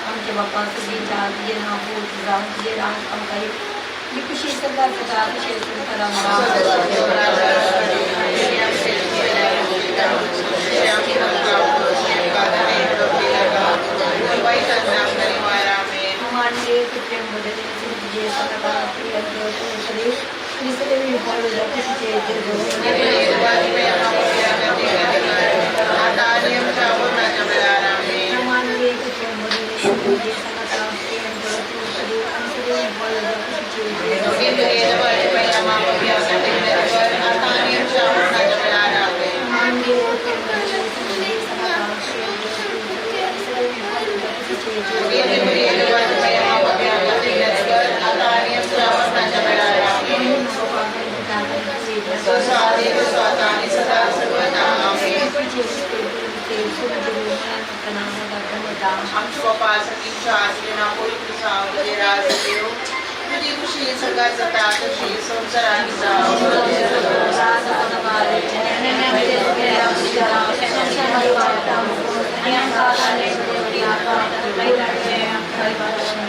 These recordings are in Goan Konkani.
आमच्या बाप्पा तुझी तुझे नाव पवित्र जावं, तुझे राज आमकां तुजी खुशी सरकार जाता तशें संवसारांत. मानले प्रेम बदले तुझे सदा प्रिय सदैव आणि सदैव मानले प्रेम बदले तुझे सदा प्रिय सदैव आणि सदैव मानले प्रेम बदले तुझे सदा प्रिय आणि आमच्या बापा सतीच्या तुझे नाव पवित्र जावं, तुझे राज येवो, तुझी खुशी स्वर्गात जाता तशी संवसारात जावं.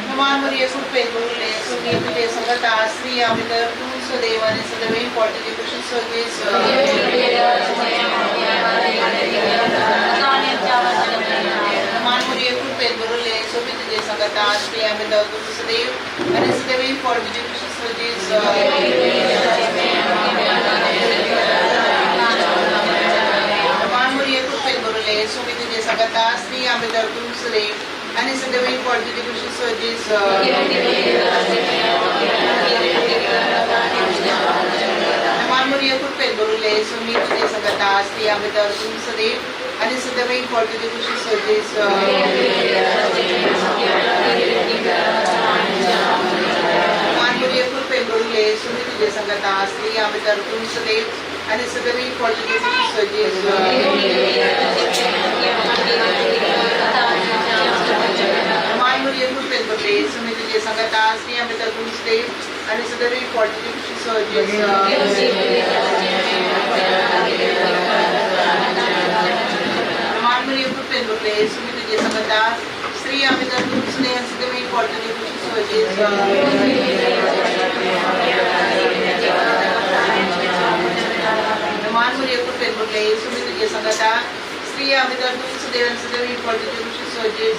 हनुमान मुरिये कृपे गुरुले सुमी तुझे संगता स्त्री आम्ही तू सदैव आणि सदैव फॉर तुझी खुशी स्वगीस. हनुमान मुरिये कृपे गुरुले सुमी तुझे संगता स्त्री आम्ही तू सदैव आणि सदैव फॉर तुझी खुशी स्वगीस. हनुमान मुरिये कृपे गुरुले सुमी तुझे संगता स्त्री आम्ही तू सदैव आणि सदैव फॉर तुझी खुशी स्वगीस. हनुमान मुरिये कृपे गुरुले सुमी तुझे संगता स्त्री आम्ही तू सदैव आणि सदैव फॉर तुझी खुशी स्वगीस. हनुमान मुरिये कृपे गुरुले सुमी तुझे संगता स्त्री आम्ही तू सदैव आणि सदैव फॉर तुझी खुशी स्वगीस. हनुमान मुरिये कृपे गुरुले सुमी तुझे संगता स्त्री आम्ही तू सदैव आणि सदैव फॉर तुझी खुशी स्वगीस. हनुमान मुरिये कृपे गुरुले सुमी तुझे संगता स्त्री आम्ही तू सदैव आणि सदैव फॉर तुझी खुशी स्वगीस. हनुमान मुरिये कृपे गुरुले सुमी तुझे संगता स्त्री आम्ही तू सदैव आणि सदैव फॉर तुझी खुशी स्वगीस.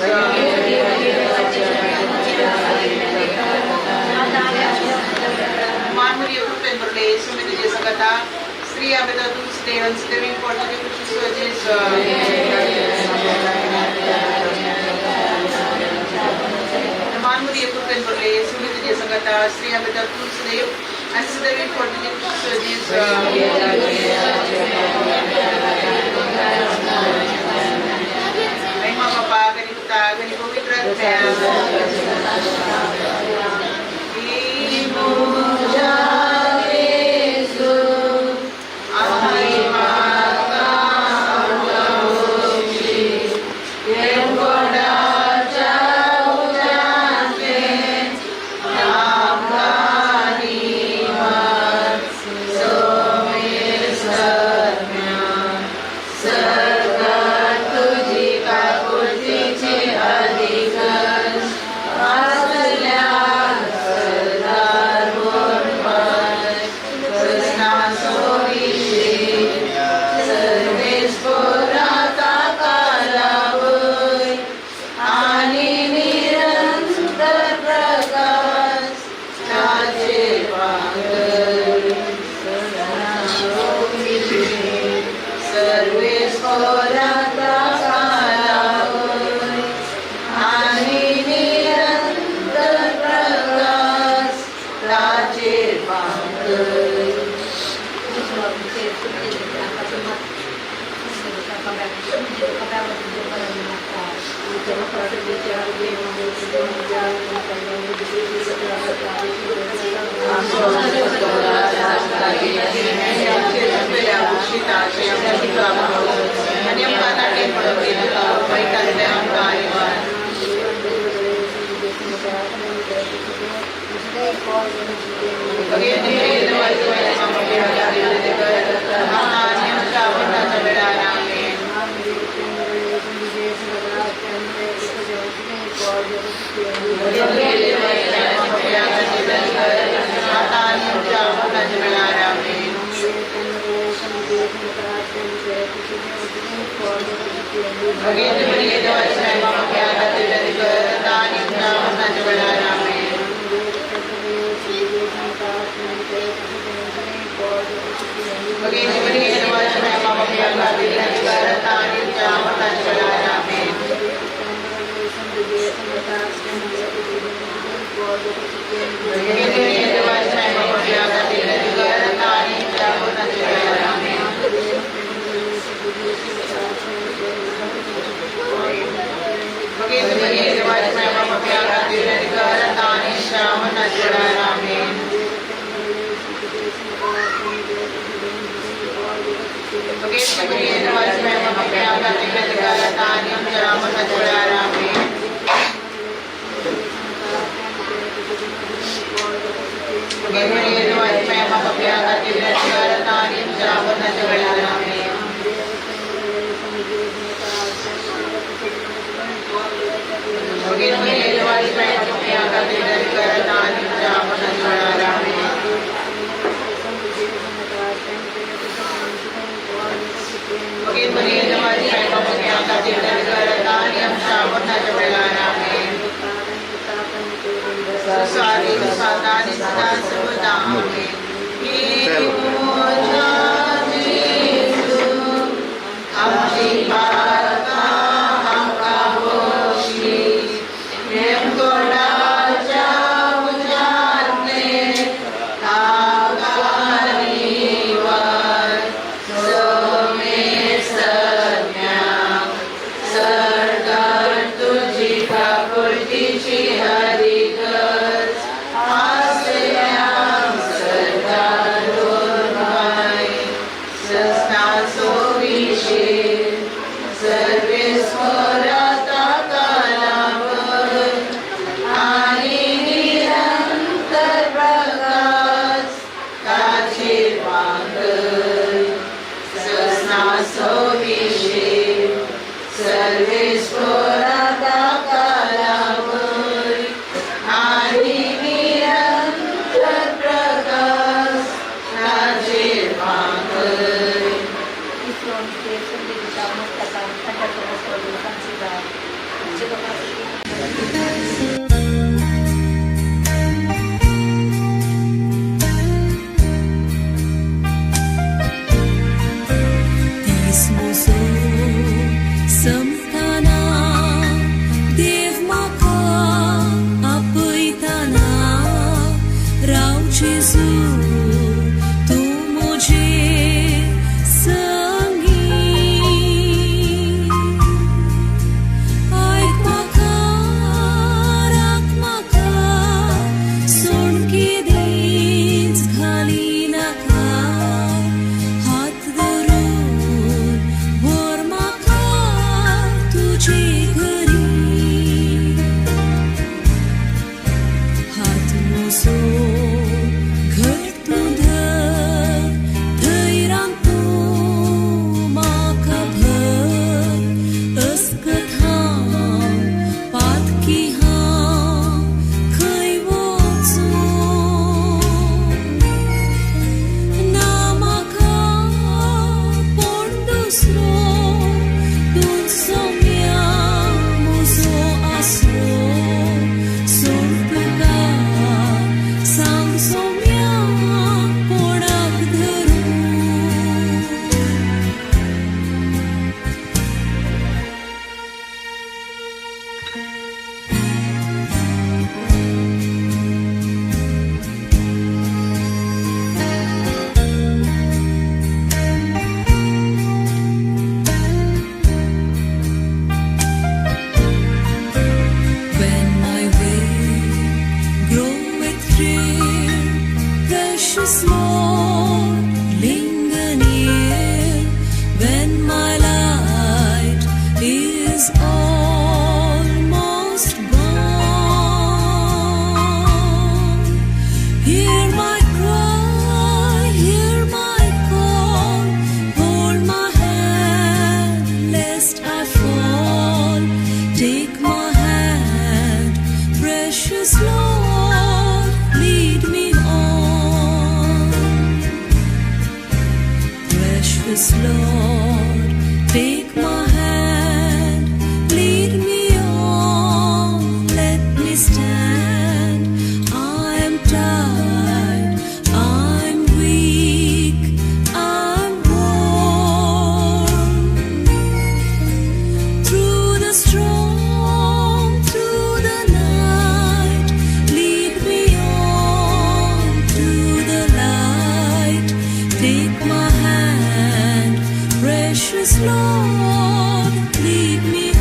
हनुमान मुरिये कृपे गुरुले सुमी तुझे संगता स्त्री आम्ही तू सदैव आणि सदैव फॉर तुझी खुशी स्वगीस. हनुमान मुरिये कृपे गुरुले सुमी तुझे संगता स्त्री आम्ही तू सदैव आणि सदैव फॉर तुझी खुशी स्वगीस. महिमा बापा गणी पुता गणी पवित्र So, घट Precious Lord, linger near when my light is almost gone. Hear my cry, hear my call, hold my hand lest I fall. Take my hand, precious Lord, lead me on. Precious Lord, take my hand, lead me on, let me stand. I am tired, I'm weak, I'm worn. Through the storm, through the night, lead me on to the light. Take my hand, precious Lord, lead me on.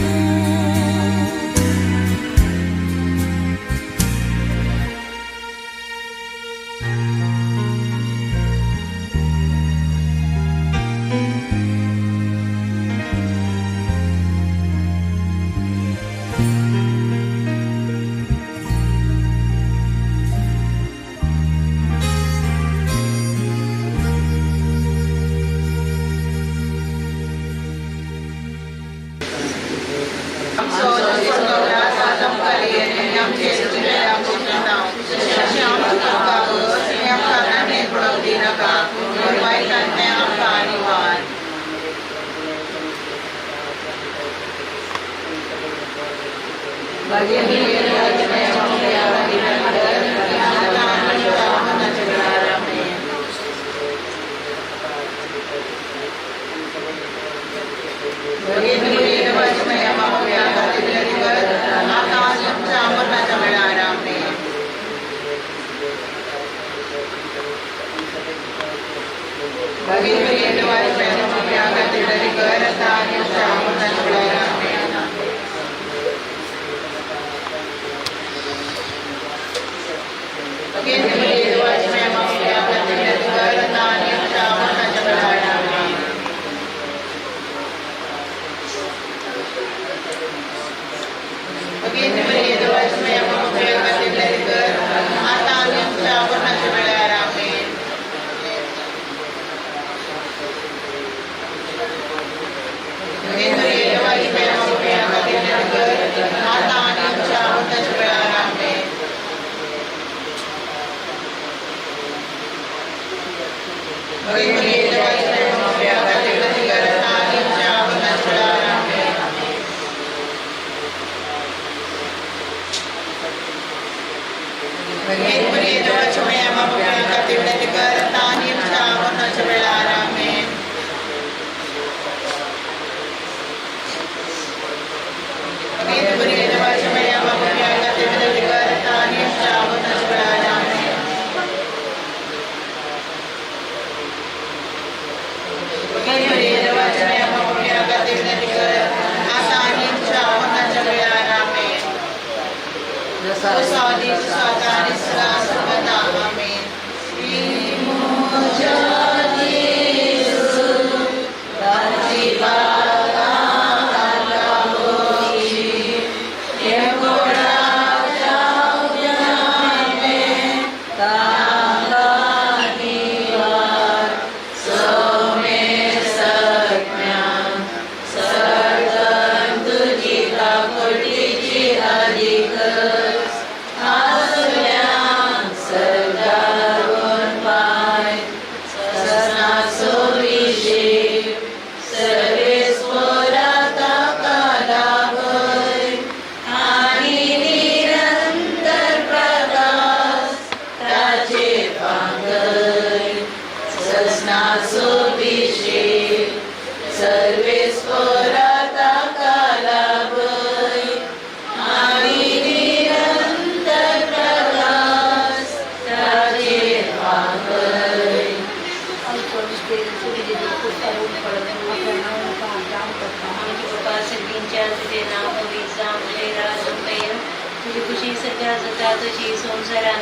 तुझी खुशी सध्या जाता तशी संवसारान.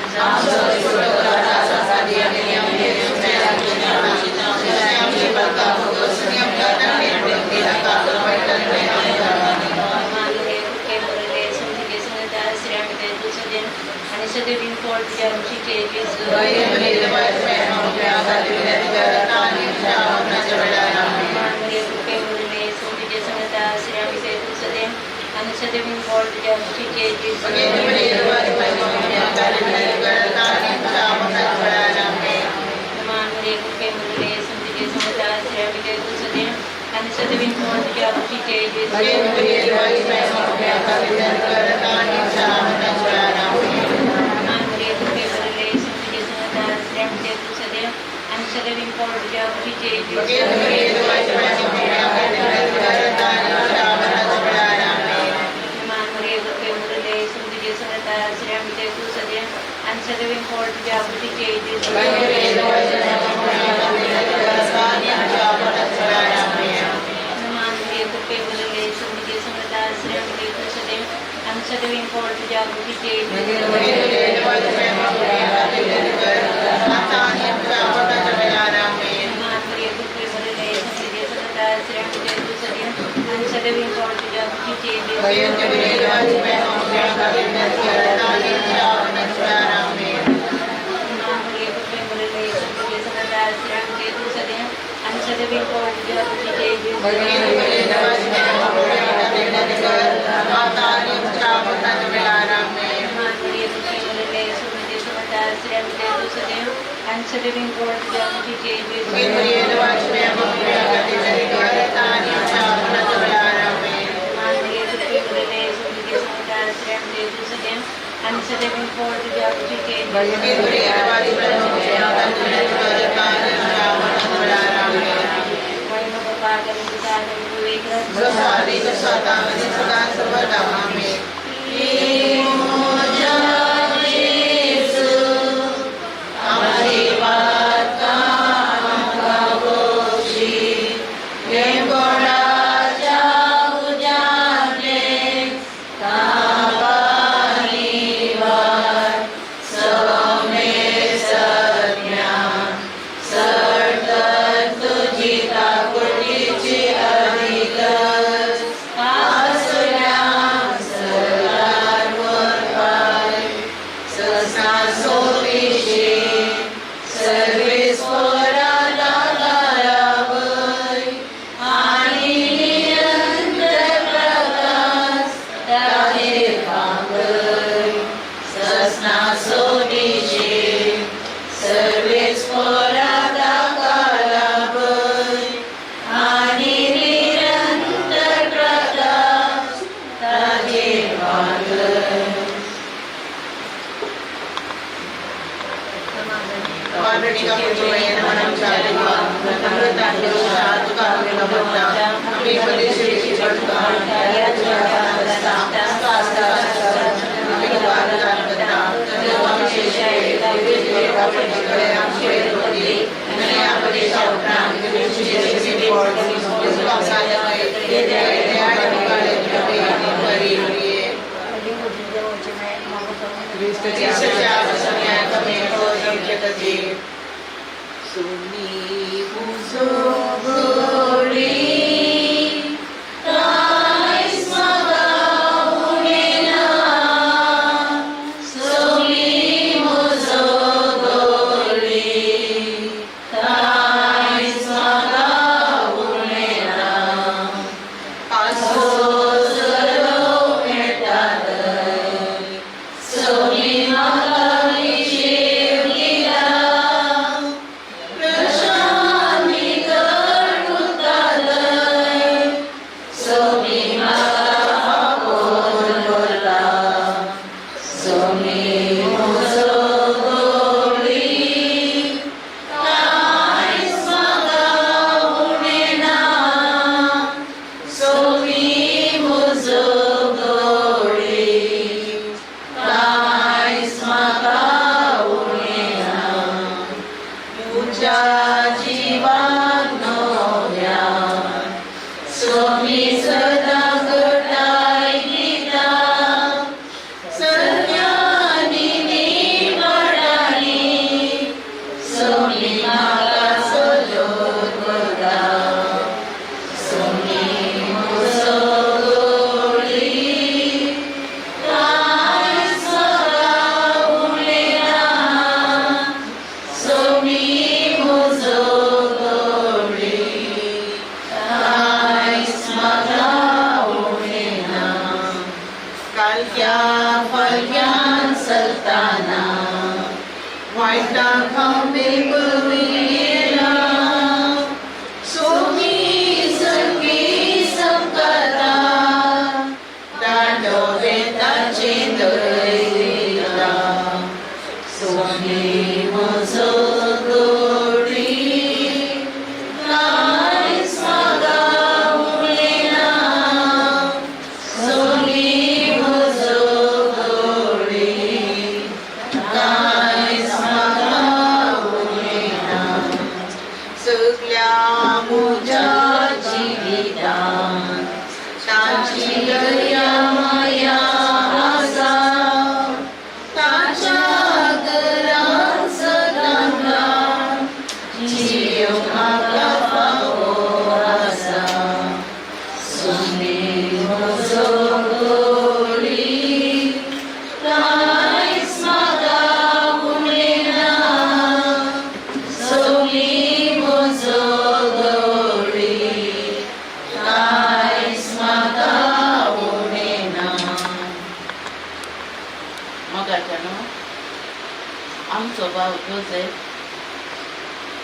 So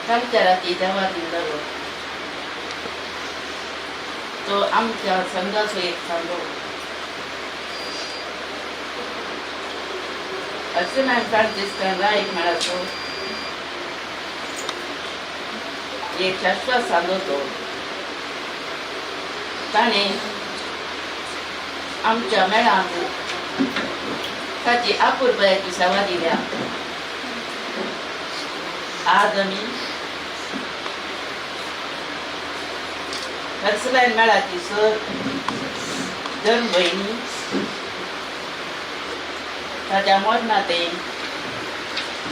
कालच्या राती देवाधीन जालो. तो आमच्या संघाचो एक सांदो. अर्चना फ्रांसिस्कन रायक मेळाचो एक शाश्वत सांदो. तो ताणें आमच्या मेळांक ताची आपुरबायाची सेवा दिल्या. आज आमी हर्सलायन मेळाची सर धर्म भयणी ताच्या मरणा तें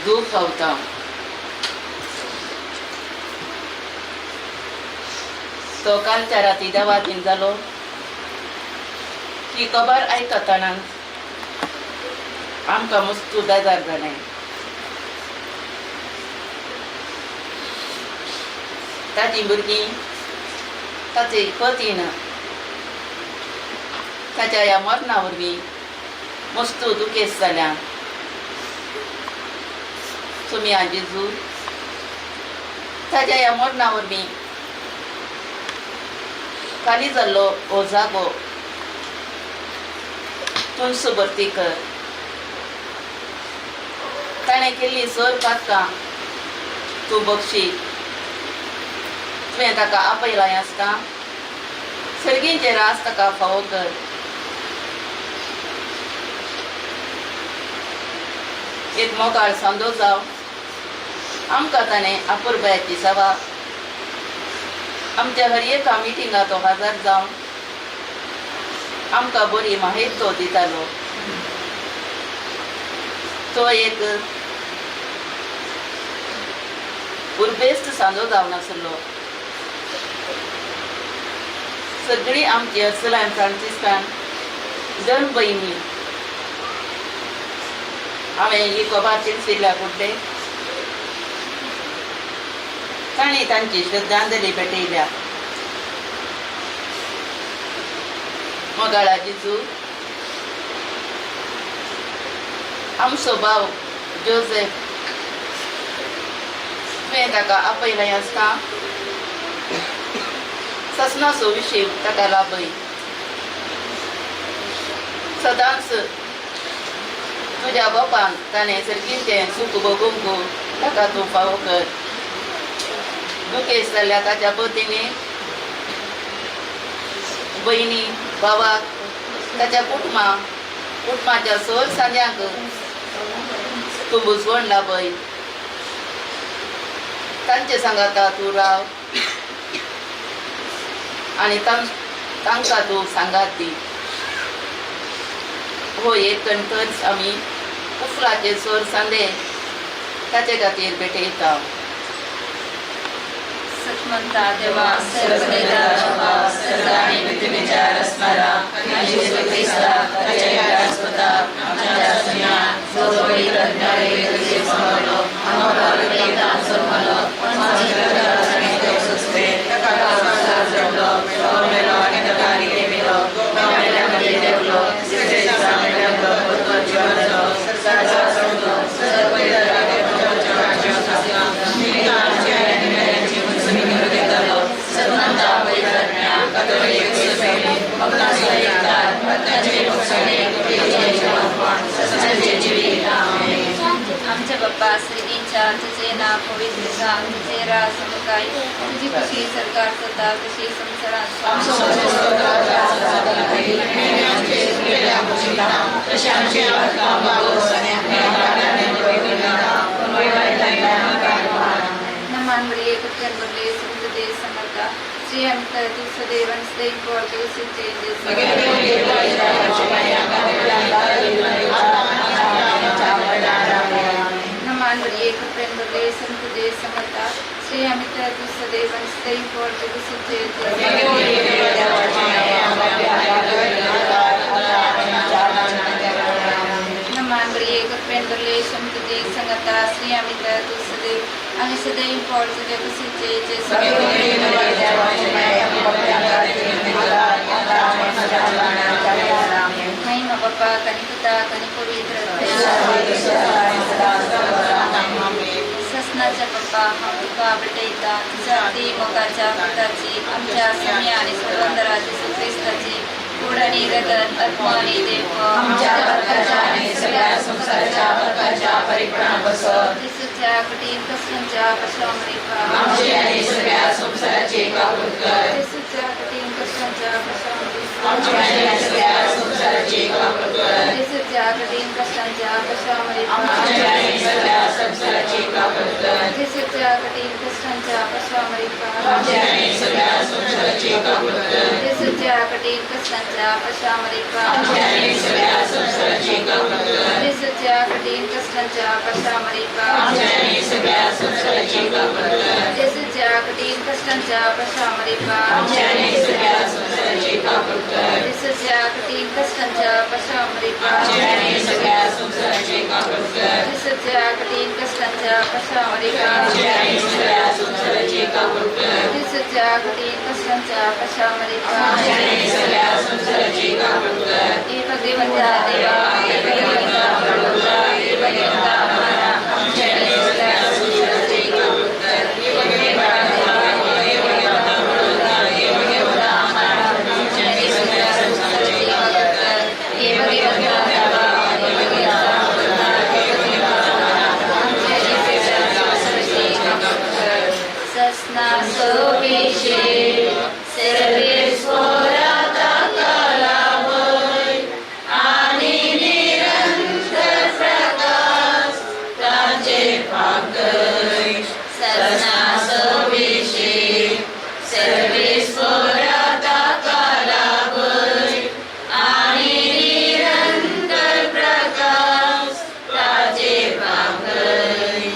दूख पावता. तो कालच्या राती देवाधीन जालो ही खबर आयकतना आमकां मस्तू बेजार जालें. ताची भुरगीं ताची पतीन ताच्या ह्या मरणा वरवीं मस्तू दुखेस्त जाल्या. तुमी जेजू ताच्या ह्या मरणा वरवीं खाली जाल्लो हो जागो तूंच भरती कर. ताणें केल्ली सर पातकां तूं बक्षी. तुवें ताका आपयलां आसता सर्गींचे रास ताका फावो कर. एक मोगाळ सांदो जाव आमकां ताणें आपुरबायाची सेवा आमच्या हर एका मिटिंगा तो हजर जावन आमकां बरी माहिती तो दितालो. तो एक उर्बेस्त सांदो जावन आसलो. सगळीं आमची अर्सलायन फ्रांसिस्कान धर्म भयणी हांवें ही खबर तिळसिल्ल्या कुड्डे तांणी तांची श्रद्धांजली भेटयल्या. मोगाळा जेजू आमचो भाव जोसेफ तुवें ताका आपयलें आसता ससनाचो विशय ताका लाभय. सदांच तुज्या बापान ताणें सर्गीचें सूख भोगूंक ताका तूं फावो कर. दुखेस्त जाल्यार ताच्या पतीनी भयणी भावाक ताच्या कुटुंबाच्या सोर सांद्यांक तूं बुजवण लाभय. तांचे सांगाता तूं राव आनी तांकां तूं सांगात दी. हो एक कणकच आमी उफलाचे सोर सांदे ताचे खातीर भेटयता. सत्मंता देवा आमच्या बाप्पा सर्गींच्या तुझे नाव पवित्र जा, तुझे राज समकाय, तुझी खुशी सरकार करता तशी संसारात. नमान बरे कृपन बरले सुखदे समर्था श्री अमित तू सदैव सदैव नमान बरे कृपन बरले संतदे समर्था श्री अमित तू सदैव सदैव नमान बरे कृपन बरले संतदे संगता श्री अमित तू सदैव आणि सदैव तुझ्या कुशीचे महिमा बाप्पा कनिपुता कनिपवित्र. सजनाच्या पप्पा, हांव तुका भेटयता तुझ्या अति मोगाच्या पुताची, आमच्या स्वामी आणि सर्वंदरा जेजू क्रिस्ताची कूड आणि रगत, आत्मा आणि देव आमच्या पातकाच्या आणि सगळ्या संसाराच्या पातकाच्या परिपणापासून जेजूच्या कठीण कष्टांच्या पश्चामुळे आमची आणि सगळ्या संसाराची काकूत कर. जेजूच्या कठीण कष्टांच्या पश्चामुळे आमची आणि सगळ्या संसाराची काकूत कर. जेजूच्या कठीण कष्टांच्या पश्चामुळे आमची आणि सगळ्या संसाराची काकूत कर. जेजूच्या कठीण कष्टांच्या पश्चामुळे आमची आणि सगळ्या संसाराची काकूत कर. जेजूच्या कठीण कष्टांच्या पश्चामुळे आमची आणि सगळ्या संसाराची काकूत कर. जेजूच्या कठीण कष्टांच्या पश्चामुळे आमची आणि सगळ्या संसाराची काकूत कर. जेजूच्या कठीण कष्टांच्या पश्चामुळे आमची आणि सगळ्या संसाराची काकूत कर. जेजूच्या कठीण कष्टांच्या पश्चामुळे आमची आणि सगळ्या संसाराची काकूत कर. जेजूच्या कठीण कष्टांच्या पश्चामुळे आमची आणि सगळ्या संसाराची काकूत कर. जेजूच्या कठीण कष्टांच्या पश्चामुळे आमची आणि सगळ्या संसाराची काकूत कर. एक भगवंता देवा, एक भगवंता प्रभूता, एक भगवंता आम्हाला, आमची आणि सगळ्या संसाराची काकूत कर. एक भगवंता देवा, एक भगवंता प्रभूता, एक भगवंता आम्हाला, आमची आणि सगळ्या संसाराची काकूत कर. एक भगवंता देवा, एक भगवंता प्रभूता, एक भगवंता आम्हाला, आमची आणि सगळ्या संसाराची काकूत कर. ससना सोपिशे सर्वेस्वरा आणि निरंतर प्रकाश ताचे पाकय. ससना सनासविषे सर्वेश्वरा ताका लाभय आणि निरंतर प्रकाश ताचे पाकय.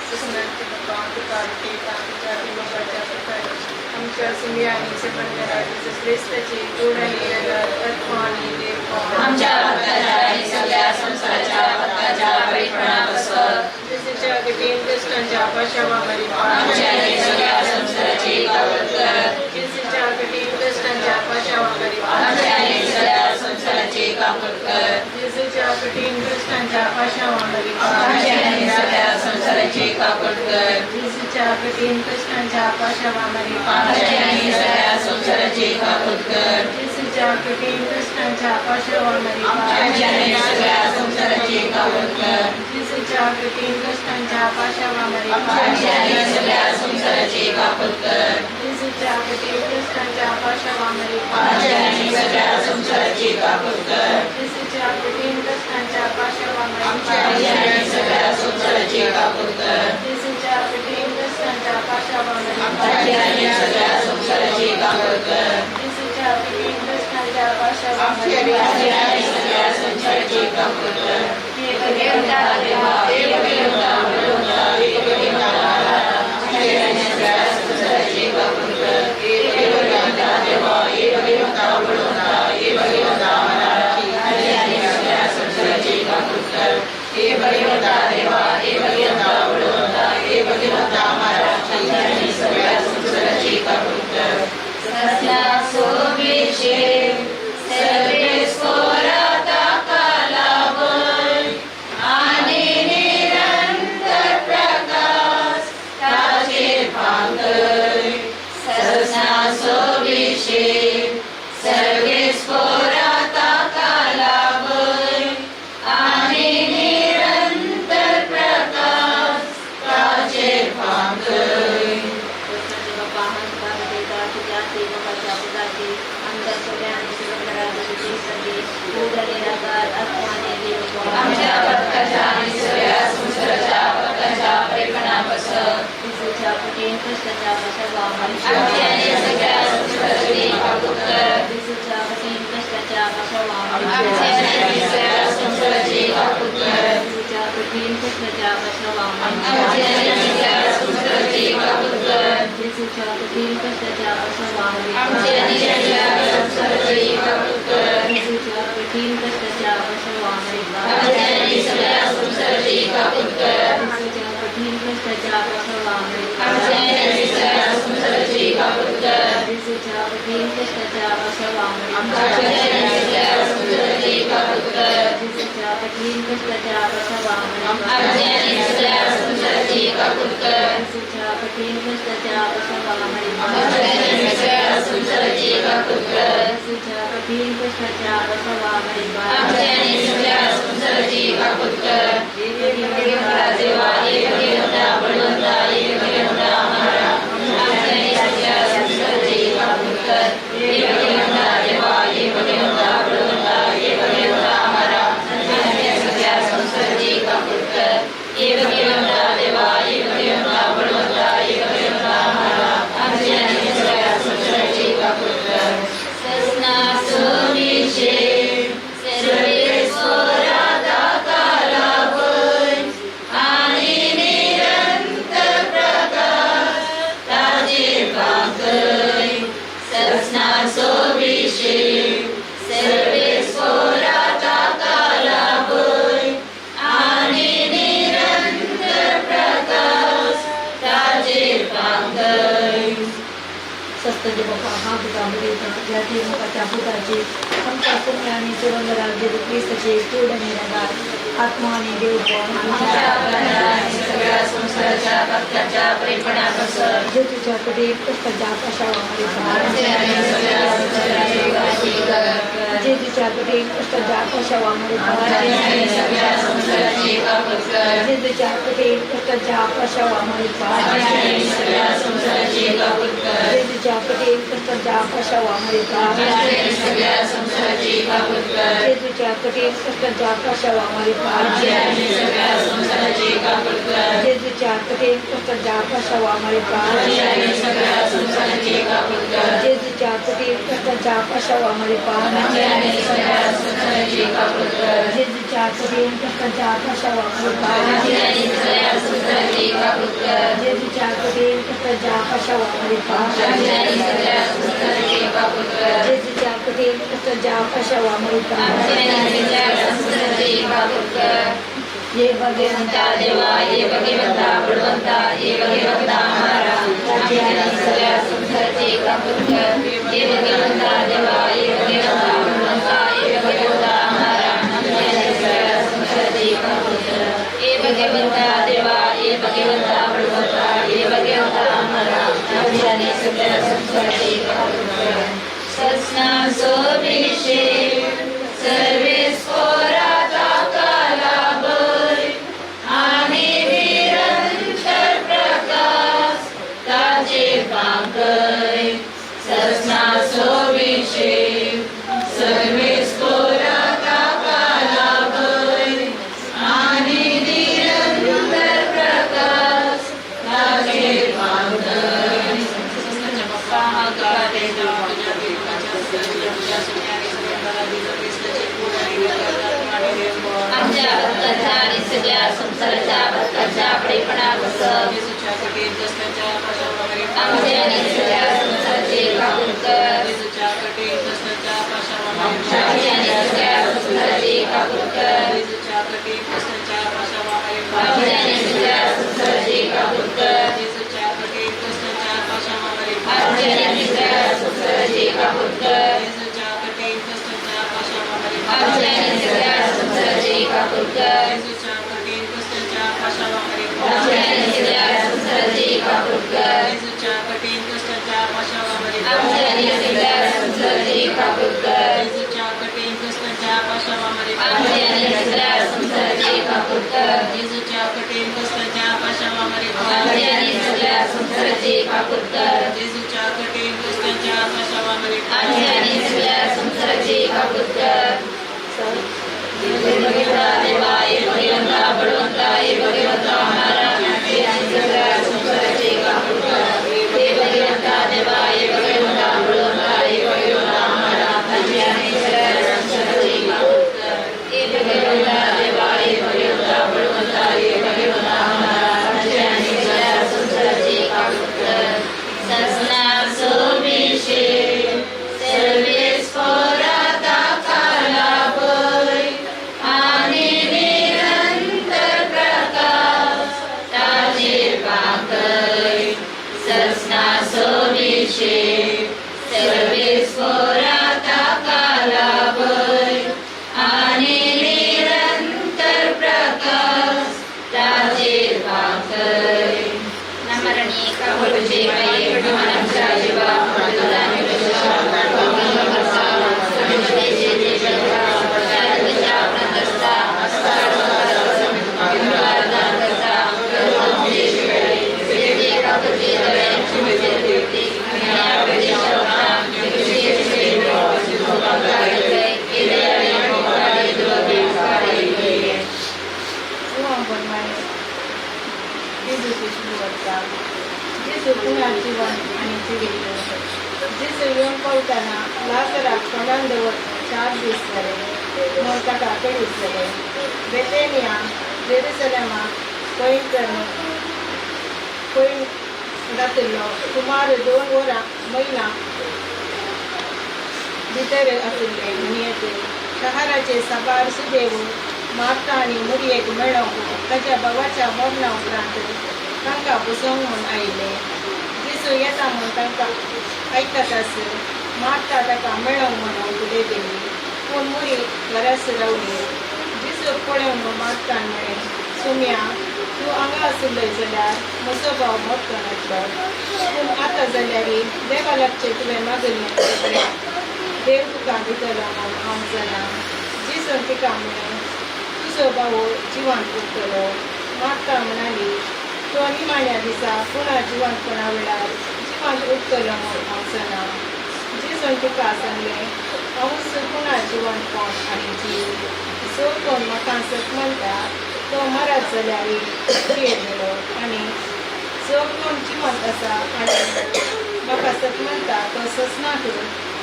सुसनाचे बाप्पा, तुका भेटयता तुझ्या अतिमोगाच्या पुताची, आमच्या सुमी आणि सर्वंदरा जेजू क्रिस्ताची कूड आणि रगत, आत्मा आणि देव आमच्या भक्ताच्या आणि सगळ्या संसाराच्या भक्ताच्या परिपणापासून जेजूच्या कठीण कष्टांच्या पाशावावरी आमच्या आणि सगळ्या संसाराची काकूत कर. जेजूच्या कठीण कष्टांच्या पाशावावरी आमच्या आणि सगळ्या संसाराची काकूत कर. जेजूच्या कठीण कष्टांच्या पाशावावरी आमच्या आणि सगळ्या संसाराची काकूत कर. जेजूच्या कठीण कष्टांच्या पाशावावरी आमच्या आणि सगळ्या संसाराची काकूत कर. जेजूच्या कठीण कष्टांच्या पाशावावरी आमच्या आणि सगळ्या संसाराची काकूत कर. जेजूच्या कठीण कष्टांच्या पाशावावरी आमच्या आणि सगळ्या संसाराची काकूत कर. जेजूच्या कठीण कष्टांच्या पाशावावरी आमच्या आणि सगळ्या संसाराची काकूत कर. जेजूच्या कठीण कष्टांच्या पाशावावरी आमच्या आणि सगळ्या संसाराची काकूत कर. जेजूच्या कठीण कष्टांच्या पाशावावरी आमच्या आणि सगळ्या संसाराची काकूत कर. जेजूच्या कठीण कष्टांच्या पाशावावरी आमच्या आणि सगळ्या संसाराची काकूत कर. एक भगवंता देवा, एक भगवंता प्रभूता, एक भगवंता आम्हाला. आमच्या आणि सगळ्या संसाराची काकूत कर. एक भगवंता देवा, एक भगवंता प्रभूता, एक भगवंता आम्हाला. आमच्या आणि सगळ्या संसाराची काकूत कर. एक भगवंता देवा, एक भगवंता प्रभूता, एक भगवंता आम्हाला. आमच्या आणि सगळ्या संसाराची काकूत कर. ससना सोपिशे सर्वेस्वरा ताका लाभय आणि निरंतर प्रकाश ताचे पाकय. ससनासविषे सर्वेस्वरा ताका लाभय आणि निरंतर प्रकाश ताचे पाकय. कृष्णाचे बाप्पा, तुका भेटयता तुझ्या अतिमोगाच्या पुताची, आमच्या सगळ्या आणि सर्वंदरा जेजू क्रिस्ताची कूड आणि रगत, आत्मा आणि देव आमच्या भक्ताच्या आणि सगळ्या संसाराच्या भक्ताच्या परिपणापासून जेजूच्या कठीण कष्टाच्या पश्चातापामुळे आमच्या आणि सगळ्या संसाराची काकूत कर. जेजूच्या कठीण कष्टाच्या पश्चातापामुळे आमच्या आणि सगळ्या संसाराची काकूत कर. जेजूच्या कठीण कष्टाच्या पश्चातापामुळे आमच्या आणि सगळ्या संसाराची काकूत कर. जेजूच्या कठीण कष्टाच्या पश्चातापामुळे आमच्या आणि सगळ्या संसाराची काकूत कर. जेजूच्या कठीण कष्टाच्या पश्चातापामुळे आमच्या आणि सगळ्या संसाराची काकूत कर. जेजूच्या कठीण कष्टाच्या पश्चातापामुळे आमच्या आणि सगळ्या संसाराची काकूत कर. जेजूच्या कठीण कष्टाच्या पश्चातापामुळे आमच्या आणि सगळ्या संसाराची काकूत कर. जेजूच्या कठीण कष्टाच्या पश्चातापामुळे आमच्या आणि सगळ्या संसाराची काकूत काकूट कर. जेजूच्या कठीण कष्टाच्या आपाशावा आमच्या आणि सगळ्या संसाराची काकूट कर. जेजूच्या कठीण कष्टाच्या आपाशावा आमच्या आणि सगळ्या संसाराची काकूट कर. भगवंता देवा, ये भगवंता बळवंता, ये भगवंता आम्हाला आमच्या आणि सगळ्या संसाराची काकूट कर. ये भगवंता देवा, ये भगवंता बळवंता, ये भगवंता आम्हाला आमच्या सगळ्या संसाराची काकूट कर. ये भगवंता देवा, ये भगवंता बळवंता, ये भगवंता आम्हाला आमच्या आणि सगळ्या संसाराची काकूट कर. ससना सोमिषे सर्वेश्वरा कालावय आणि निरंतर प्रकाश ताजे पाकय. ससना सोविषे सर्वेश्वरा कालावय आणि निरंतर प्रकाश ताजे पाकय. सस्तजे बाप्पा हा तुका बडयता तुझ्या तिमुखाच्या पुताची आमच्या सुम्या आणि सुरंगरा जेजू क्रिस्ताची कूड आणि रगात आत्मा आणि देवपण आमच्या अपराधाच्या आणि सगळ्या संसाराच्या भक्ताच्या प्रेमपणापासून जेजूच्या कठीण कष्टाच्या आकाशावर आमच्या आणि सगळ्या संसाराची काळजी कर. जेजूच्या कठीण कष्टाच्या आकाशावर आमच्या आणि सगळ्या संसाराची काकूट कर. जेजूच्या कठीण कष्टाच्या आकाशावर आमच्या आणि सगळ्या संसाराची काकूट कर. जेजूच्या कठीण कष्टाच्या आकाशावर आमच्या आणि सगळ्या संसाराची काकूट कर. जेजूच्या कठीण कष्टाच्या आकाशावर आमच्या आणि सगळ्या संसाराची काकूट कर. जेजूच्या कठीण कष्टाच्या आकाशावर आमच्या आणि सगळ्या संसाराची काकूट कर. जेजूच्या कठीण कष्टाच्या आकाशावर आमच्या आणि सगळ्या संसाराची काकूट कर. जेजूच्या कठीण कष्टाच्या आकाशावर आमच्या आणि सगळ्या संसाराची काकूट कर. जेजूच्या कठीण कष्टाच्या आकाशावर आमच्या आणि सगळ्या संसाराची काकूट कर. जेजूच्या कठीण कष्टाच्या आकाशावर आमच्या आणि सगळ्या संसाराची काकूट कर. ये भगवंता भगवंता देवा, ये भगवंता बळवंता, ये भगवंता आम्हाला आमच्या आणि सगळ्या संसाराची काकूट कर. ये भगवंता देवा, ये भगवंता बळवंता, ये भगवंता आम्हाला आमच्या आणि सगळ्या संसाराची काकूट कर. ये भगवंता देवा, ये भगवंता बळवंता, ये भगवंता आम्हाला आमच्या आणि सगळ्या संसाराची काकूट कर. ससना सोभिषे सर्वेस्पोराचा कालावय आणि निरंतर प्रकाश ताजे पाकय. ससना सोभिषे सर्वेस्पोराचा कालावय आणि निरंतर प्रकाश ताजे पाकय. बाप्पा हा तुका देतो तुझ्या तिमुखाच्या पुताची आमच्या सुम्या आणि सुरंगरा जेजू क्रिस्ताची कूड आणि रगात आत्मा आणि देवपण आमच्या भक्ताच्या आणि सगळ्या संसाराच्या भक्ताच्या प्रेमपणापासून जेजूच्या कठीण कष्टाच्या आकाशावर आमच्या आणि सगळ्या संसाराची काकूट कर. जेजूच्या कठीण कष्टाच्या आकाशावर आमच्या आणि सगळ्या संसाराची काकूट कर. जेजूच्या कठीण कष्टाच्या आकाशावर आमच्या आणि सगळ्या संसाराची काकूट कर. जेजूच्या कठीण कष्टाच्या आकाशावर आमच्या आणि सगळ्या संसाराची काकूट कर. जेजूच्या कठीण कष्टाच्या आकाशावर आमच्या आणि सगळ्या संसाराची काकूट कर. जेजूच्या कठीण कष्टाच्या आकाशावर आमच्या आणि सगळ्या संसाराची काकूट कर. जेजूच्या कठीण कष्टाच्या आकाशावर आमच्या आणि सगळ्या संसाराची काकूट कर. जेजूच्या कठीण कष्टाच्या आकाशावर आमच्या आणि सगळ्या संसाराची काकूट कर. जेजूच्या कठीण कष्टाच्या आकाशावर आमच्या आणि सगळ्या संसाराची काकूट कर. जेजूच्या कठीण कष्टाच्या आकाशावर आमच्या आणि सगळ्या संसाराची काकूट कर. भगवंता देवा, ये भगवंता बळवंता, ये भगवंता आम्हाला आमच्या आणि सगळ्या संसाराची काकूट कर. हे भगवंता देवा, ये भगवंता बळवंता, ये भगवंता आम्हाला आमच्या आणि सगळ्या संसाराची काकूट कर. हे भगवंता देवा, ये भगवंता बळवंता, ये भगवंता आम्हाला आमच्या आणि सगळ्या संसाराची काकूट कर. ससना सोमिषे सर्वेस्पोराता कालावय आणि निरंतर प्रकाश ताजे पाकय. ससना सोमिषे सर्वेस्पोराता कालावय आणि निरंतर प्रकाश ताजे पाकय. जेजू तुझी जेजू पुन्हा जीवन आणि जिवीत. जेजू येवन पळतना लाजराक तोंडान दवरता 4 दीस जाले म्हूण ताका कळीत जालें. बेथेनिया जेरुसलेमा पॉयंट घातिल्लो सुमार 2 वरां मैलां भितर आशिल्ले म्हणयेत. शहराचे साबार सुदेव मार्ता आनी मुरयेक मेळोवंक ताच्या भावाच्या मरणा उपरांत तांकां बसोवंक म्हूण आयिल्ले. जेजू येता म्हूण तांकां आयकताच मार्ता ताका मेळोवंक म्हणून फुडें गेली, पूण मुरी घराच रावली. जेजूक पळोवन मार्तान म्हळें, सुम्या, तूं हांगा आशिल्लो जाल्यार म्हजो भाव मरतो नासलो. पूण आतां जाल्यार देवा लागचें तुवें मागलें सगळें देव तुका दितलो म्हूण हांव जाणा. जेजून तिका म्हळें, तुजो भाव जिवांत उरतलो. मार्ता म्हणाली, तो निमाण्या दिसा पुणा जिवंतपणा वेळार जिवांत उरतलो म्हूण हांव जाणा. जेजून तिका सांगलें, हांवूच पुणा जिवंतपण आनी जीव. जो कोण म्हाका सत म्हणटा तो मरत जाल्यार जियेतलो, आनी जो कोण जिवंत आसा आनी म्हाका सत म्हणटा तो ससनाक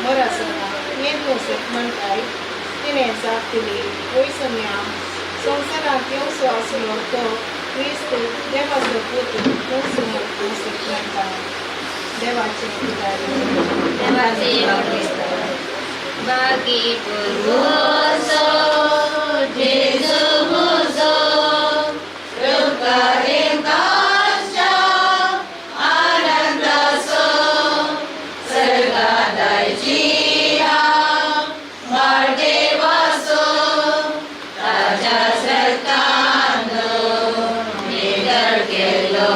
मरचो ना. हें तूं सत म्हणटाय. तिणें जाप दिली, वय सोम्या, संवसारांत येवचो आसलो तो क्रिस्त देवाचो पूत तूंच म्हूण हांव सत म्हणटा. देवाचें उतर. देवाचे बागी पुरवसो जेजू म्हजो उपकारिताच्या आनंदाचो सर्गादायची वाडदेवाचो ताच्या रक्तान नितळ केलो.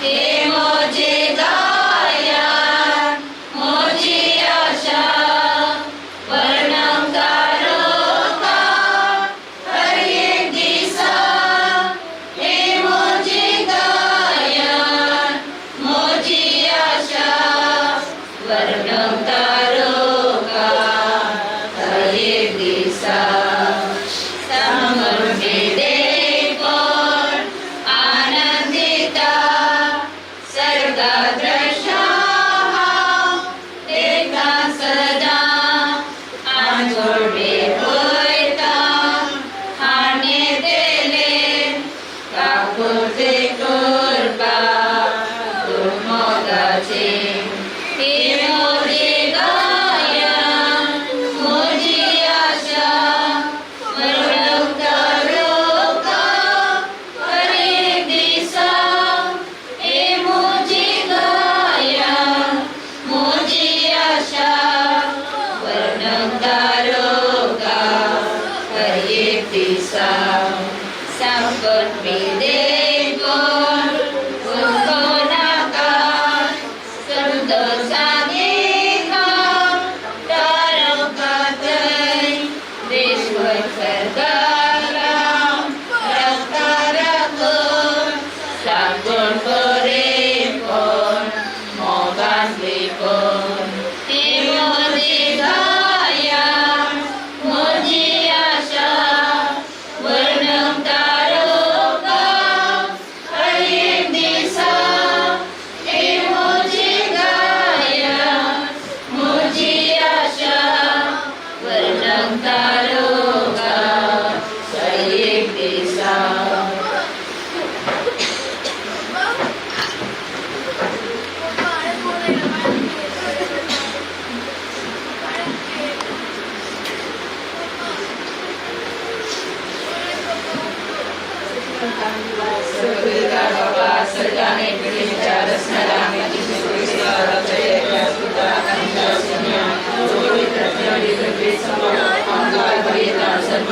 हे म्हजे गायन म्हजी आशा वर्णंकारोका हर एक दिसा. हे म्हजे गायन म्हजी आशा वर्णंकारोका हर एक दिसा. समृद्धी देवपण आनंदिता सर्गाद्रशा देखता सदा. आंजोडे पळयता हाणे दिले काकुळते करपा मोगाचे. हे म्हजे गायन म्हजी आशा वर्णंकारोका हर एक दिसा. हे म्हजे गायन म्हजी आशा वर्णंकारोका हर एक दिसा. संकट देवपण हुस्को नाका संतोषाने तारकातय देशभर सरकारा रक्ताराखण सागण बरेपण मोगांतलेपण. हे म्हजे गायन म्हजी आशा वर्णंकारोका हर एक दिसा. हे म्हजे गायन म्हजी आशा वर्णंकारोका हर एक दिसा. बाबा सर्गाने पिढीच्या रचणारा येशू ख्रिस्ताच्या एकल्या पुता आमच्या सुन्या, जो पवित्र आमकार बरयता सर्व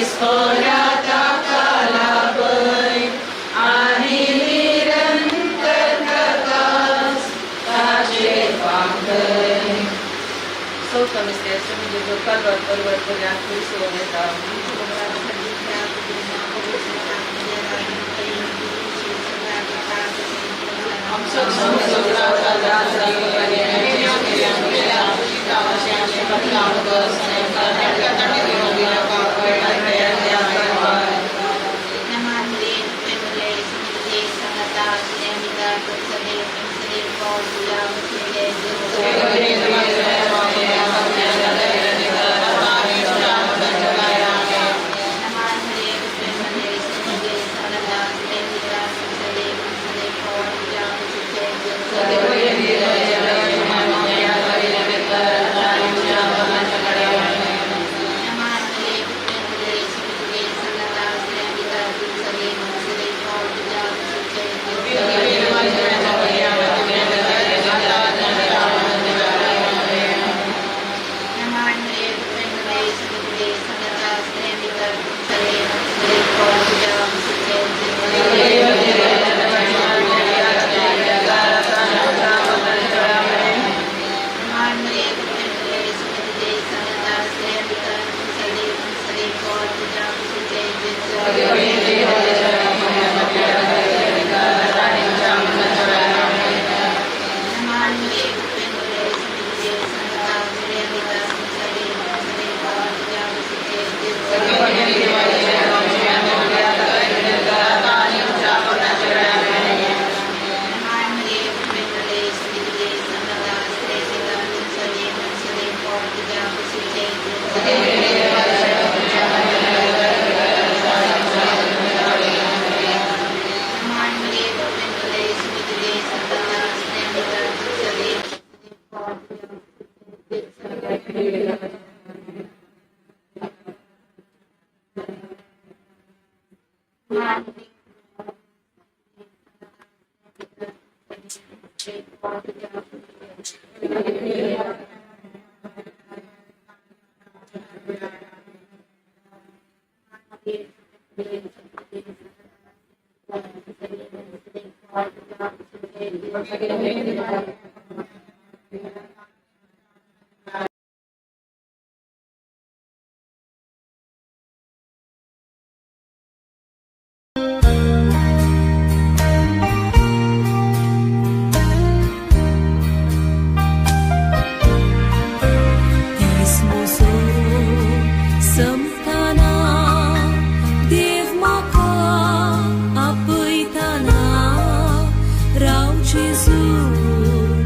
विस्कोल्या ताका लाभय आनी निरंतर प्रकाश ताचे पांगय. चवथो मिस्तेर जेजू कालवार पर्वत वयल्यान खुरीस वता. दीस म्हजो संपतना देव म्हाका आपयतना राव जेजू.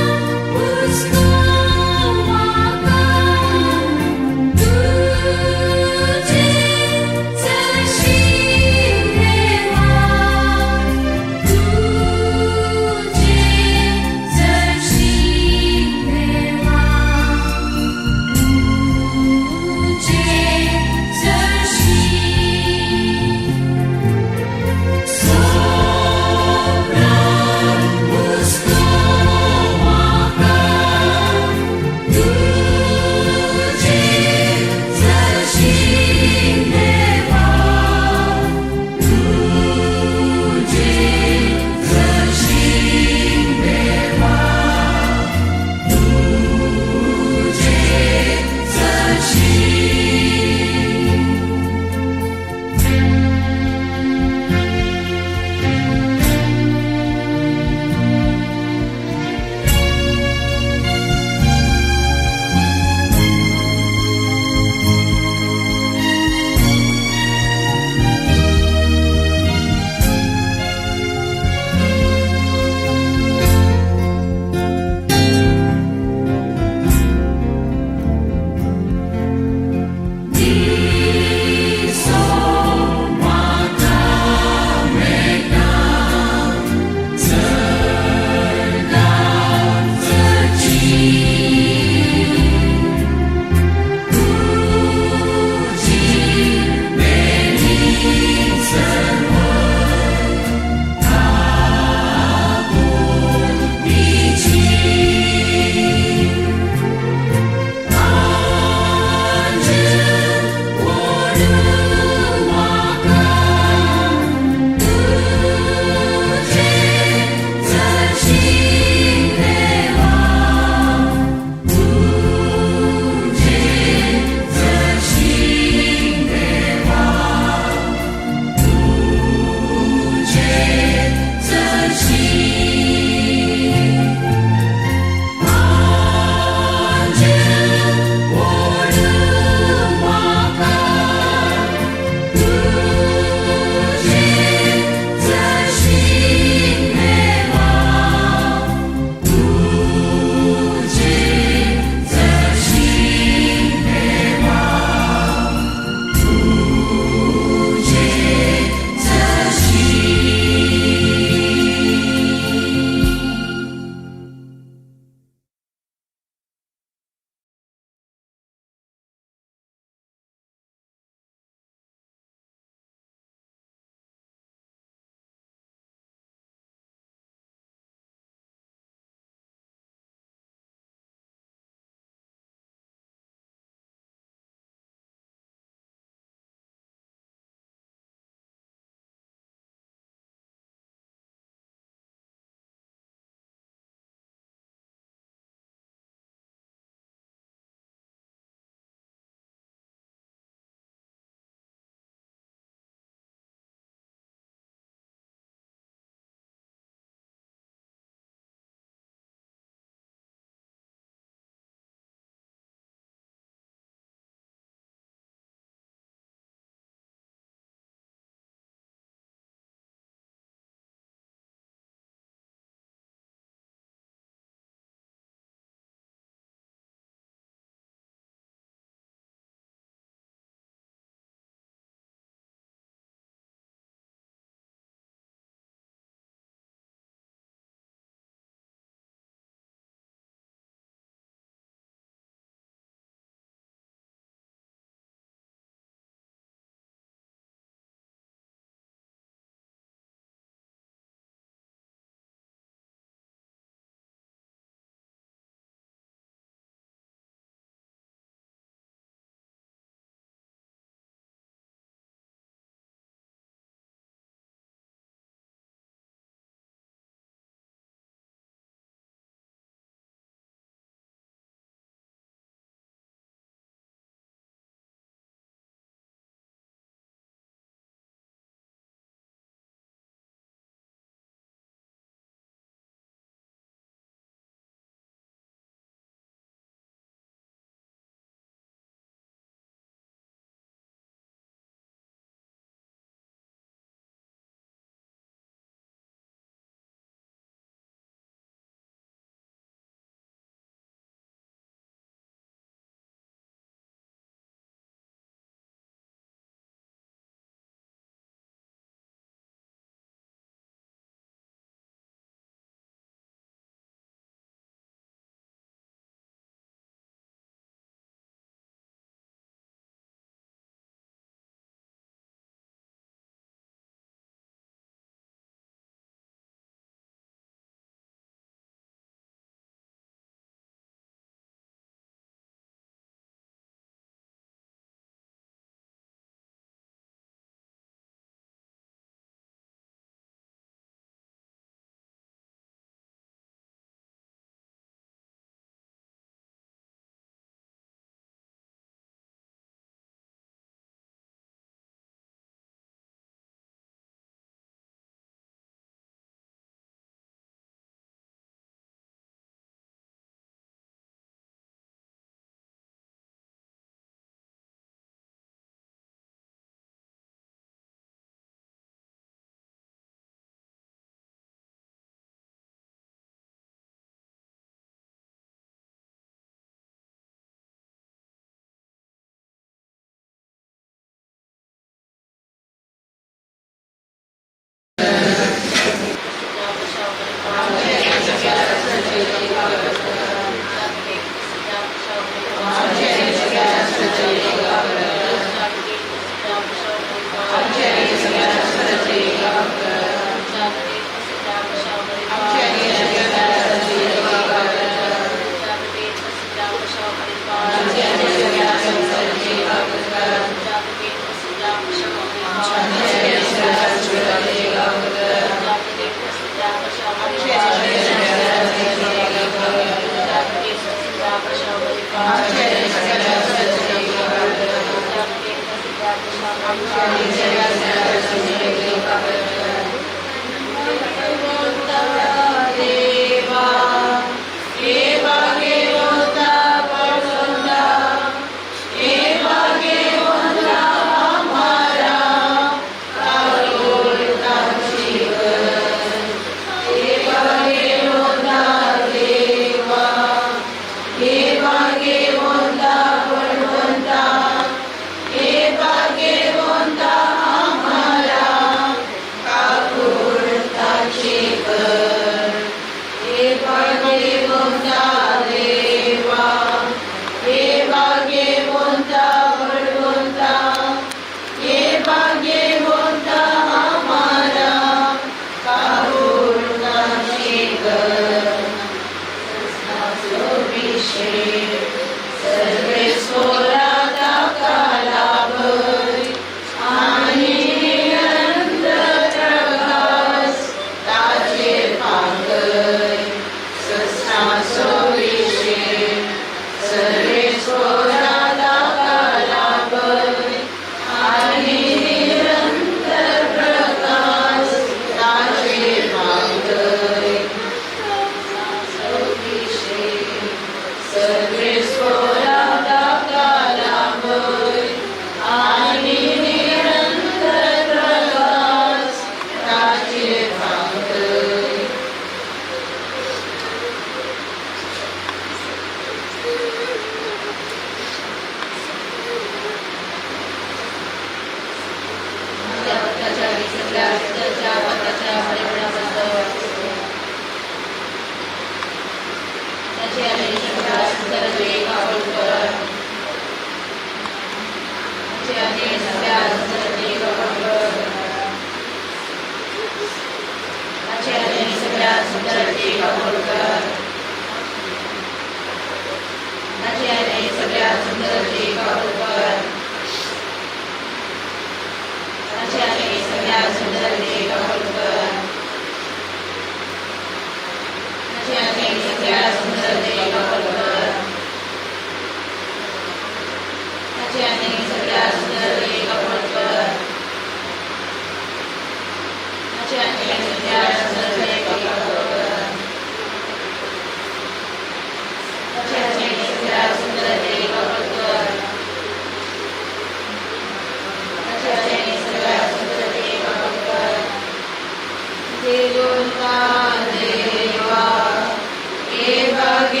देवा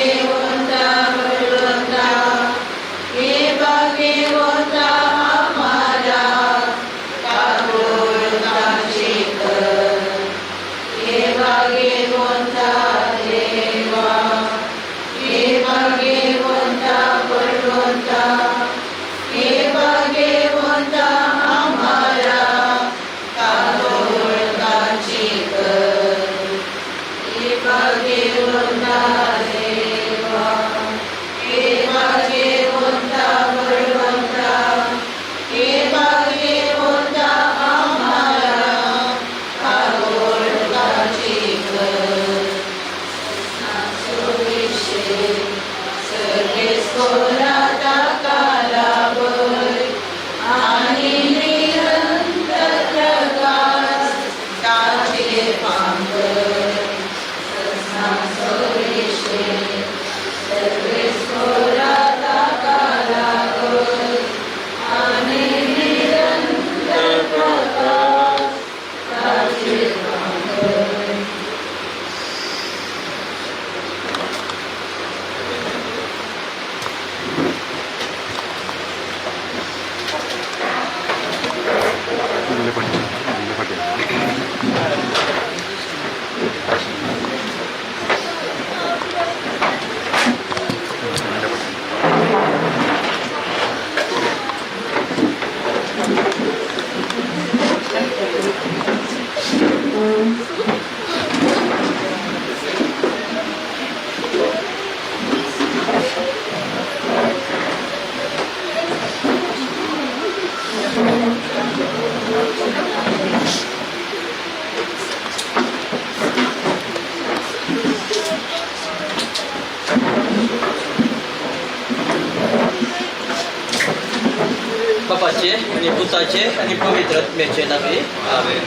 पुताचे आनी पवित्र आत्म्याचे नावे आमेन.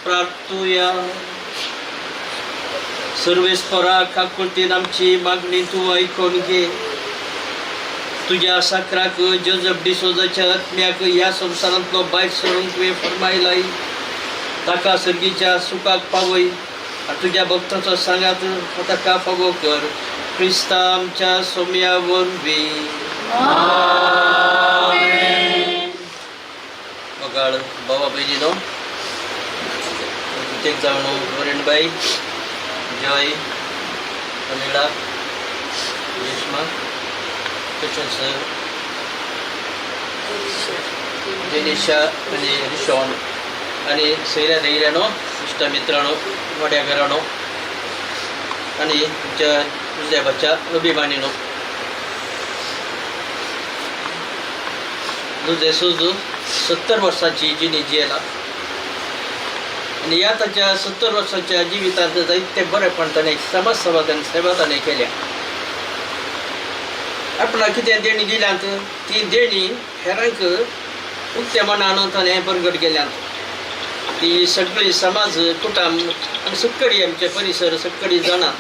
प्रार्थुया. सर्वेस्परा काकुळतीन आमची मागणी तूं आयकून घे. तुज्या साकराक जोजफ डिसोजाच्या आत्म्याक ह्या संवसारांतलो भायर सरूंक तुवें फर्मायलाय, ताका सर्गीच्या सुखाक पावय आनी तुज्या भक्तांचो सांगात ताका फावो कर. क्रिस्ता आमच्या सोम्या वरवीं. मोगाळ बाबा भयणीनो, प्रत्येक जावन वरणबाई, जॉय, अनिला, रेश्मा, तशेंच जेनिशा आनी रिशॉन आनी सयऱ्या धैर्यानो, इश्टा मित्रांनो, मोट्या घरानो आनी तुमच्या दुसऱ्याच्या अभिमानीनो, तुझे सुजू 70 वर्सांची जिणी जियेला आनी ह्या ताच्या 70 वर्सांच्या जिवितांत जायते बरेपण ताणें समाज सेवा ताणें सेवा ताणें केल्या. आपणाक कितें देणी दिल्यांत ती देणी हेरांक उक्त्या मनान ताणें परगट केल्यांत. ती सगळी समाज, कुटुंब आनी सक्कडी आमचे परिसर सक्कडी जाणां.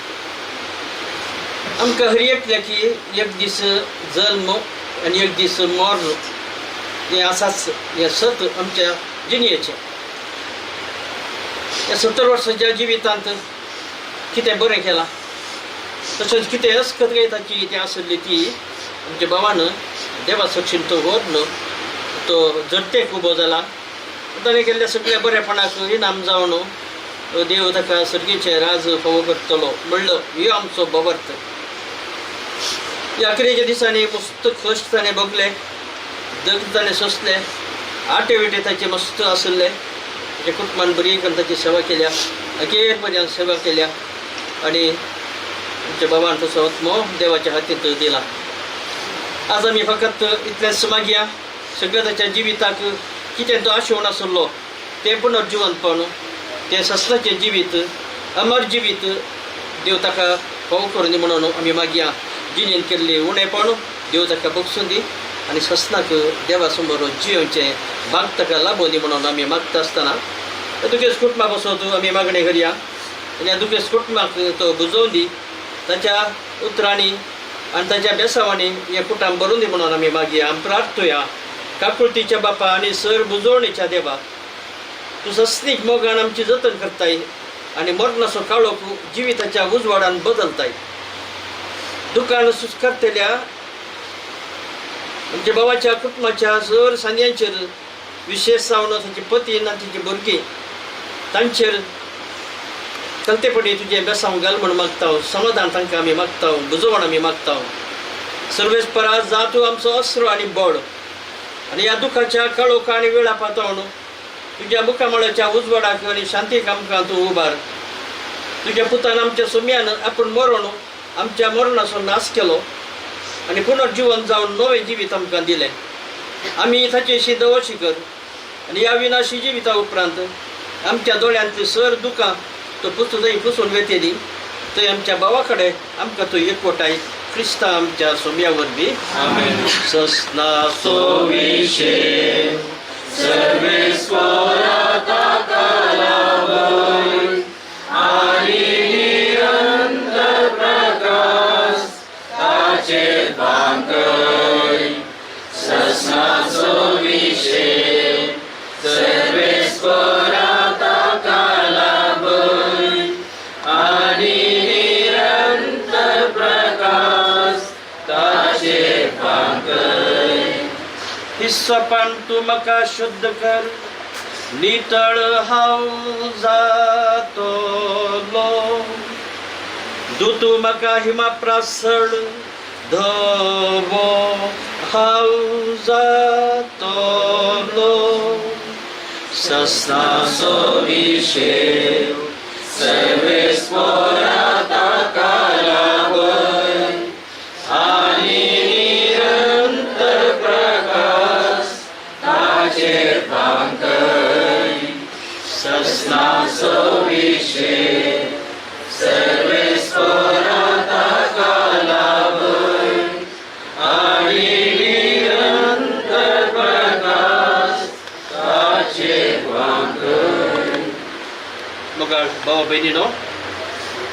आमकां हर एकल्याकी एक दीस जल्म आनी एक दीस मर्ण हें आसाच. हें सत आमच्या जिणेचें. ह्या 70 वर्सांच्या जिवितांत कितें बरें केलां, तशेंच कितें अस्कत ताची ती आसली ती आमच्या भावान देवा सक्षीन तो व्हरून तो जडतेक उबो जाला. ताणें केल्ल्या सगळ्या बरेपणाक इनाम जावन देव ताका सर्गीचें राज फावो करतलो म्हणलो ह्यो आमचो भावार्थ. ह्या अखेरेच्या दिसांनी मस्त कश्ट ताणें भोगले, दर्द ताणें सोंसले, आटे विटे ताचे मस्त आशिल्ले. ताच्या कुटुंबान बरी करून ताची सेवा केल्या, अखेर पर्यंत सेवा केल्या आनी आमच्या बाबान तसो आत्मो देवाच्या हातींत दिला. आज आमी फकत इतलेंच मागया, सगळ्या ताच्या जिविताक कितें तो आशोवन आसलो तें पुनर्जिवंतपण, तें सस्नाचें जिवीत, अमर जिवीत देव ताका फावो करून दी म्हणून आमी मागया. जिणेन केल्ली उणेपण देव ताका बक्षून दी आनी सस्नाक देवा समोर जियोवचें भाग ताका लाबोवन दी म्हणून आमी मागता आसतना दुखेस्त कुटुंबा पासत आमी मागणें करया आनी ह्या दुखेस्त कुटुंबाक तो बुजोवन दी, ताच्या उतरांनी आनी ताच्या बेसावांनी हें कुटुंब भरून दी म्हणून आमी मागया. आमी प्रार्थुया. काकुळतीच्या बापा आनी सर बुजवणेच्या देवा, तूं सस्नीक मोगान आमची जतन करताय आनी मरणाचो काळोख जिविताच्या उजवाडान बदलताय. दुकान सुस्कारतल्या आमच्या बाबाच्या कुटुंबाच्या सर सांद्यांचेर विशेष जावन ताची पती आनी ताची भुरगीं तांचेर चलतेपणी तुजें बेसांव घाल म्हूण मागता. समाधान तांकां आमी मागता, बुजवण आमी मागता. सर्वेस्परा जा तूं आमचो अस्त्र आनी बळ आनी ह्या दुखाच्या काळोखा आनी वेळा पातळून तुज्या मुखामळाच्या उजवाडाक आनी शांतीक आमकां तूं उबार. तुज्या पुतान आमच्या सुम्यान आपूण मरण आमच्या मरणाचो नाश केलो आनी पुनर्जिवन जावन नवें जिवीत आमकां दिलें. आमी ताचेशी दवशी कर आनी ह्या विनाशी जिविता उपरांत आमच्या दोळ्यांतली सर दुकां तो पुसून थंय पुसून वेतेली थंय आमच्या भावा कडेन आमकां तो एकवटाय क्रिस्ता आमच्या सोम्या वरवीं. ससनाचो विशे सर्वेस्वरा ताका लाभय आनी निरंतर प्रकाश ताचेर फांकय. ससनाचो विशे सर्वेस्वरा ताका लाभय आनी निरंतर प्रकाश ताचेर फांकय. हिस्सपान तूं म्हाका शुद्ध कर, नितळ हांव जातलो. दूत म्हाका हिमा प्रासळ धवो हांव जातलो. ससनाचो विशे सर्वेस्वरा ताका लाभय आनी निरंतर प्रकाश ताचेर फांकय. ससनाचो विशे सर्वेस्वरा ताका लाभय आनी निरंतर प्रकाश ताचेर फांकय. मोगाळ भावा भयणीनो,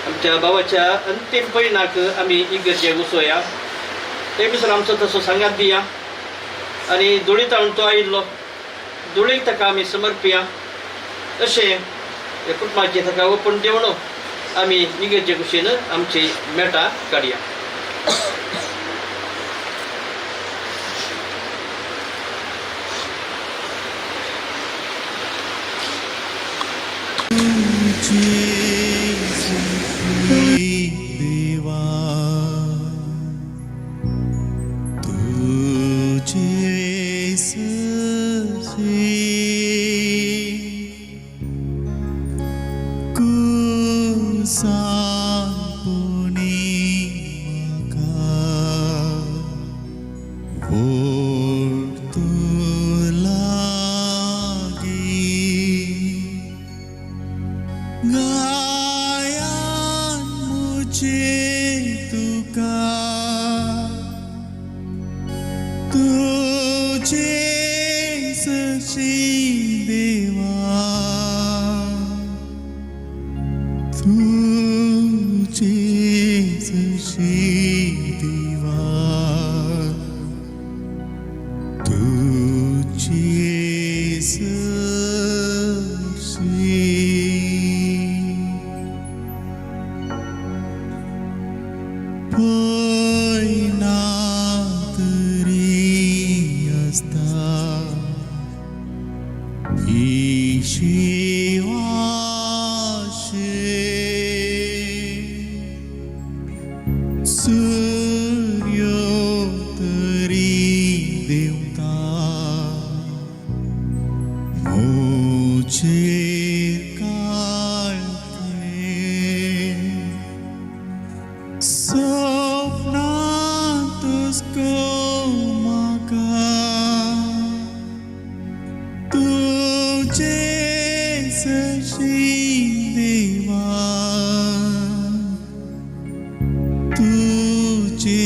आमच्या भावाच्या अंतीम पयणाक आमी इगर्जे घुसोया. ते भितर आमचो तसो सांगात दिया आनी धुळीतावन तो आयिल्लो धुळीक ताका आमी समर्पिया. अशें ह्या कुटुंबाचें ताका ओपन दिवन आमी इगर्जे कुशीन आमची मेटां काडया. देवा तुझे ससे कुसापुनी म्हाका ओडतो लागी गायान मुझे तुका तुझे सशी देवा तुझे सशी देवा तुझे सशी. पयना तरी आसता इशिवाशे सूर्यो तरी देवता मोचेर काळखे स्वप्नांतच म्हाका तुझे सशी देवा तुझे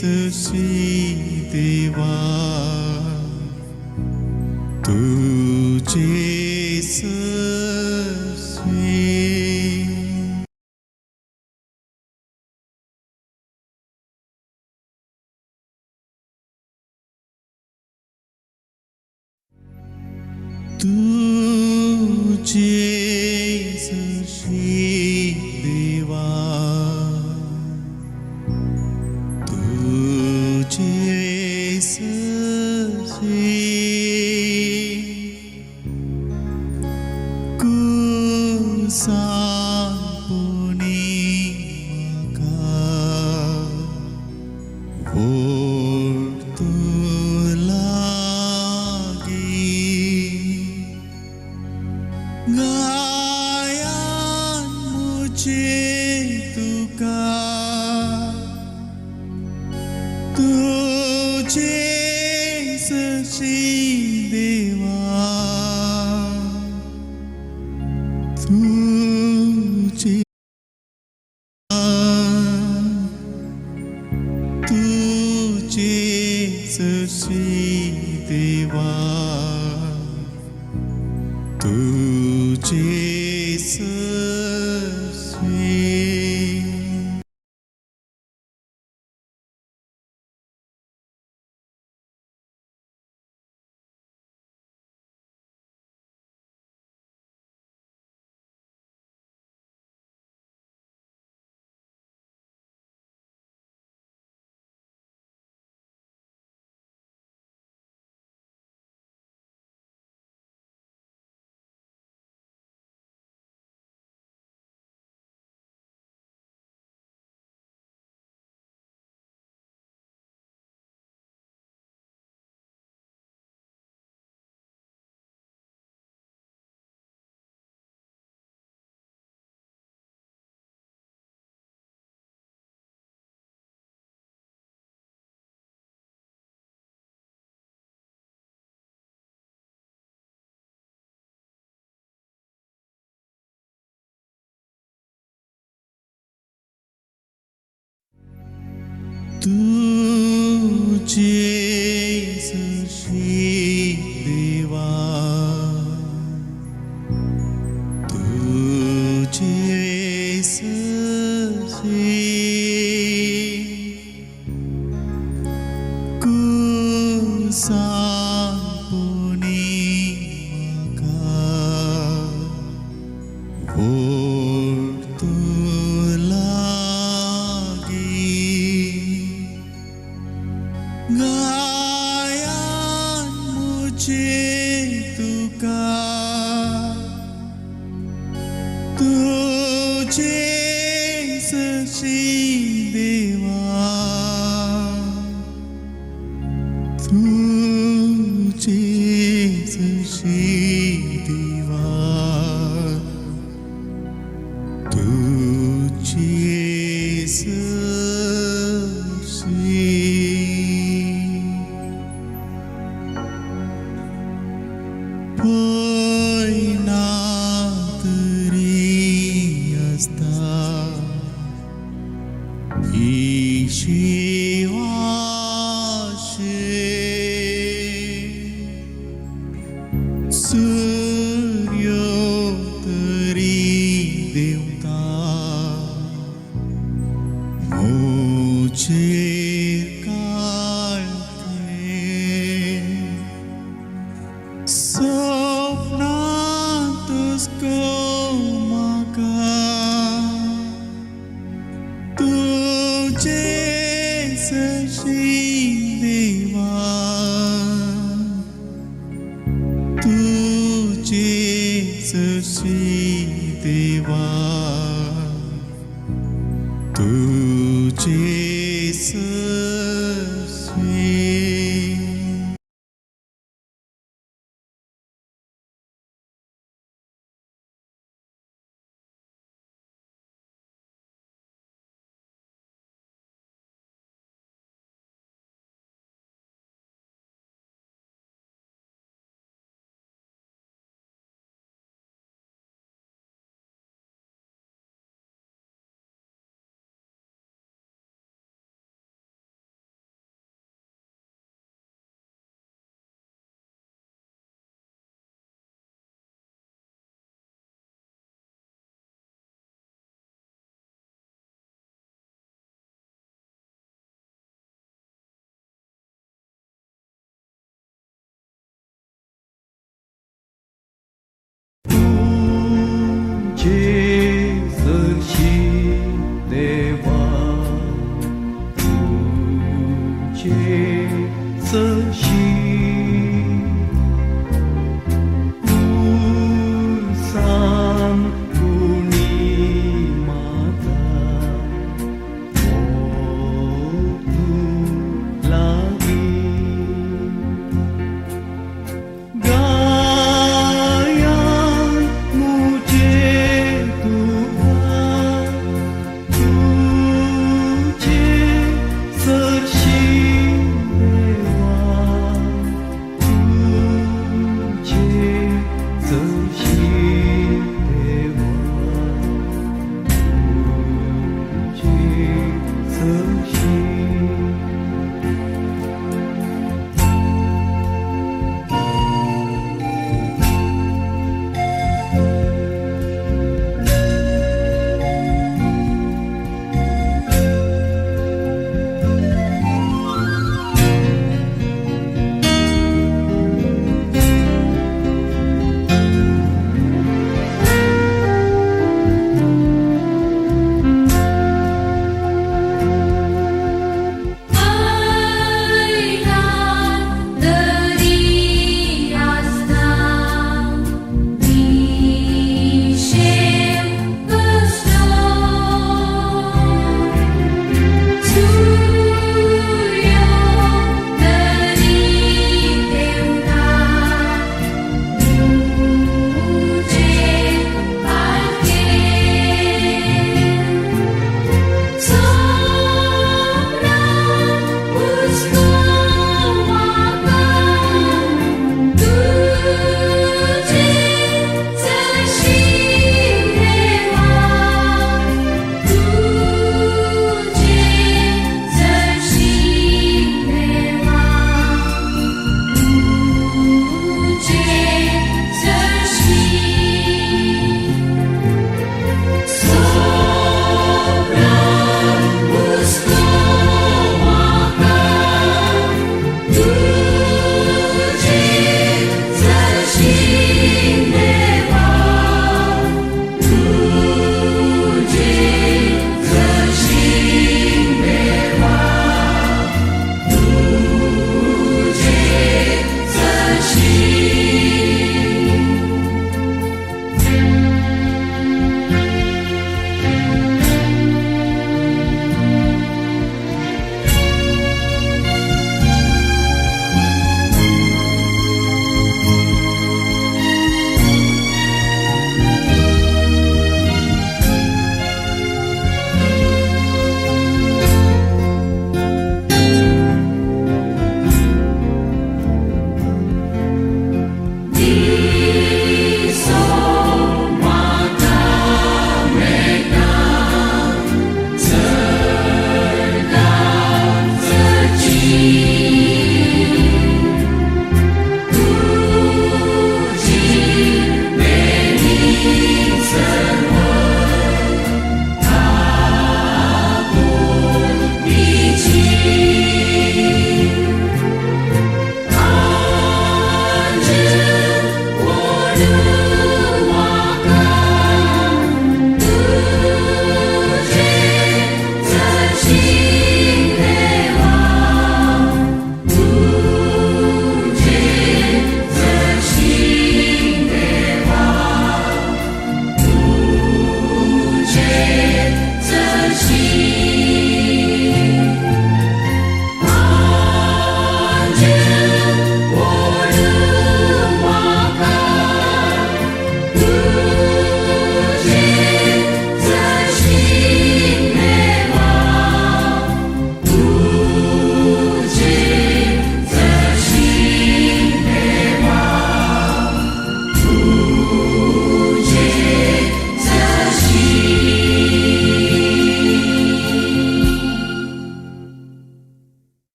सशी देवा तुझे सशी. तुझे सशी देवा तुझे सशी कुसापुनी म्हाका ओडतो लागी गायान मुझे तुका तुझे सशी देवा. तुझे तुझे सशी देवा तुझे सशी तुझे सशी देवा तुझे सशी कुसांपुनी म्हाका ओड लागी गायान मुझे तुका तुझे सशी देवा तुझे सशी देवा तुझे सशी पयना तरी आसता ही शिवाशे सूर्य तरी देवता मोचेर काळखे सपनांतच म्हाका तुझे सशी देवा तुझे सशी देवा तुझे सशी।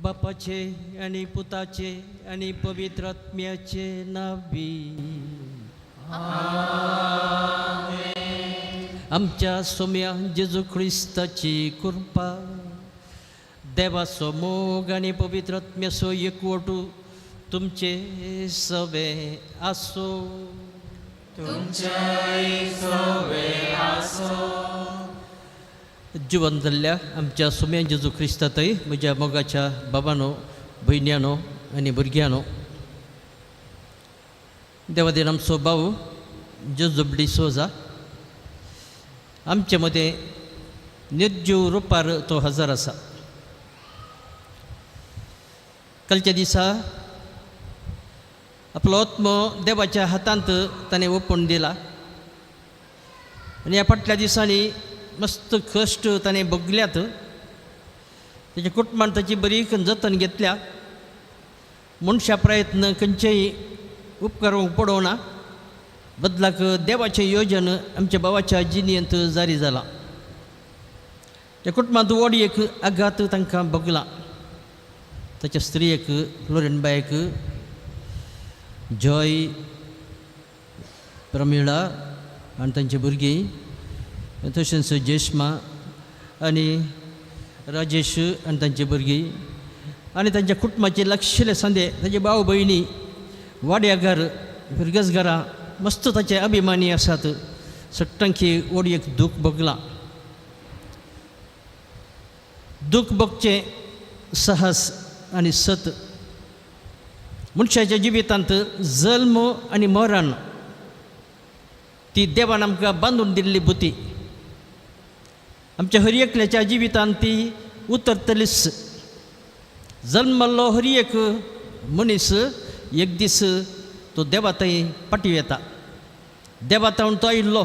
बापाचे आनी पुताचे आनी पवित्र आत्म्याचे नांवी. आमच्या सोम्या जेजू क्रिस्ताची कृपा, देवाचो मोग आनी पवित्र आत्म्याचो एकवटू तुमचे सवे आसो. जिवन जाल्ल्या आमच्या सोम्या जेजू क्रिस्तातय म्हज्या मोगाच्या बाबानो, भयण्यांनो आनी भुरग्यांनो, देवादेन आमचो भाव जेजू सोजा आमचे मदें निर्जीव रुपार तो हजर आसा. कालच्या दिसा आपलो आत्मो देवाच्या हातांत ताणें ओपून दिला आनी ह्या फाटल्या दिसांनी मस्त कश्ट ताणें भोगल्यात. ताच्या कुटुंबान ताची बरी जतन घेतल्या. मनशा प्रयत्न खंयचेय उपकरूंक पडोवना, बदलाक देवाचें योजन आमच्या भावाच्या जिणेंत जारी जालां. त्या कुटुंबांत व्हड एक आघात तांकां भोगला. ताच्या स्त्रियेक फ्लोरिनबायक, जॉय, प्रमिळा आनी तांची भुरगीं, तशेंच जेश्मा आनी राजेश आनी तांची भुरगीं आनी तांच्या कुटुंबाचे लागशिल्ले सांदे, ताचे भाव भयणी, वाड्या घर, फिरगजघरां मस्त ताचे अभिमानी आसात. सट्टांकी व्हड एक दूख भोगलां. दूख भोगचें साहस आनी सत मनशाच्या जिवितांत जल्म आनी मरण ती देवान आमकां बांदून दिल्ली बुती. आमच्या हर एकल्याच्या जिवितांत ती उतरतलीच. जल्मल्लो हर एक मनीस एक दीस तो देवा थंय फाटी येता. देवा तावन तो आयिल्लो,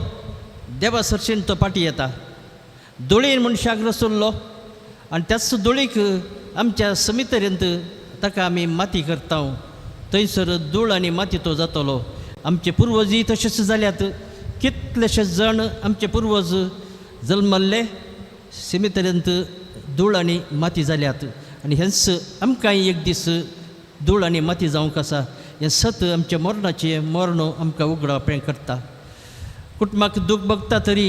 देवा सरशीन तो फाटी येता. दोळीन मनशाक रसुल्लो आनी त्याच दोळीक आमच्या समितरेंत ताका आमी माती करता. थंयसर धूळ आनी माती तो जातलो. आमचे पुर्वजूय तशेंच जाल्यात. कितलेशे जाण आमचे पुर्वज जल्मल्ले सिमितरेंत धूळ आनी माती जाल्यात आनी हेंच आमकांय एक दीस धूळ आनी माती जावंक आसा. हें सत आमच्या मरणाचें मर्ण आमकां उगडापें करता. कुटुंबाक दूख भोगता तरी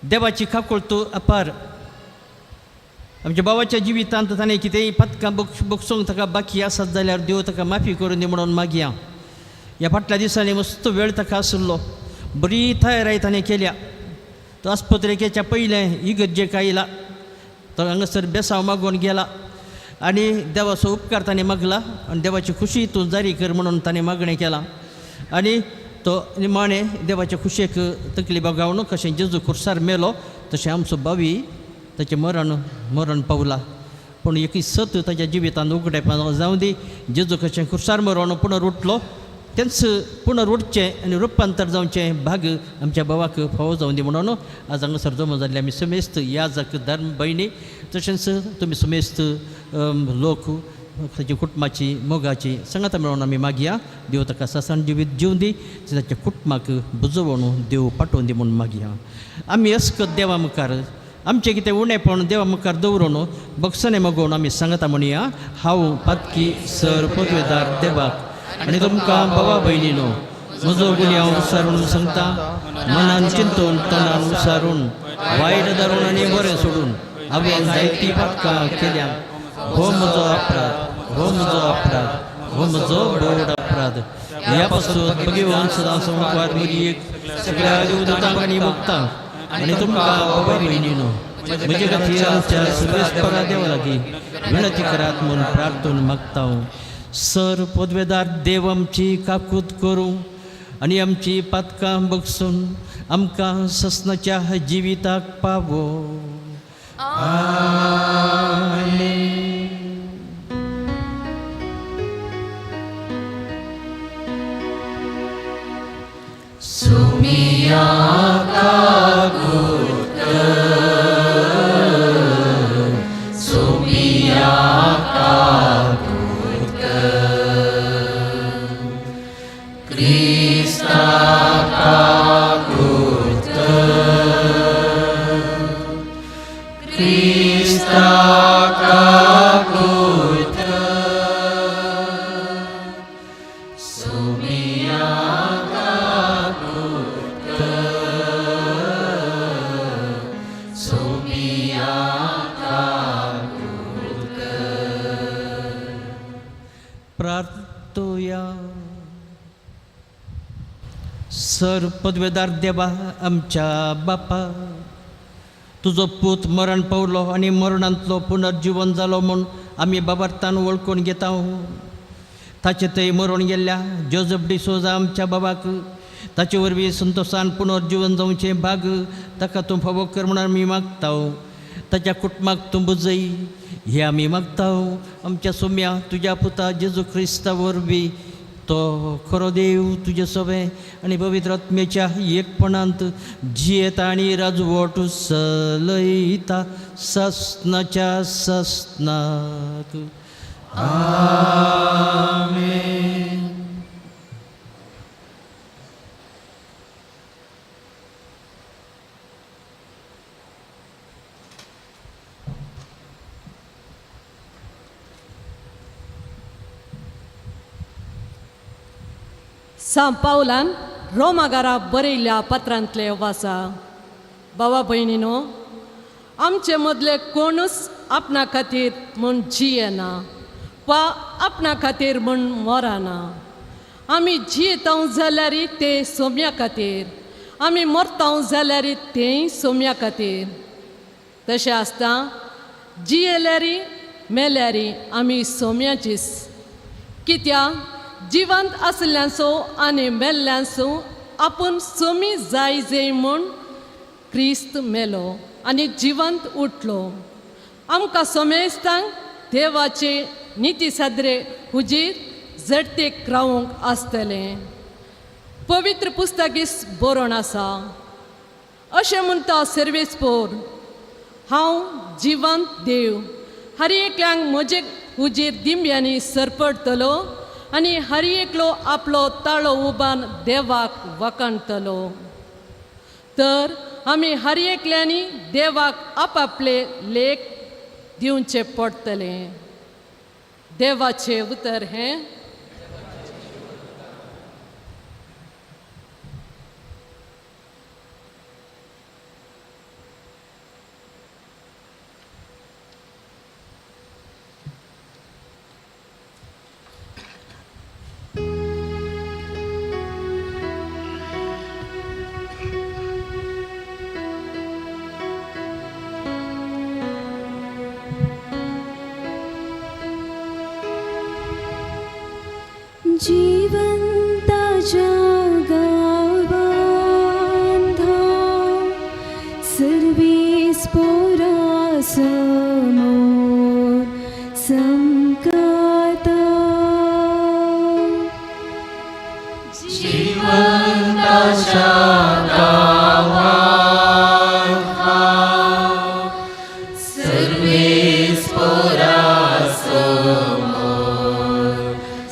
देवाची काकुळट अपार. आमच्या भावाच्या जिवितांत ताणें कितेंय पदकां भोगसूंक ताका बाकी आसत जाल्यार देव ताका माफी करून दी म्हणून मागया. ह्या फाटल्या दिसांनी मस्त वेळ ताका आशिल्लो, बरी तयारी ताणें केल्या. तो आस्पत्रेकेच्या पयलें इगर्जेक आयला, तो हांगासर बेसांव मागून गेला आनी देवाचो उपकार ताणें मागला आनी देवाची खुशी तूं जारी कर म्हणून ताणें मागणें केलां. आनी तो निमाणें देवाचे खुशेक तकली बागावन कशें जेजू खुर्सार मेलो तशें आमचो भावी ताचें मरण मरण पावला. पूण एक सत ताच्या जिवितांत उगडेपण जावं दी. जेजू कशें खुर्सार मरण पुनर उठलो तेंच पुनर उठचें आनी रुपांतर जावचें भाग आमच्या भावाक फावो जावं दी म्हणून आज हांगासर जमा जाल्ले आमी समेस्त याजक धर्म भयणी तशेंच तुमी समेस्त लोक ताच्या कुटुंबाची मोगाची सांगाता मेळोवन आमी मागया. देव ताका सासान जिवीत जिवन दी, ताच्या कुटुंबाक बुजोवन देव पाठोवन दी म्हणून मागया. आमी अस्कत देवा मुखार आमचें कितें उणेपण देवा मुखार दवरून बक्षाने मागोवन आमी सांगता म्हणया. हांव पातकी सर पदवेदार देवाक आनी तुमकां बाबा भयणीनो म्हजो गुन्यांव विसारून सांगता. मनान चिंतून तणान विसारून वायट धरून आनी बरें सोडून हांवें जायतीं पातकां केल्या. हो म्हजो अपराध, हो म्हजो अपराध, हो म्हजो बोड अपराध. ह्या पासून भगवंत सदां संवसार मरियेक सगळ्या देवदूतांक आनी भक्तांक आनी तुमकां बाबा भयणीनो म्हजे खातीर आमच्या सर्वेस्परा देवा लागीं विनंती करात म्हूण प्रार्थून मागता. सर पदवेदार देव आमची काकूत करूं आनी आमची पातकां बगसून आमकां ससनाच्या जिविताक पावो. आमेन. Sumia kagut Sumia kagut Krista kagut Krista. सर पदवेदार देवा आमच्या बापा, तुजो पूत मरण पावलो आनी मरणांतलो पुनर्जिवन जालो म्हूण आमी बाबार्थान वळखून घेता. ताचे थंय मरून गेल्ल्या जोजफ डिसोजा आमच्या बाबाक ताचे वरवीं संतोशान पुनर्जिवन जावचें भाग ताका तूं फावो कर म्हणून आमी मागता. ताच्या कुटुंबाक तूं बुजय हें आमी मागता. आमच्या सोम्या तुज्या पुता जेजू क्रिस्ता वरवीं तो खरो देव तुजे सोबें आनी पवित्र आत्म्याच्या एकपणांत जियेता आनी राजवट चलयता ससनाच्या ससनाक. आमेन. सांव पावलान रोमागारा बरयल्ल्या पत्रांतले वासा. बाबा भयणीनो, आमचे मदले कोणूच आपणा खातीर म्हूण जियेना वा आपणा खातीर म्हूण मरना. आमी जियेता जाल्यार ते सोम्या खातीर, आमी मरता जाल्यार तेंय सोम्या खातीर. तशें आसता जियेल्यार मेल्यार आमी सोम्याचीच. कित्याक जिवंत आसल्यांचो आनी मेल्ल्यांचो आपूण सोमी जाय जय म्हूण क्रिस्त मेलो आनी जिवंत उठलो. आमकां सोमेस्तांक देवाचे निती सादरे हुजीर जडतेक रावंक आसतलें. पवित्र पुस्तकीस बरोवन आसा, अशें म्हणटा सर्वेस्पोर, हांव जिवंत देव, हर एकल्यांक म्हजे हुजीर दिंब्यांनी सरपडटलो आनी हर एकलो आपलो ताळो उबान देवाक वखणटलो. तर आमी हर एकल्यांनी देवाक आपापले लेख दिवचे पडटले. देवाचें उतर हें. जिवंताच्या गावांत सर्वीस पोरासमोर समकाता. जिवंताच्या गावांत सर्वीस पोरासमोर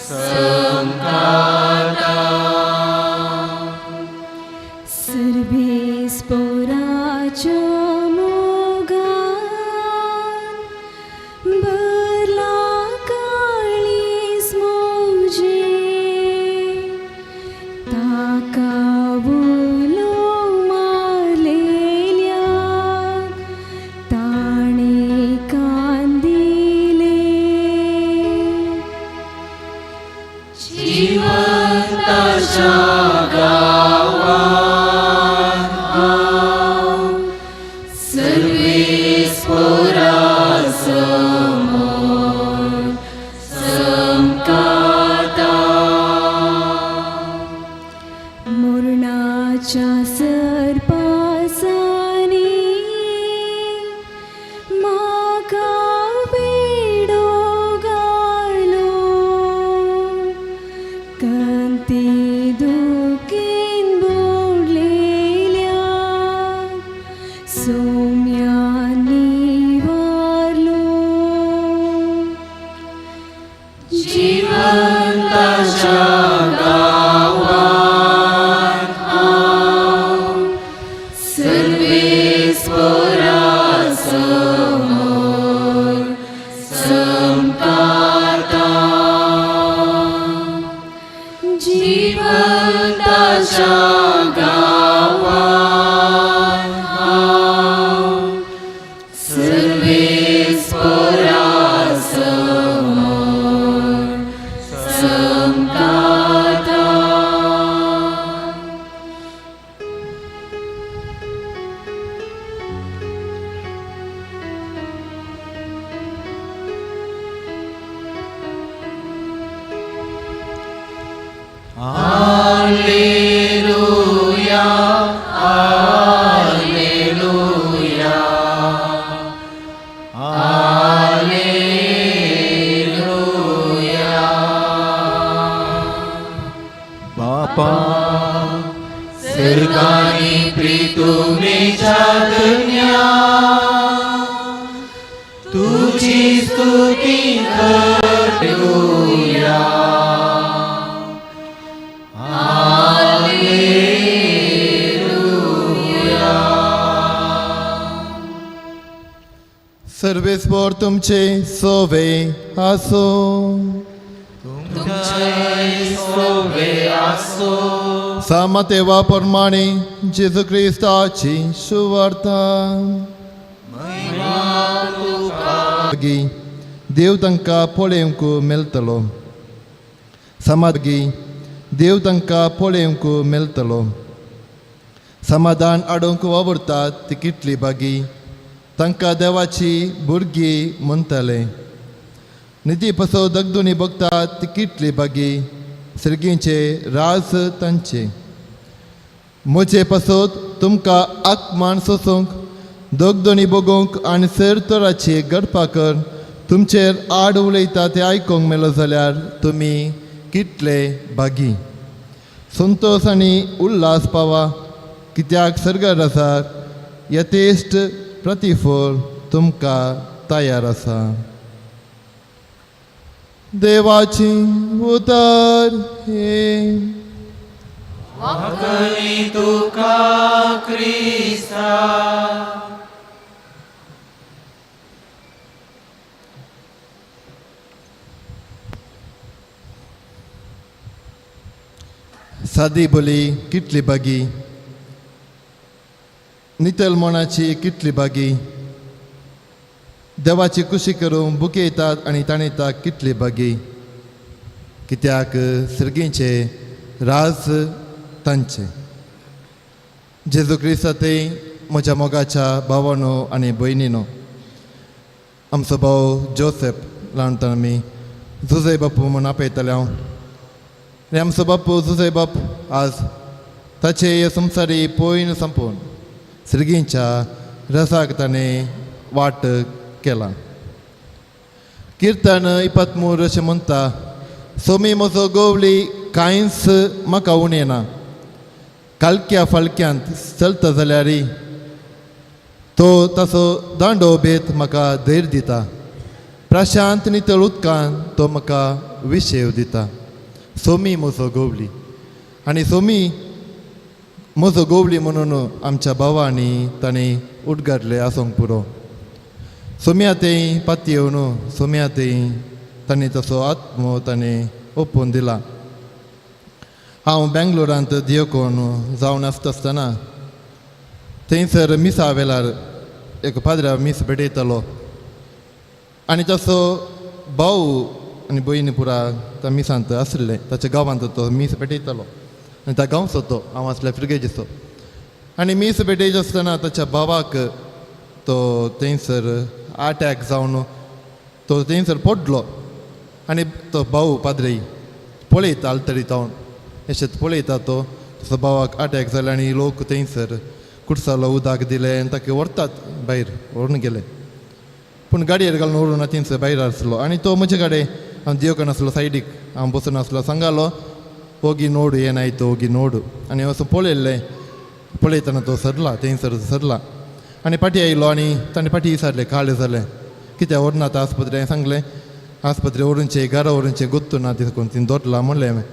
समकाता. सर्वीस पोराच्या मोगान भरला काळीज मोजे, ताका उलो मारलेल्या ताणें कान दिले. जिवंताच्या गावांत सर्वीस पोरासमोर समकाता. मरणाच्या सरपासांनी म्हाका वेडो घालो, कांती दुखीन बुडलेल्या सोम्यांनी वारलो. जिवंताच्या गावांत सर्वीस पोरासमोर समकाता. जिवंताच्या गावांत सर्वीस पोरासमोर समकाता. Alleluia, Alleluia, Alleluia. बापा सर्गानी प्रीतुमेच्या धन्या तुझी स्तुती करूया. आलेलुया. सर्वेस्पोर तुमचे सोवे आसो. तुमचे सोवे आसो. सामतेवा प्रमाणे जेजू क्रिस्ताची सुवार्ता. मागी देव तांकां पळोवंक मेळटलो. समागी देव तांकां पळोवंक मेळटलो. समाधान हाडूंक वावुरतात ती कितली बागी, तांकां देवाची भुरगीं म्हणटले. निती पसो दगदुनी बगतात ती कितली बागी, सर्गींचे राज तांचे. म्हजे पासत तुमकां आकमान सोसूंक, दगदणी बगोवंक आनी सर तराची घडपा कर तुमचेर आड उलयता तें आयकूंक मेलो जाल्यार तुमी कितले भागी. संतोश आनी उल्हास पावा, कित्याक सर्गार आसा यथेश्ट प्रतिफळ तुमकां तयार आसा. देवाची उतर हे. वाकणी तुका क्रिस्ता. सादी बोली कितली बागी, नितल मनाची कितली बागी, देवाची कुशी करूंक बुकयतात आनी ताणयतात कितली बागी, कित्याक सर्गींचे राज तांचे. जेजू क्रिस्ताते म्हज्या मोगाच्या भावानो आनी भयणीनो, आमचो भाव जोसेफ ल्हानपणान आमी जुजय बापू म्हूण आपयताले हांव. आनी आमचो बापू जुजय बाप आज ताचे संवसारी पयन संपोवन सर्गींच्या रसाक ताणें वाट केला. किर्तन 23 अशें म्हणटा, सोमी म्हजो गोवली कांयच म्हाका उणें ना, कालक्या फालक्यांत चलता जाल्यार तो ताचो दांडो बेत म्हाका धैर्य दिता, प्रशांत नितळ उदकान तो म्हाका विशेव दिता. सोमी म्हजो गोवली. आनी सोमी म्हजो गोवली म्हणून आमच्या भावांनी ताणें उदगारलें आसूंक पुरो. सोम्या तें पातयेवन सोम्या तें ताणें तसो आत्मो ताणें ओपून दिला. हांव बेंगलोरांत दियोकोन जावन आसता आसतना थंयसर मिसा वेळार एक पाद्र्या मीस भेटयतालो आनी तसो भाव आनी भयणी पुरा त्या मिसांत आशिल्ले. ताच्या गांवांत तो मीस भेटयतालो आनी त्या गांवचो तो, हांव आसल्या फिरगेजीचो. आनी मीस भेटयता आसतना ताच्या भावाक तो थंयसर अटॅक जावन तो थंयसर पडलो आनी तो भाव पाद्री पळयता आलतडी जावन अशेंच पळयता तो तसो भावाक अटॅक जालो आनी लोक थंयसर कुडसालो उदक दिलें आनी ताका व्हरतात भायर व्हरून गेले. पूण गाडयेर घालून व्हरून थंयसर भायर आसलो आनी तो म्हजे कडेन हांव देवकान आसलो सायडीक हांव बसून आसलो, सांगालो ओगी नोडू येनाय तो ओगी नोडू. आनी असो पळयल्लें, पळयतना तो सरला थंयसर सरला आनी फाटीं आयलो आनी ताणें फाटीं विचारलें काळें जालें कित्याक व्हरना आतां आस्पत्रे. हांवें सांगलें आस्पत्रे व्हरूंचे घरा व्हरूंचे गोत्तू ना तितून तिन दोतला म्हणलें हांवें.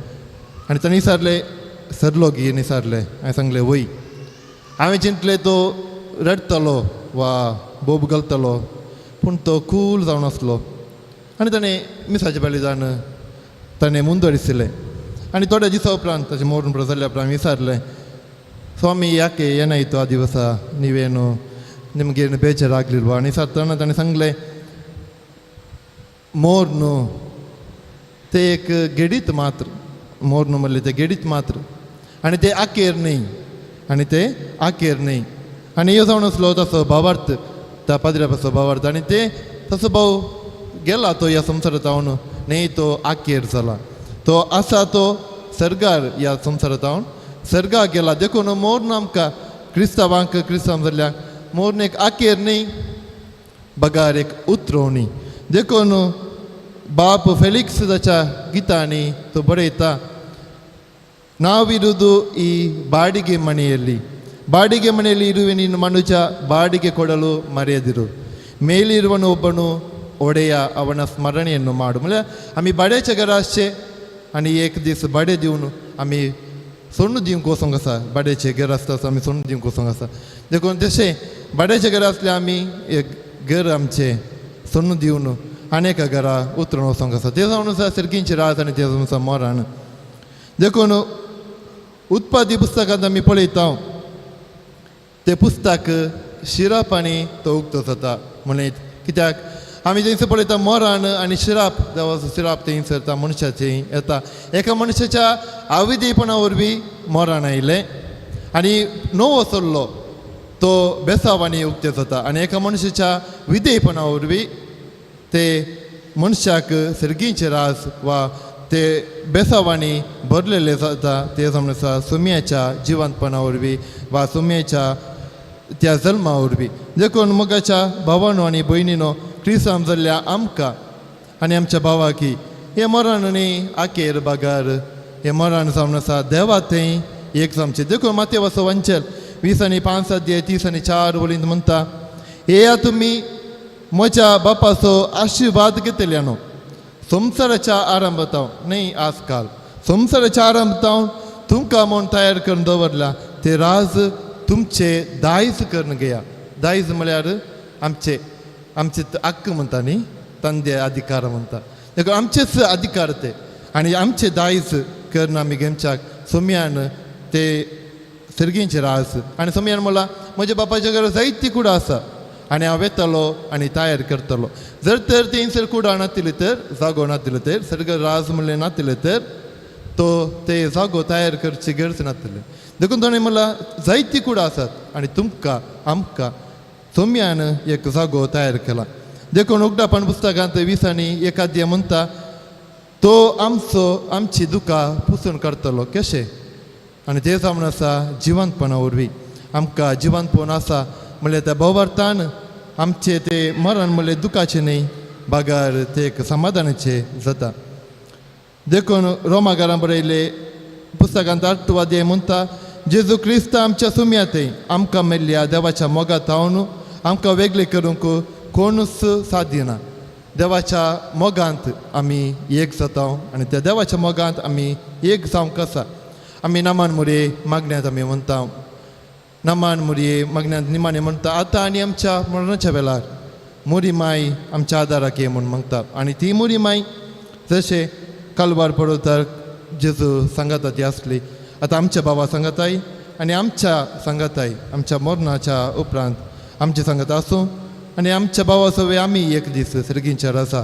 आनी ताणें विचारलें सरलो गी विचारलें. हांवें सांगलें वय. हांवें चिंतलें तो रडटलो वा बोब घालतलो, पूण तो कूल जावन आसलो आनी ताणें मिसाचे पाळी जावन ताणें मुंदरिसलें. आनी थोड्या दिसा उपरांत ताचें मोरून जाल्या उपरांत विचारलें, स्वामी ಯಾಕೆ ಏನಾಯಿತು ಆ ದಿವಸ, ನೀವೇನು ನಿಮಗೇನು ಬೇಜಾರಾಗಲಿಲ್ವಾ ಆನಿ ಸರ್ತಾನ ತಾणें सांगलें, मोर न्हू ते एक गेडीत मात्र, मोर न्हू म्हणलें ते गेडीत मात्र आनी ते आकेर न्ही, आनी ते आकेर न्ही. आनी ह्यो जावन आसलो तसो भावार्थ त्या पाद्र्या भावार्थ आनी ते तसो भाव गेला तो ह्या संवसारांत जावन न्ही तो आकेर जाला, तो आसा तो सर्गार ह्या संवसारांत हांव सर्गाक गेला. देखून मोर्न आमकां क्रिस्तांवांक क्रिस्तांव जाल्ल्यांक मोर्न एक आकेर न्ही बगार एक उतरोवणी. देखून बाप फेलिक्स ताच्या गितांनी तो बरयता, ನಾವಿರುವುದು ಈ ಬಾಡಿಗೆ ಮನೆಯಲ್ಲಿ, ಬಾಡಿಗೆ ಮನೆಯಲ್ಲಿ ಇರುವೆ ನೀನು ಮನುಜ, ಬಾಡಿಗೆ ಕೊಡಲು ಮರೆಯದಿರು, ಮೇಲಿರುವನು ಒಬ್ಬನು ಒಡೆಯ ಅವನ ಸ್ಮರಣೆಯನ್ನು ಮಾಡು. म्हळ्यार आमी भाड्याच्या घरा आसचे आनी एक दीस भाडें दिवन आमी सोडून दिवंक वचोंक आसा. भाड्याचें घर आसता आमी सोडून दिवंक वचोंक आसा. देखून तशें भाड्याच्या घरा आसल्यार आमी एक घर आमचें सोडून दिवन आनी एका घरा उतरून वचोंक आसा. तें जावन आसा सर्गींचे राज आनी तें जावन आसा मरण. देखून उत्पादी पुस्तकांत आमी पळयता तें पुस्तक शिराप आनी तो उक्तो जाता म्हणून. कित्याक आमी थंयसर पळयता मरण आनी शिराप, देवाचो शिराप थंयसर येता मनशाचें येता. एका मनशाच्या आविदेपणा वरवीं मरण आयलें आनी नवो चल्लो तो बेसाव आनी उक्ते जाता. आनी एका मनशाच्या विधेयपणा वरवीं ते मनशाक सर्गींचे राज वा ते बेसावांनी भरलेले जाता. ते जावन आसा सुम्याच्या जिवंतपणा वरवीं वा सुम्याच्या त्या जल्मा वरवीं. देखून मोगाच्या भावानो आनी भयणीनो, क्रिस्तांव जाल्ल्या आमकां आनी आमच्या भावाकी हें मरण न्ही आकेर बागार, हें मरण जावन आसा देवा थंय एक जावचें. देखून मातेवाचो वंचल 20:5 अध्याय 30:4 वळींत म्हणटा, येया तुमी म्हज्या बापाचो आशिर्वाद घेतल्या न्हू, संवसाराच्या आरंभांत न्ही आजकाल, संवसाराच्या आरंभांत तुमकां म्हूण तयार करून दवरला ते राज तुमचे दायज करून घेया. दायज म्हळ्यार आमचे आमचे हक्क म्हणटा न्ही, तंदे अधिकार म्हणटा. देखून आमचेच अधिकार ते आनी आमचे दायज करून आमी घेवच्याक सोम्यान ते सर्गींचे राज. आनी सोम्यान म्हणला म्हज्या बापाच्या घरा जायती कुडां आसा आनी हांव वेतलो आनी तयार करतलो. जर तर थंयसर कुडां नातिल्ली तर, जागो नातिल्लो तर, सर्ग राज म्हणलें नातिल्लें तर तो ते जागो तयार करची गरज नातिल्ली. देखून ताणें म्हणलां जायती कुडां आसात आनी तुमकां आमकां सोम्यान एक जागो तयार केला. देखून उगडापण पुस्तकांत 20:1 अध्याय म्हणटा, तो आमचो आमची दुकां पुसून काडटलो. कशें? आनी तें जावन आसा जिवंतपणा वरवीं. आमकां जिवंतपण आसा म्हणल्यार त्या भोवार्थान आमचें तें मरण म्हणल्यार दुखाचें न्ही बागार तें एक समाधानाचें जाता. देखून रोमागारां बरयल्ले पुस्तकांत 8 अध्याय म्हणटा, जेजू क्रिस्त आमच्या सुम्यातय आमकां मेल्ल्या देवाच्या मोगांत हावन आमकां वेगळें करूंक कोणूच साध्य ना. देवाच्या मोगांत आमी एक जाता आनी त्या देवाच्या मोगांत आमी एक जावंक आसा. आमी नमान मुरये मागण्यांत आमी म्हणटा, नमान मुरये मागण्यांत निमाणें म्हणटा, आतां आनी आमच्या मरणाच्या वेळार मुरी माय आमच्या आदाराक ये म्हूण मागता. आनी ती मुरी माय जशें कालवार पडोवतार जेजू सांगाता ती आसली, आतां आमच्या बाबा सांगाताय आनी आमच्या सांगाताय आमच्या मरणाच्या उपरांत आमचे सांगात आसूं. आनी आमच्या भावा सवे आमी एक दीस सर्गींच्या रसा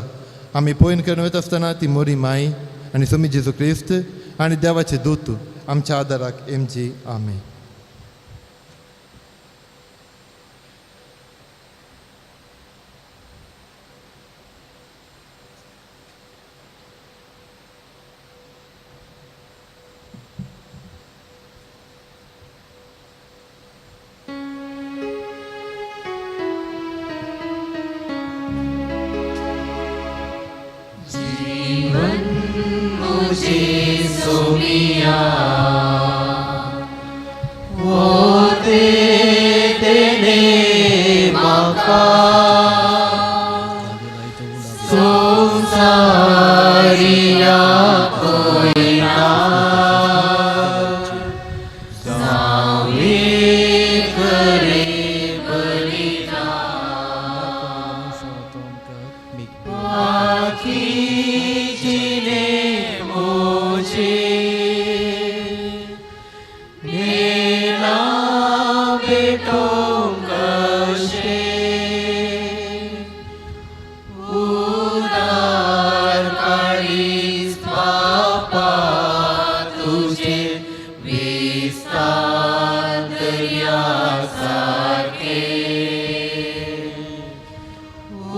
आमी पळोवन करून वता आसतना ती मोरी माय आनी सोमी जेजू क्रिस्त आनी देवाचे दूत आमच्या आदाराक एमजी. आमेन.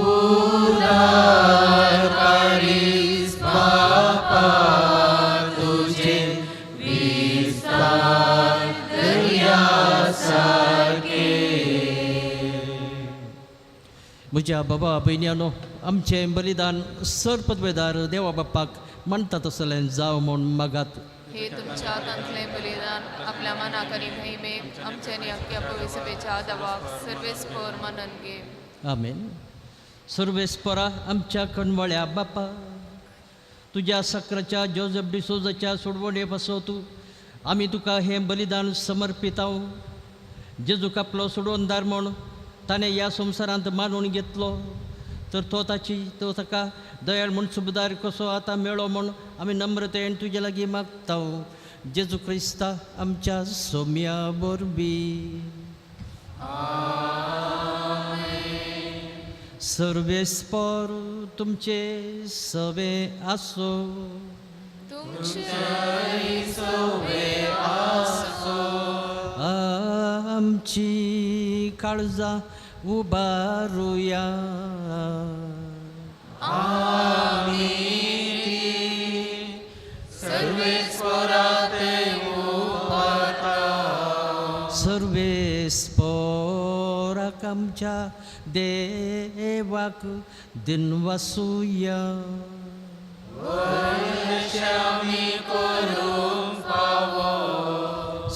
उदार कारीस बापा तुझे। म्हज्या बाबा भयण्यानो, आमचें बलिदान सर पदवेदार देवा बाप्पाक मानता तसलें जावं म्हूण मागात. हे तुमच्या हातांतलें बलिदान आपल्या मनाक आनी महिमेक आमच्या आनी अख्ख्या पविसभेच्या दवाक सर्वेस्पर मानून घे. आमेन. सर्वेस्परा आमच्या कणवळ्या बापा, तुज्या सक्राच्या जोजफ डिसोजाच्या सोडवणे पासत आमी तुका हें बलिदान समर्पिताव. जेजूक आपलो सोडवणदार म्हूण ताणें ह्या संवसारांत मानून घेतलो, तर तो ताची तो ताका दयाळ म्हूण सुबदार कसो आतां मेळो म्हूण आमी नम्रतेन तुजे लागीं मागता. जेजू क्रिस्ता आमच्या सोम्या वरवीं. सर्वेस्पर तुमचे सवे आसो. आमची काळजां उबारुया. सर्वेस्पराक आमच्या देवाक दिनवासुया.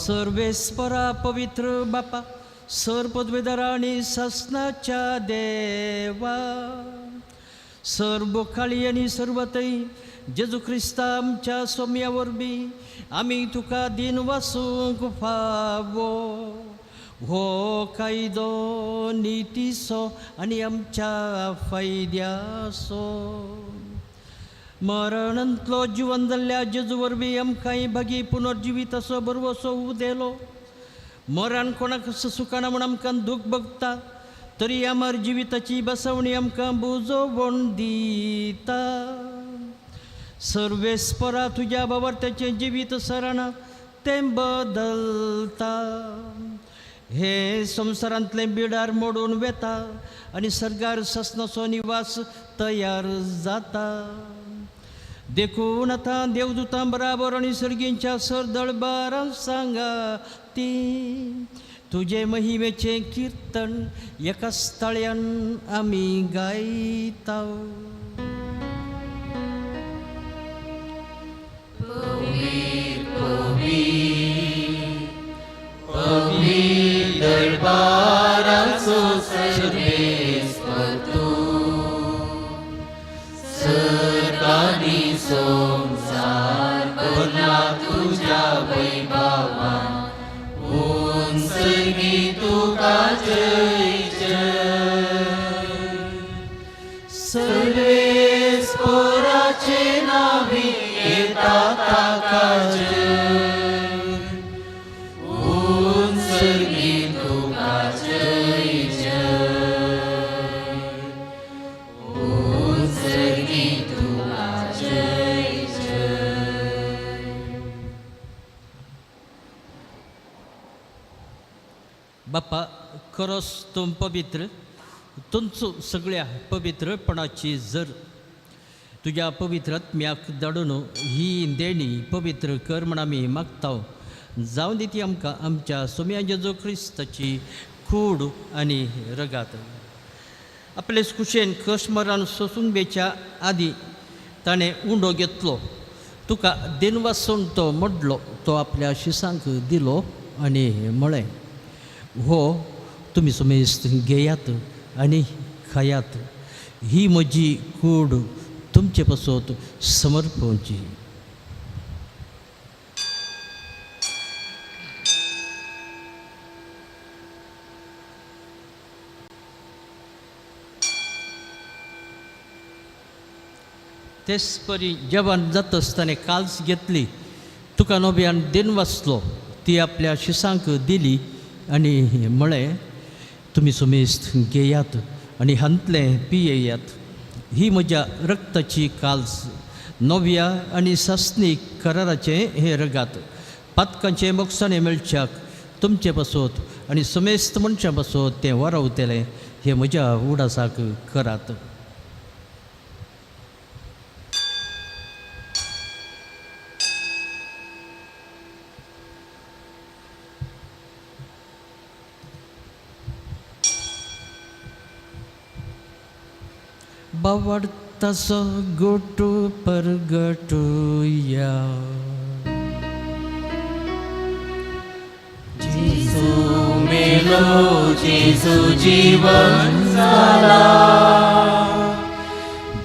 सर्वेस्परा पवित्र बापा, सर पदवेदारा आनी सासनाच्या देवा, सर बोखाळी आनी सर्वतय जेजू क्रिस्ता आमच्या सोम्या वरवीं आमी तुका दिनवासूंक फावो. हो कायदो नितीचो आनी आमच्या फायद्याचो. मरणांतलो जिवन जाल्ल्या जेजू वरवीं आमकांय भागी पुनर्जिवीत असो बरवसो उदेलो. मरण कोणाक सुखाना म्हूण आमकां दूख भोगता, तरी अमर जिविताची बसवणी आमकां बुजोवण दिता. सर्वेस्परा तुज्या बाबर्त्याचें जिवीत सराना तें बदलता. हे संवसारांतलें बिडार मोडून वेता आनी सर्गार ससनाचो निवास तयार जाता. देखून आतां देवदूतां बराबर आनी सर्गींच्या सरदळबारां सांगा ती तुजे महिमेचें किर्तन एका स्थळ्यान आमी गायता. पवित्र दरबाराचो सर्वेस्पर तूं, सर्गांनी संवसार भरला तुज्या वैभवान, उंचगी तुका जय जय. सर्वेस्पराचे नांवी येता ताका जय, उंचगी तुका जय जय, उंचगी तुका जय जय. बापा, खरोच तूं पवित्र, तुमचो सगळ्या पवित्रपणाची जर तुज्या पवित्र आत्म्याक धाडून ही देणी पवित्र कर म्हण आमी मागता. जावं दी ती आमकां आमच्या सोम्या जेजू क्रिस्ताची कूड आनी रगात. आपले कुशेन कस्टमरान सोसून बेच्या आदी ताणें उंडो घेतलो, तुका दिनवासून तो मोडलो, तो आपल्या शिसांक दिलो आनी म्हळें, हो तुमी सुमेस्त घेयात आनी खायात, ही म्हजी कूड तुमचे पासत समर्पणची. तेच परी जेवण जाता आसतना काल्स घेतली, तुका नव्यान दिन वाचलो, ती आपल्या शिसांक दिली आनी म्हळें, तुमी सुमेस्त घेयात आनी हांतलें पियेयात, ही म्हज्या रक्ताची काल्स, नव्या आनी सासणीक कराराचें हें रगात, पातकांचें मोगसाणें मेळच्याक तुमचे पासत आनी समेस्त मनशां पासत तें वारावतलें, हें म्हज्या उडासाक करात. बावडताचो गोटू परगटुया. जेजू मेलो, जेजू जीवन जाला,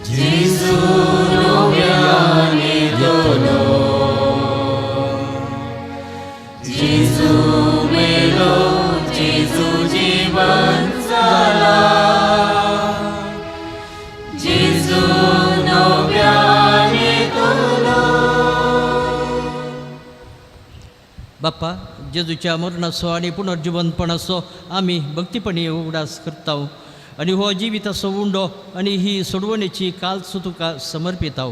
जेजू नव्यान येतलो. जेजू मेलो, जेजू जीवन जाला, जेजू नव्यान येतलो. बाप्पा, जेजूच्या मरणाचो आनी पुनर्जिवनपणाचो आमी भक्तीपणी उगडास करता आनी हो जिविताचो उंडो आनी ही सोडवणेची कालच तुका समर्पिताव.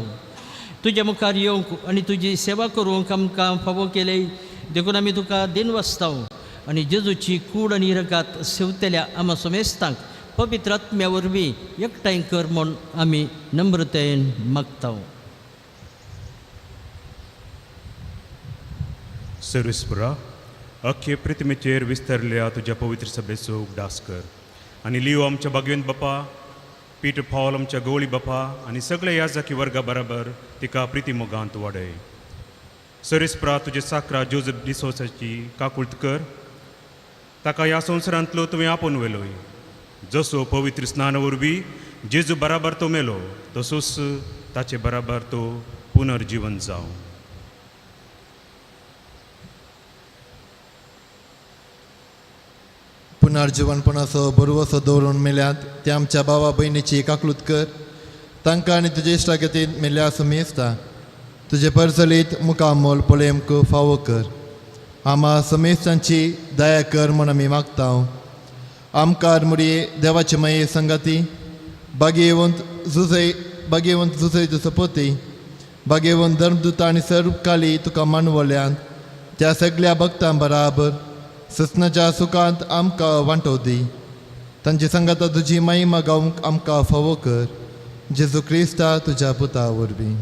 तुज्या मुखार येवंक आनी तुजी सेवा करूंक आमकां फावो केले देखून आमी तुका दिनवासताव आनी जेजूची कूड आनी रगात सेवतल्या आमा समेस्तांक पवित्र आत्म्या वरवीं एकठांय कर म्हूण आमी नम्रतेन मागताव. सर्वेस्परा, अख्खे प्रतिमेचेर विस्तारल्या तुज्या पवित्र सभेचो उगडास कर आनी लियो आमच्या भाग्यवंत बापा, पीटर पावल आमच्या गवळी बापा आनी सगळे याजकी वर्गा बराबर तिका प्रिती मोगांत वाडय. सर्वेस्परा, तुजे साकरा जोजफ डिसोसाची काकुळत कर, ताका ह्या संवसारांतलो तुवें आपोवन व्हेलोय. जसो पवित्र स्नान वरवीं जेजू बराबर तो मेलो, तसोच ताचे बराबर तो पुनर्जिवन जावं. पुनर्जिवनपणाचो बरवसो दवरून मेल्यात ते आमच्या भावा भयणीची काकलूत कर, तांकां आनी तुजे इश्टागतीन मेल्या समेस्ता तुजे परचलीत मुखामोल पळयमक फावो कर. आमा समेस्तांची दया कर म्हूण आमी मागता. आमकार मुरये देवाचे माये संगाती बागेवंत जुजय, बागेवंत जुजय तुजो पोती बागेवंत धर्मदूत आनी सर्वकाली तुका मानवल्यांत त्या सगल्या भक्तां बराबर ससनाच्या सुखांत आमकां वांटो दी. तांची संगाता तुजी महिमा गावंक आमकां फावो कर. जेजू क्रिस्ता तुज्या पुता वरवीं.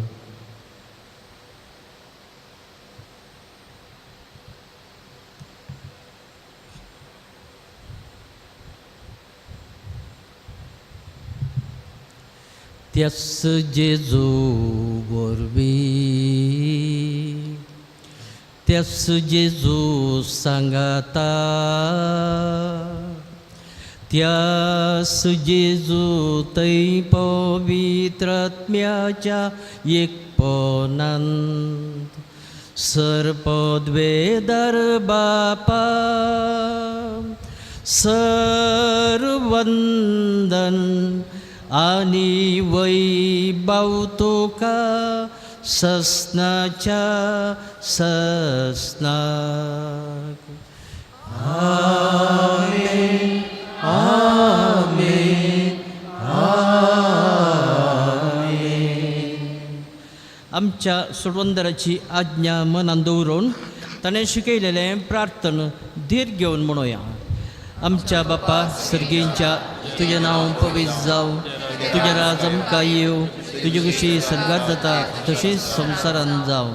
त्यास जेजू वरवीं, त्यास जेजू सांगाता, त्यास जेजू थंय पवित्र आत्म्याच्या एकपणांत सर्पद्वेदर बापा सर्वंदन आनी वैभव तुका ससनाच्या ससनाक. आमेन, आमेन, आमेन. आमच्या सोडवंदराची आज्ञा मनान दवरून ताणें शिकयलेलें प्रार्थन धीर घेवन म्हणोया. आमच्या बापा सर्गींच्या, तुजें नांव पवित्र जावं, तुजें राज आमकां येवं, तुजी खुशी सर्गात जाता तशीच संवसारांत जावं.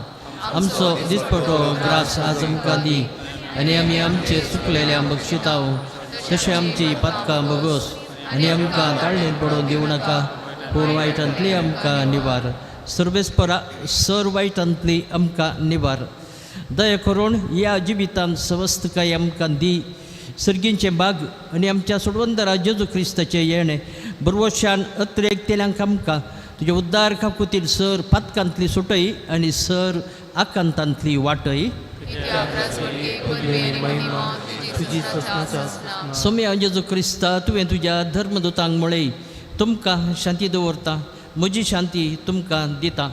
आमचो दिसपटो ग्रास आज आमकां दी आनी आमी आमचे चुकलेल्या बक्षिताव तशें आमची पातकां भोगोस आनी आमकां ताळणेर पडोवन दिवं नाका, पूण वायटांतली आमकां निवार. सर्वेस्परा, सर वायटांतली आमकां निवार. दया करून ह्या जिवितांत सवस्तकाय आमकां दी. सर्गींचें बाग आनी आमच्या सोडवंदरा जेजू क्रिस्ताचें येणें बरवशान अत्रेक तेल्यांक आमकां तुजे उद्दार खाकुतील सर पातकांतली सुटय आनी सर आकांतांतली वाटय. सोम्या जेजू क्रिस्ता, तुवें तुज्या धर्मदूतांक म्हळें, तुमकां शांती दवरता, म्हजी शांती तुमकां दिता.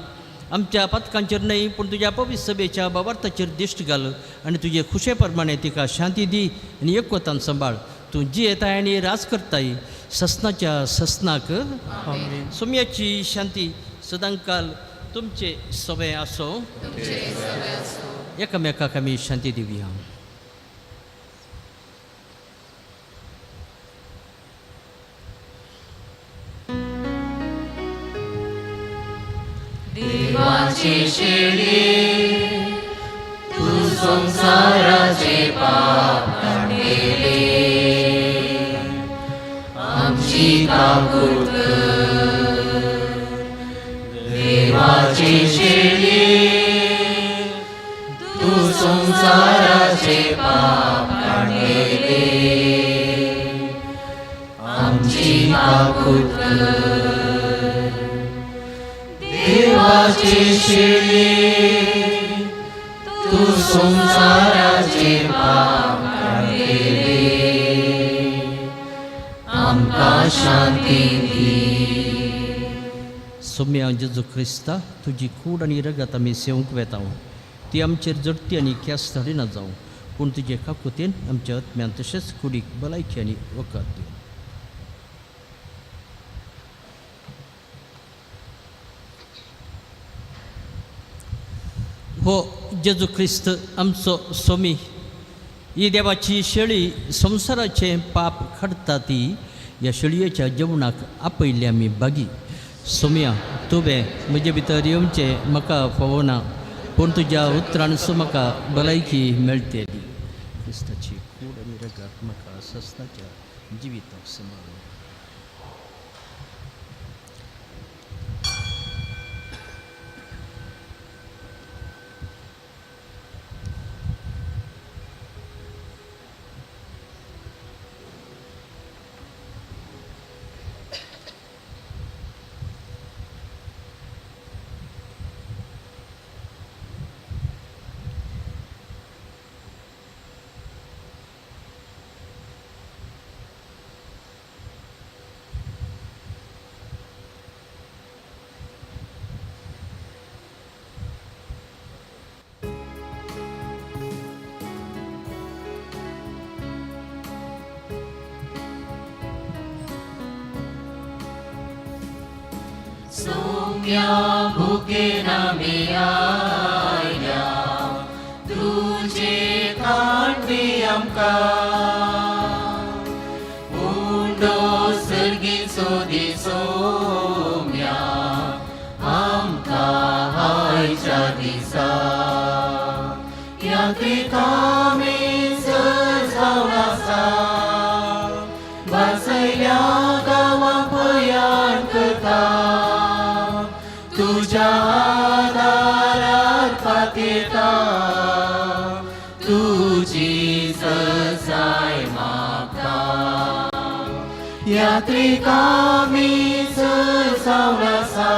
आमच्या पातकांचेर न्हय पूण तुज्या पवित्र सभेच्या बाबार्थाचेर दिश्ट घाल आनी तुजे खुशे प्रमाणे तिका शांती दी आनी एकवतान सांबाळ. तूं जियेताय आनी राज करताय ससनाच्या ससनाक. सोम्याची शांती सदांकाल तुमचे सवे आसो. एकामेकाक आमी शांती दिवया. देवाचे शेळी तूं संवसाराचे पाप काडलेले, आमची काकूट कर. देवाची शेळी, तूं संवसाराचे पाप काडटले, आमकां शांती दी. सोम्या जेजू क्रिस्ता, तुजी कूड आनी रगत आमी सेवंक वेता, ती आमचेर जडती आनी ख्यास्त हाडिना जावं, पूण तुजे काकुतीन आमच्या आत्म्यान तशेंच कुडीक भलायकी आनी वखद दिवं. हो जेजू क्रिस्त आमचो सोमी, ही देवाची शेळी संवसाराचें पाप काडटा ती ह्या शेळयेच्या जेवणाक आपयल्ली आमी बागी. सोम्या, तुवें म्हजे भितर येवचें म्हाका फावना, पूण तुज्या उतरान म्हाका भलायकी मेळटली. क्रिस्ताची कूड आनी रगत म्हाका सस्नाच्या जिविताक सांबाळूं. सोम्या भुकेन आमी आयल्या, तुजे कांडी आमकां उंडो सर्गीचो दी सोम्या, आमकां आयच्या दिसा. यात्रिका आमी सर जावन आसा, भासयल्या गांवां पयाण करता, तुज्या आदारार पातयेता, तुजी ससाय मागता. यात्रिका आमी सर जावन आसा,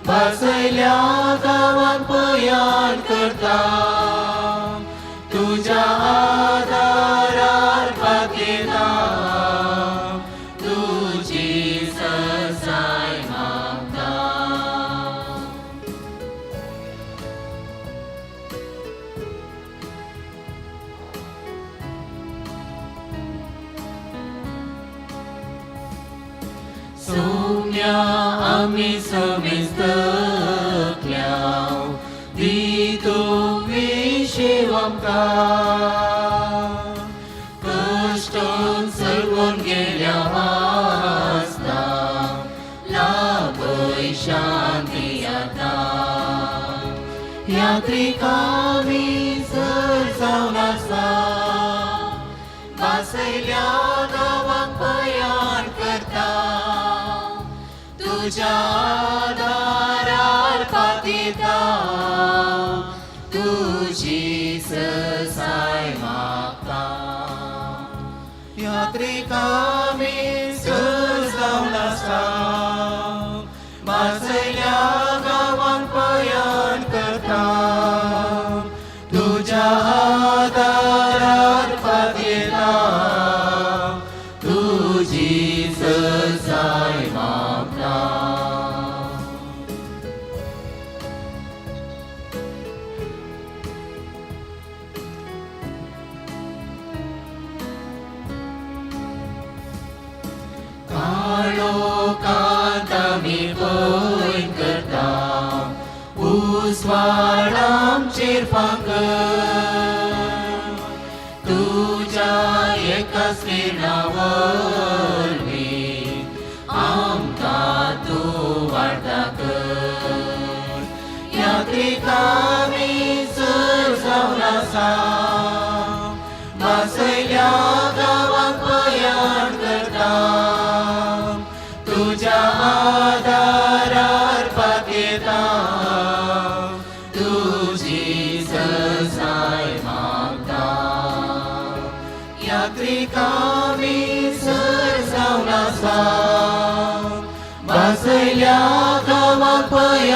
भासयल्या गांवांत पयाण करता, तुज्या आदारार पातयेता, तुजी ससाय मागता. सोम्या आमी समेस्तकल्या दी तूं विशेव आमकां, कश्टोन सर्गोन गेल्या आसता, लाभय शांती आतां. यात्रिका आमी सर जावन आसा, भासयल्या गांवांक पयाण करता, तुज्या आदारार पातयेता, तुजी ससाय मागता. यात्रिका आमी सर जावन आसा, भासयल्या गांवांक पयाण करता, तुज्या आदारार पातयेता, तुजी ससाय मागता. काळोखांत आमी पयर करता, उजवाड आमचेर फांकर, तुज्या एकाच किरणा वरवीं आमकां तूं वार्ता कर. यात्रिका आमी सर जावन आसा, भासयल्या गांवांक पयाण करता, तुज्या आदारार पातयेता, तुजी ससाय मागता. यात्रिका आमी सर जावन आसा, भासयल्या गांवांक पयाण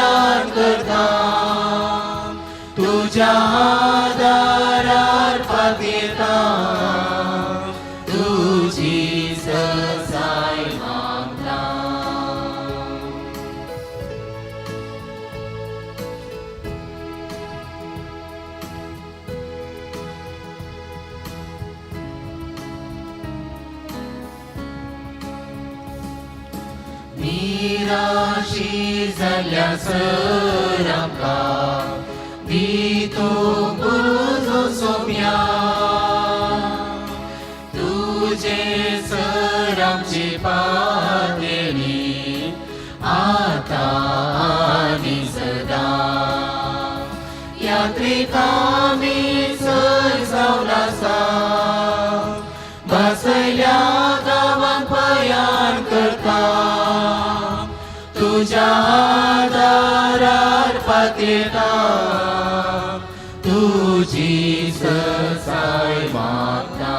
निराशी जाल्या सर आमकां दी तूं पुजो सोम्या तुजे सर आमची पातेली आतां आनी सदां यात्रिकामी सर जावन आसा बसल्या गांवांत पयाण करता तुज्या दारार पातयेता तुजी ससाय मागता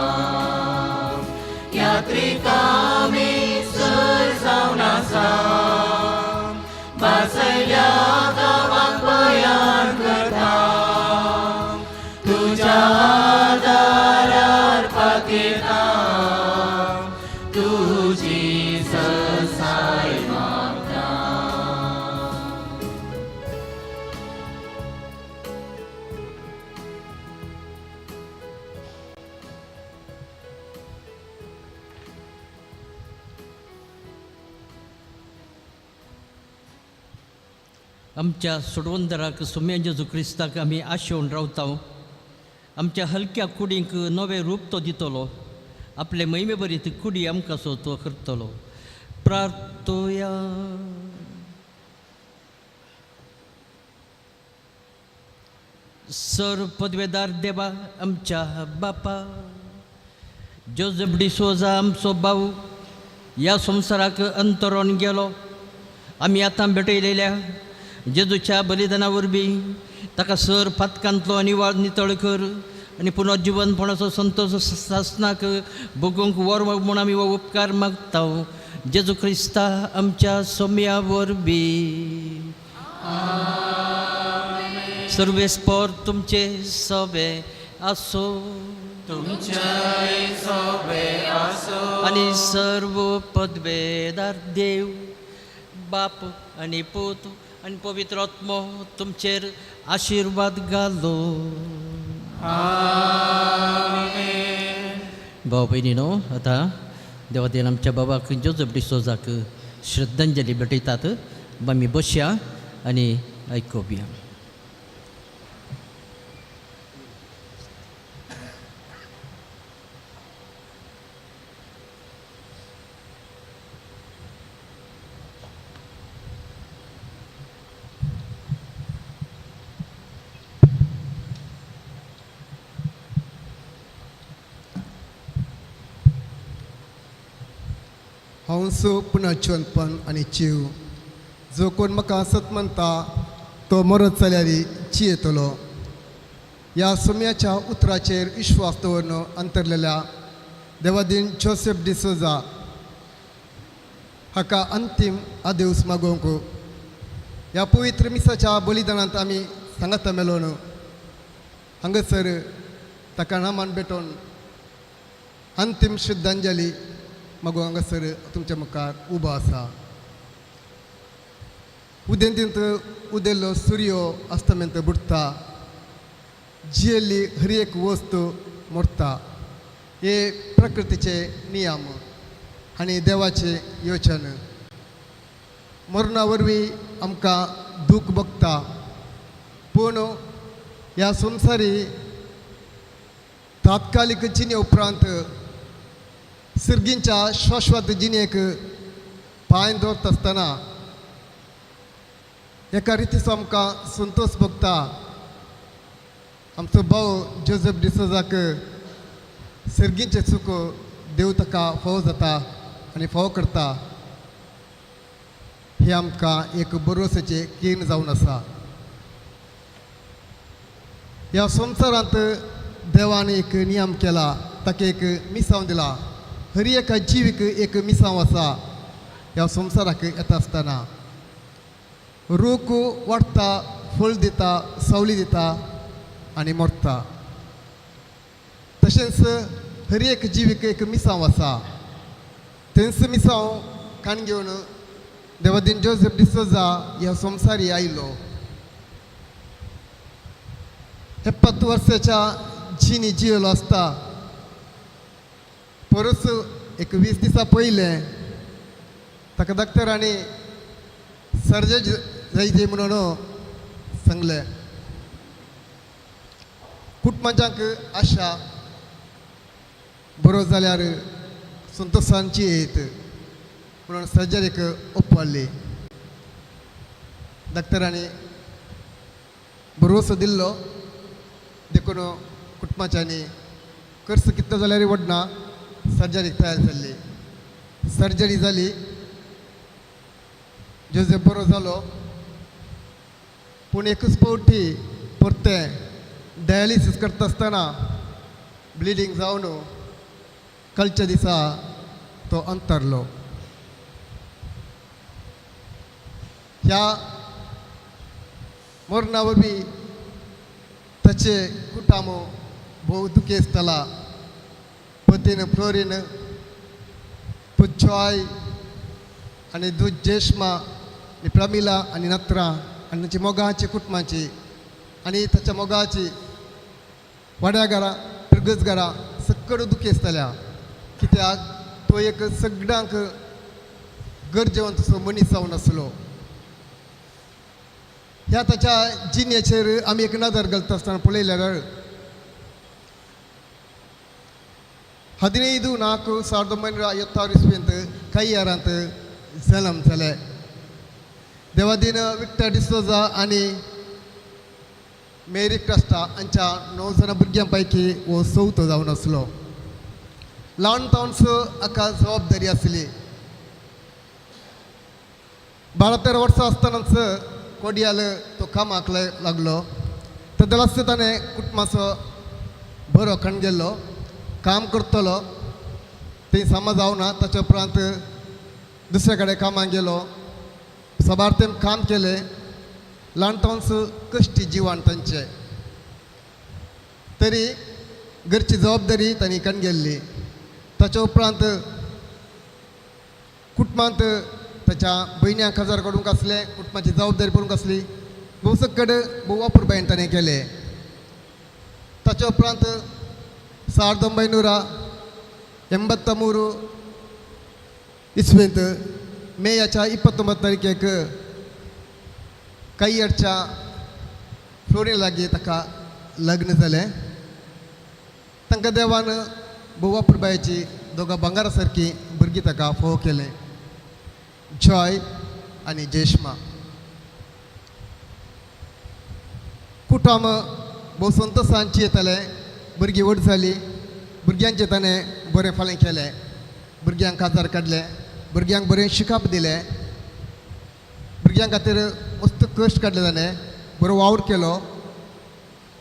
यात्रिकामी सर जावन आसा बसल्या गांवांत पयाण करता तुज्या दारार पातयेता तुजी ससाय मागता. आमच्या सोडवंदराक सोम्या जेजू क्रिस्ताक आमी आशेवन रावता. आमच्या हलक्या कुडींक नवें रूप तो दितलो. आपले म्हयमे बरीत कुडी आमकां सो तो करतलो. प्रार्थोया. सर पदवेदार देवा आमच्या बापा जोजफ डिसोजा आमचो भाव ह्या संवसाराक अंतरोन गेलो. आमी आतां भेटयलेल्या जेजूच्या बलिदाना वरवीं ताका सर पातकांतलो निवाळ नितळ कर आनी पुनर्जिवनपणाचो संतोश सासनाक भोगूंक वर म्हूण आमी हो उपकार मागता जेजू क्रिस्ता आमच्या सोम्या वरवीं. सर्वेस्पोर तुमचे सोबे आसो तुमच्याय सोबे आसो आनी सर्व पदवेदार देव बाप आनी पूत आनी पवित्र आत्मो तुमचेर आशिर्वाद घालो. भाव भयणी न्हू आतां देवादेन आमच्या बाबाक जोजफ डिसोजाक श्रद्धांजली भेटयतात. आमी बसया आनी आयकोवया. हांव पुनर्जीवनपण आनी जीव जो कोण म्हाका सत म्हणटा तो मरत जाल्यार जियेतलो. ह्या सोम्याच्या उतराचेर विश्वास दवरून अंतरलेल्या देवादीन जोसेफ डिसोजा हाका अंतीम आदेवस मागोवंक ह्या पवित्र मिसाच्या बलिदानांत आमी सांगाता मेलोन हांगासर ताका नामान भेटोवन अंतीम श्रद्धांजली मागो हांगासर तुमच्या मुखार उबो आसा. उदेंतींत उदेल्लो सुर्यो अस्तमेंत बुडटा, जियेल्ली हर एक वस्तू मोडटा. हे प्रकृतीचे नियम आनी देवाचे योजन. मरणा वरवीं आमकां दूख भोगता, पूण ह्या संवसारी तात्कालीक जिणे उपरांत सिर्गींच्या शाश्वत जिणेक पांय दवरता आसतना एका रितीचो आमकां संतोश भोगता. आमचो भाव जोजफ डिसोजाक सिर्गींचे चूक देव ताका फावो जाता आनी फावो करता हे आमकां एक बरोसाचें किर्ण जावन आसा. ह्या संवसारांत देवान एक नियम केला, ताका एक मिसांव दिला. हर एका जिवीक एक मिसांव आसा. ह्या संवसाराक येता आसतना रूख वाडटा, फळ दिता, सावली दिता आनी मरता. तशेंच हर एक जिवीक एक मिसांव आसा. तेंच मिसांव काण घेवन देवादीन जोजफ डिसोजा ह्या संवसारी आयलो. 70 वर्साच्या जिणी जियेलो आसता. परस एक 20 दिसां पयलें ताका डॉक्टरांनी सर्जरी जायची म्हणून सांगलें. कुटुंबांक आशा बरो जाल्यार संतोशांची येत म्हणून सर्जरीक ओपवली. डॉक्टरांनी भरवसो दिल्लो देखून कुटुंबाच्यांनी खर्च कितलो जाल्यार वडना सर्जरीक तयार जाल्ली. सर्जरी जाली, जोसेफ बरो जालो, पूण एकूच फावटी परतें डायलिसीस करता आसतना ब्लिडींग जावन कालच्या दिसा तो अंतरलो. ह्या मरणा वरवीं ताचे कुटुंब भोव दुखेस्त जाला. पतीन फ्लोरीन, पुच्छॉय आनी दूत जेश्मा आनी प्रमिला आनी नत्रा आनी तांची मोगाची कुटुंबाची आनी ताच्या मोगाची वाड्याघरां पिरगजघरां सक्कड दुखेस्त जाल्या. कित्याक तो एक सगळ्यांक गरजेवंत असो मनीस जावन आसलो. ह्या ताच्या जिणेचेर आमी एक नदर घालता आसतना पळयल्यार 15/4/1956 इस्वेंत कैयारांत जल्म जाले. देवादीन विक्टर डिसोजा आनी मेरी क्रिस्टा हांच्या 9 जाणां भुरग्यां पैकी हो चवथो जावन आसलो. ल्हान तावन्स हाका जबाबदारी आसली. 12-13 वर्सां आसतनाच कोडियाल तो कामाक लागलो. तेदलास ताणें कुटुंबाचो बरो खण गेल्लो, काम करतलो थंय समज जावना. ताच्या उपरांत दुसऱ्या कडेन कामाक गेलो, साबार तेंप काम केलें. ल्हान तावन्स कश्टी जिवन तांचें, तरी घरची जबाबदारी तांणी कण गेल्ली. ताच्या उपरांत कुटुंबांत ताच्या भयण्यांक काजार काडूंक आसलें, कुटुंबाची जबाबदारी पडूंक आसली. भोव सक्कड भोव अपुरबायेन ताणें केलें. ताच्या उपरांत 1983 इस्वेंत मेयाच्या 29 तारखेक कैयरच्या फ्लोरी लागीं ताका लग्न जालें. तांकां देवान भोव अपुरबायेची दोगां भांगरा सारकी भुरगीं ताका फोव केलें, जॉय आनी जेश्मा. कुटुंब भोव संतोशांची येतालें. भुरगीं व्हड जालीं, भुरग्यांचें ताणें बरें फालें केलें, भुरग्यांक काजार काडलें, भुरग्यांक बरें शिकप दिलें, भुरग्यां खातीर मस्त कश्ट काडले ताणें, बरो वावर केलो.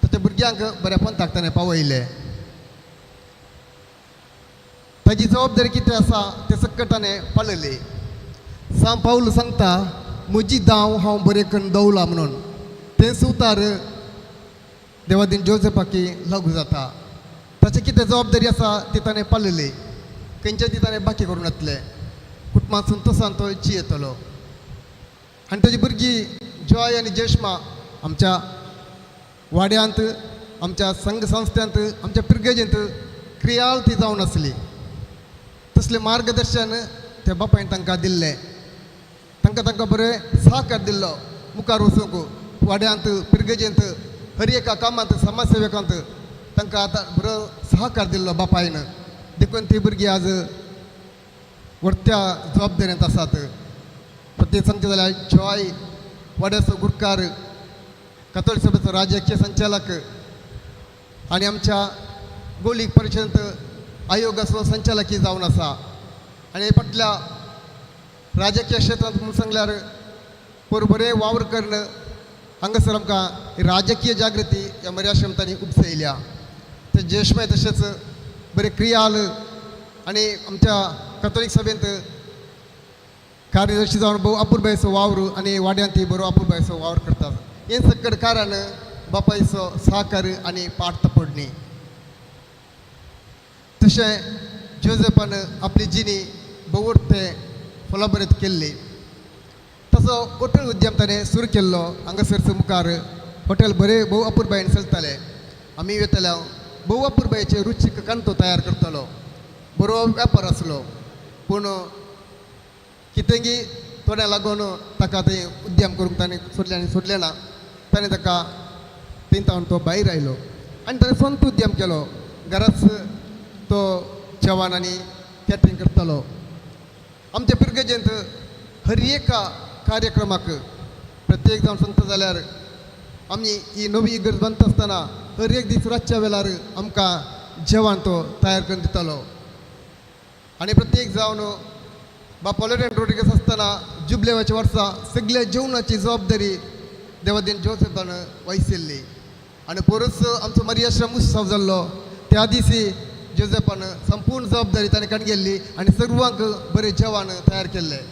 ताच्या भुरग्यांक बऱ्या पंथाक ताणें पावयलें. ताजी जबाबदारी कितें आसा तें सक्कट ताणें पाळयली. सांव पावल सांगता, म्हजी धांव हांव बरें करून दवला म्हणून. तें सुतार देवादीन जोसेफाकी लागू जाता. ताची कितें जबाबदारी आसा ती ताणें पाळयली, खंयच्या ती ताणें बाकी करूं नातलें. कुटुंबांत संतोशान तो जियेतलो. आनी ताजी भुरगीं जॉय आनी जेश्मा आमच्या वाड्यांत, आमच्या संघ संस्थ्यांत, आमच्या पिरगेजेंत क्रियाळ ती जावन आसली. तसलें मार्गदर्शन त्या बापायन तांकां दिल्लें, तांकां तांकां बरें सहकार दिल्लो मुखार वचूंक. वाड्यांत, पिरगेजेंत, हर एका कामांत, समाजसेवकांत तांकां आतां बरो सहकार दिल्लो बापायन. देखून ती भुरगीं आज व्हडत्या जबाबदारेंत आसात. प्रत्येक सांगचें जाल्यार जॉय वाड्याचो गुरकार, कातोलीक सभेचो राजकीय संचालक आनी आमच्या गोलीक परिशदेंत आयोगाचो संचालकी जावन आसा. आनी फाटल्या राजकीय क्षेत्रांत म्हणून सांगल्यार पोर बरें वावर करून हांगासर आमकां राजकीय जागृती ह्या मर्याश्रम तांणी उपसयल्या. ते जेशमाय तशेंच बरें क्रियाल आनी आमच्या कातोलीक सभेंत कार्यदर्शी जावन भोव अपुरबायेचो वावर आनी वाड्यांत बरो अपुरबायेचो वावर करतात. हें सकट कारण बापायचो सहकार आनी पार्थ पडणी. तशें जोसेफान आपली जिणी भोवते फुलाबरीत केल्ली. तसो हॉटेल उद्यम ताणें सुरू केल्लो. हांगासर मुखार हॉटेल बरें भोव अपुरबायेन चलतालें. आमी वयताले, भोव अपुरबायेचे रुचीक कांतो तयार करतालो. बरो वेपार आसलो, पूण कितेंगी थोड्या लागून ताका थंय उद्यम करूंक ताणें सोडलें आनी सोडलें ना. ताणें ताका थंय तावन तो भायर आयलो आनी ताणें स्वंत उद्यम केलो. घराच तो जेवण आनी कॅटरींग करतालो. आमच्या पिरगजेंत हर एका कार्यक्रमाक प्रत्येक जावन सांगता जाल्यार आमी ही नवी इगर्ज बांदता आसतना हर एक दीस रातच्या वेळार आमकां जेवण तो तयार करून दितालो. आनी प्रत्येक जावन बापा लॉरेन रोड्रिगस आसतना जुबलेवाच्या वर्सा सगळ्या जेवणाची जबाबदारी देवादीन जोसेफान वयशिल्ली. आनी पोरस आमचो मरियाश्रम उत्सव जाल्लो त्या दिसी जोसेफान संपूर्ण जबाबदारी ताणें काडून आनी सर्वांक बरें जेवण तयार केल्लें.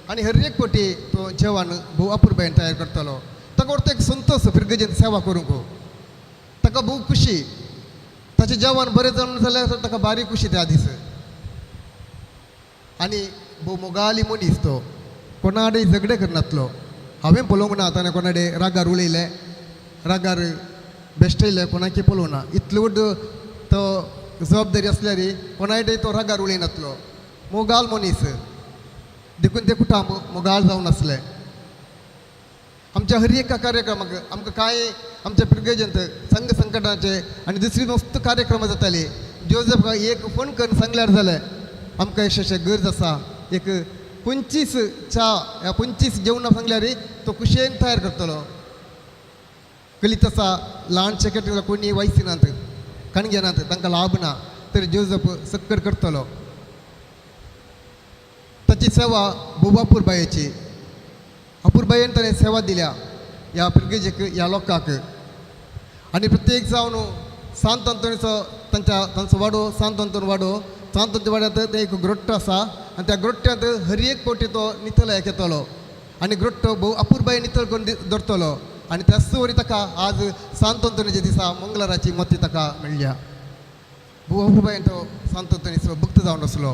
आनी हर एक पटी तो जेवण भोव अपुरबायेन तयार करतालो. ताका व्हरता एक संतोश फिरगजेन सेवा करूंक, ताका भोव खुशी. ताचें जेवण बरें जावन जाल्यार ताका बारीक खुशी त्या दीस. आनी भोव मोगाली मनीस तो, कोणाडे झगडे करनातलो. हांवें पळोवंक ना ताणें कोणाडे रागार उलयलें, रागार बेश्टयलें, कोणाकी पळोवंक ना. इतलो व्हड तो जबाबदारी आसल्यार कोणाकडे तो रागार उलयनातलो. मोगाल मनीस, देखून तें कुटुंब मोगाल जावन आसलें. आमच्या हर एका कार्यक्रमाक आमकां कांय आमच्या पिरगेजेंत संघ संकटाचे आनी दुसरी मस्त कार्यक्रम जाताली. जोजफ एक फोन करून सांगल्यार जालें आमकां अशें अशें गरज आसा, एक 25 च्या ह्या 25 जेवणां सांगल्यार तो खुशयेन तयार करतलो. कलीत आसा ल्हानशे कॅटरींग कोणी वयसिनात कणगेनात तांकां लाभ ना, तर जोजफ सक्कर करतलो. ताची सेवा भोव अपुरबायेची. अपुरबायेन ताणें सेवा दिल्या ह्या पिरगेजेक, ह्या लोकांक. आनी प्रत्येक जावन सांत अंतोनीचो तांच्या तांचो वाडो सांत अंतोन वाडो, सांत अंतोन वाड्यांत तें एक ग्रोट्टो आसा आनी त्या ग्रोट्ट्यांत हर एक पवटी तो नितळ येतलो आनी ग्रोट्टो भोव अपुरबायेन नितळ करून दवरतलो. आनी त्याच वरी ताका आज सांत अंतोनीच्या दिसा मंगळाराची मती ताका मेळ्ळ्या. भोव अपुरबायेन तो सांत अंतोनीचो भक्त जावन आसलो.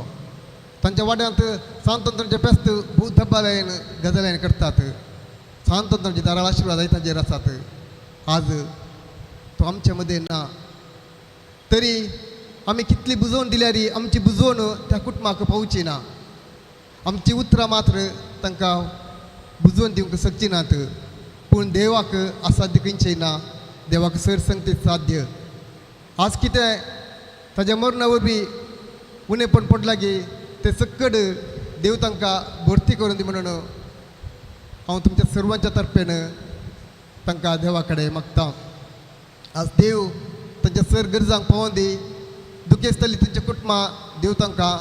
तांच्या वाड्यांत सांत अंतोनीचे फेस्त भोव दबालायन गजाल्यान करतात. सांत अंतोनीचे दाराळ आशिर्वाद तांचेर आसात. आज तो आमचे मदें ना तरी आमी कितली बुजोवन दिल्यार आमची बुजोवन त्या कुटुंबाक पावची ना. आमची उतरां मात्र तांकां बुजोवन दिवंक शकची नात. पूण देवाक असाध्य खंयचें ना, देवाक सर संगती साध्य. आज कितें ताज्या मरणा वरवीं उणेपण पडलां की तें सक्कड देव तांकां भरती करून दी म्हणून हांव तुमच्या सर्वांच्या तर्फेन तांकां देवा कडेन मागता. आज देव तांच्या सर गरजांक पावोवन दी, दुखेस्तली तांच्या कुटुंबां देव तांकां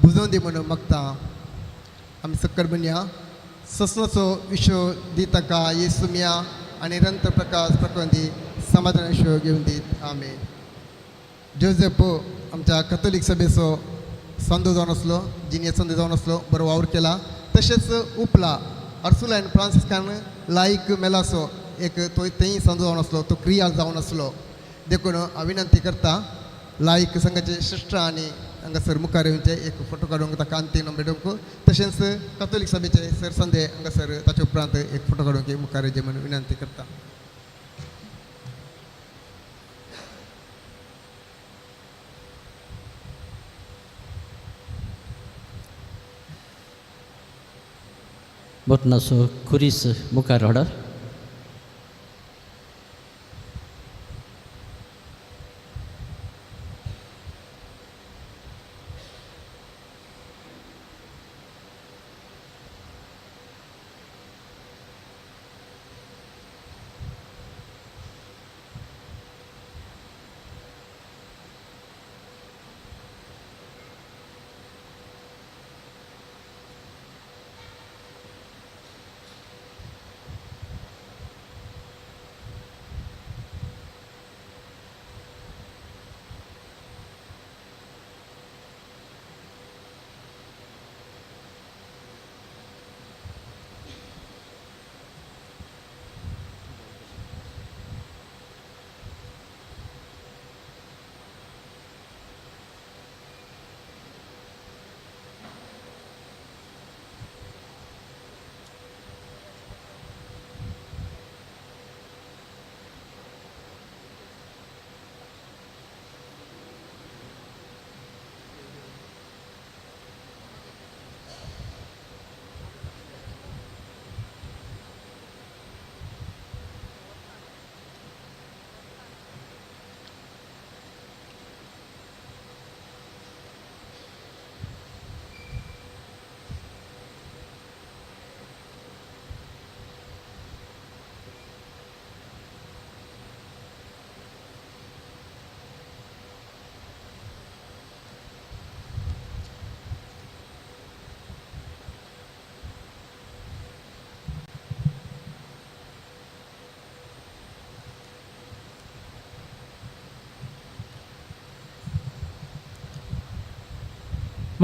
बुजोवन दी म्हणून मागता. आमी सक्कड म्हणया ससनाचो विशो दी ताका येसुमिया आनी रंत प्रकाश प्रकरण दी, समाधान विशो घेवन दीत. आमेन. जोसेफ आमच्या कथोलीक सभेचो संदो जावन आसलो, जिनियर संदो जावन आसलो, बरो वावर केला. तशेंच उपला अर्सुलायन फ्रांसिस्कान लायक मेलासो एक तो तेंय संदो जावन आसलो, तो क्रियाल जावन आसलो. देखून हांव विनंती करता लायक संघाचे श्रेश्ठ आनी हांगासर मुखार येवचे एक फोटो काडूंक ताका अंतीम भेटोवंक. तशेंच कथोलीक सभेचे सर संदे हांगासर ताचे उपरांत एक फोटो काडूंक मुखार येवचे म्हणून विनंती करता. बोटनाचो खुरीस मुखार हाडप.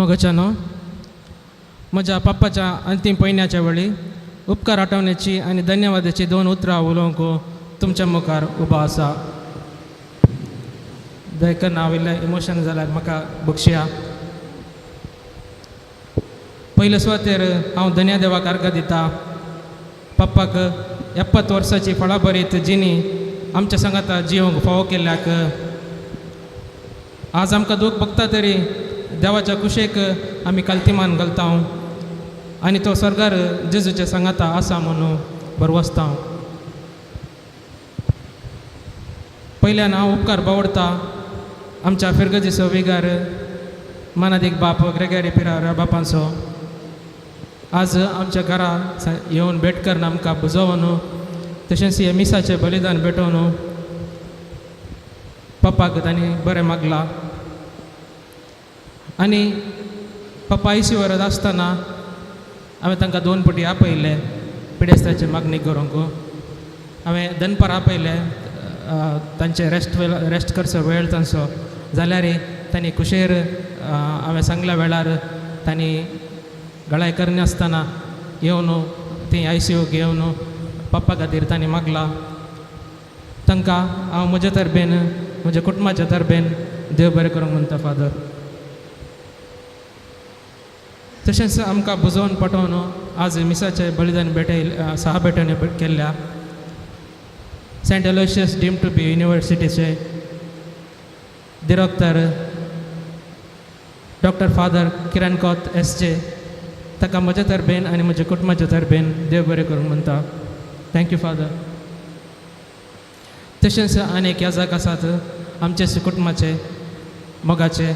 मोगाच्यानो, म्हज्या पप्पाच्या अंतीम पयण्याच्या वेळी उपकार आठवण्याची आनी धन्यवादाची दोन उतरां उलोवंक तुमच्या मुखार उबो आसा. दयकन हांव इल्लें इमोशन जाल्यार म्हाका बक्षया. पयले सुवातेर हांव धन्या देवाक अर्घ दिता. पप्पाक 70 वर्साची फळां बरीत जिणी आमच्या सांगाता जिवंक फावो केल्ल्याक. आज आमकां दूख भोगता तरी देवाच्या कुशेक आमी कल्तिमान घालता आनी तो स्वर्गार जेजूच्या सांगाता आसा म्हणून बरवसता. पयल्यान हांव उपकार बावडता आमच्या फिरगजीचो विगार मानादीक बाप ग्रेगरी पिरार बापांचो. आज आमच्या घरा येवन भेट करून आमकां बुजोवन तशेंच हे मिसाचें बलिदान भेटोवन पप्पाक तांणी बरें मागलां. आनी पप्पा आयसी वरत आसतना हांवें तांकां 2 पटी आपयले पिडेस्ताची मागणी करूंक. हांवें दनपार आपयले तांचे रेस्ट करचो वेळ तांचो, जाल्यार तांणी कुशेर हांवें सांगल्या वेळार तांणी गळाय करनासतना येवन ती आयसीयूक येवन पप्पा खातीर तांणी मागलां. तांकां हांव म्हज्या तरबेन म्हज्या कुटुंबाच्या तरबेन देव बरें करूंक म्हणटा फादर. तशेंच आमकां बुजोवन पटोवन आज मिसाचें बलिदान भेटय सहा भेटवणी केल्ल्या Saint Aloysius deemed to be युनिवर्सिटीचे दिरोक्तर doctor father Kiran Koth S J ताका म्हज्या तरबेन आनी म्हज्या कुटुंबाच्या तरबेन देव बरें करूंक म्हणटा. Thank you father. तशेंच आनीक याजक आसात आमचे कुटुंबाचे मोगाचे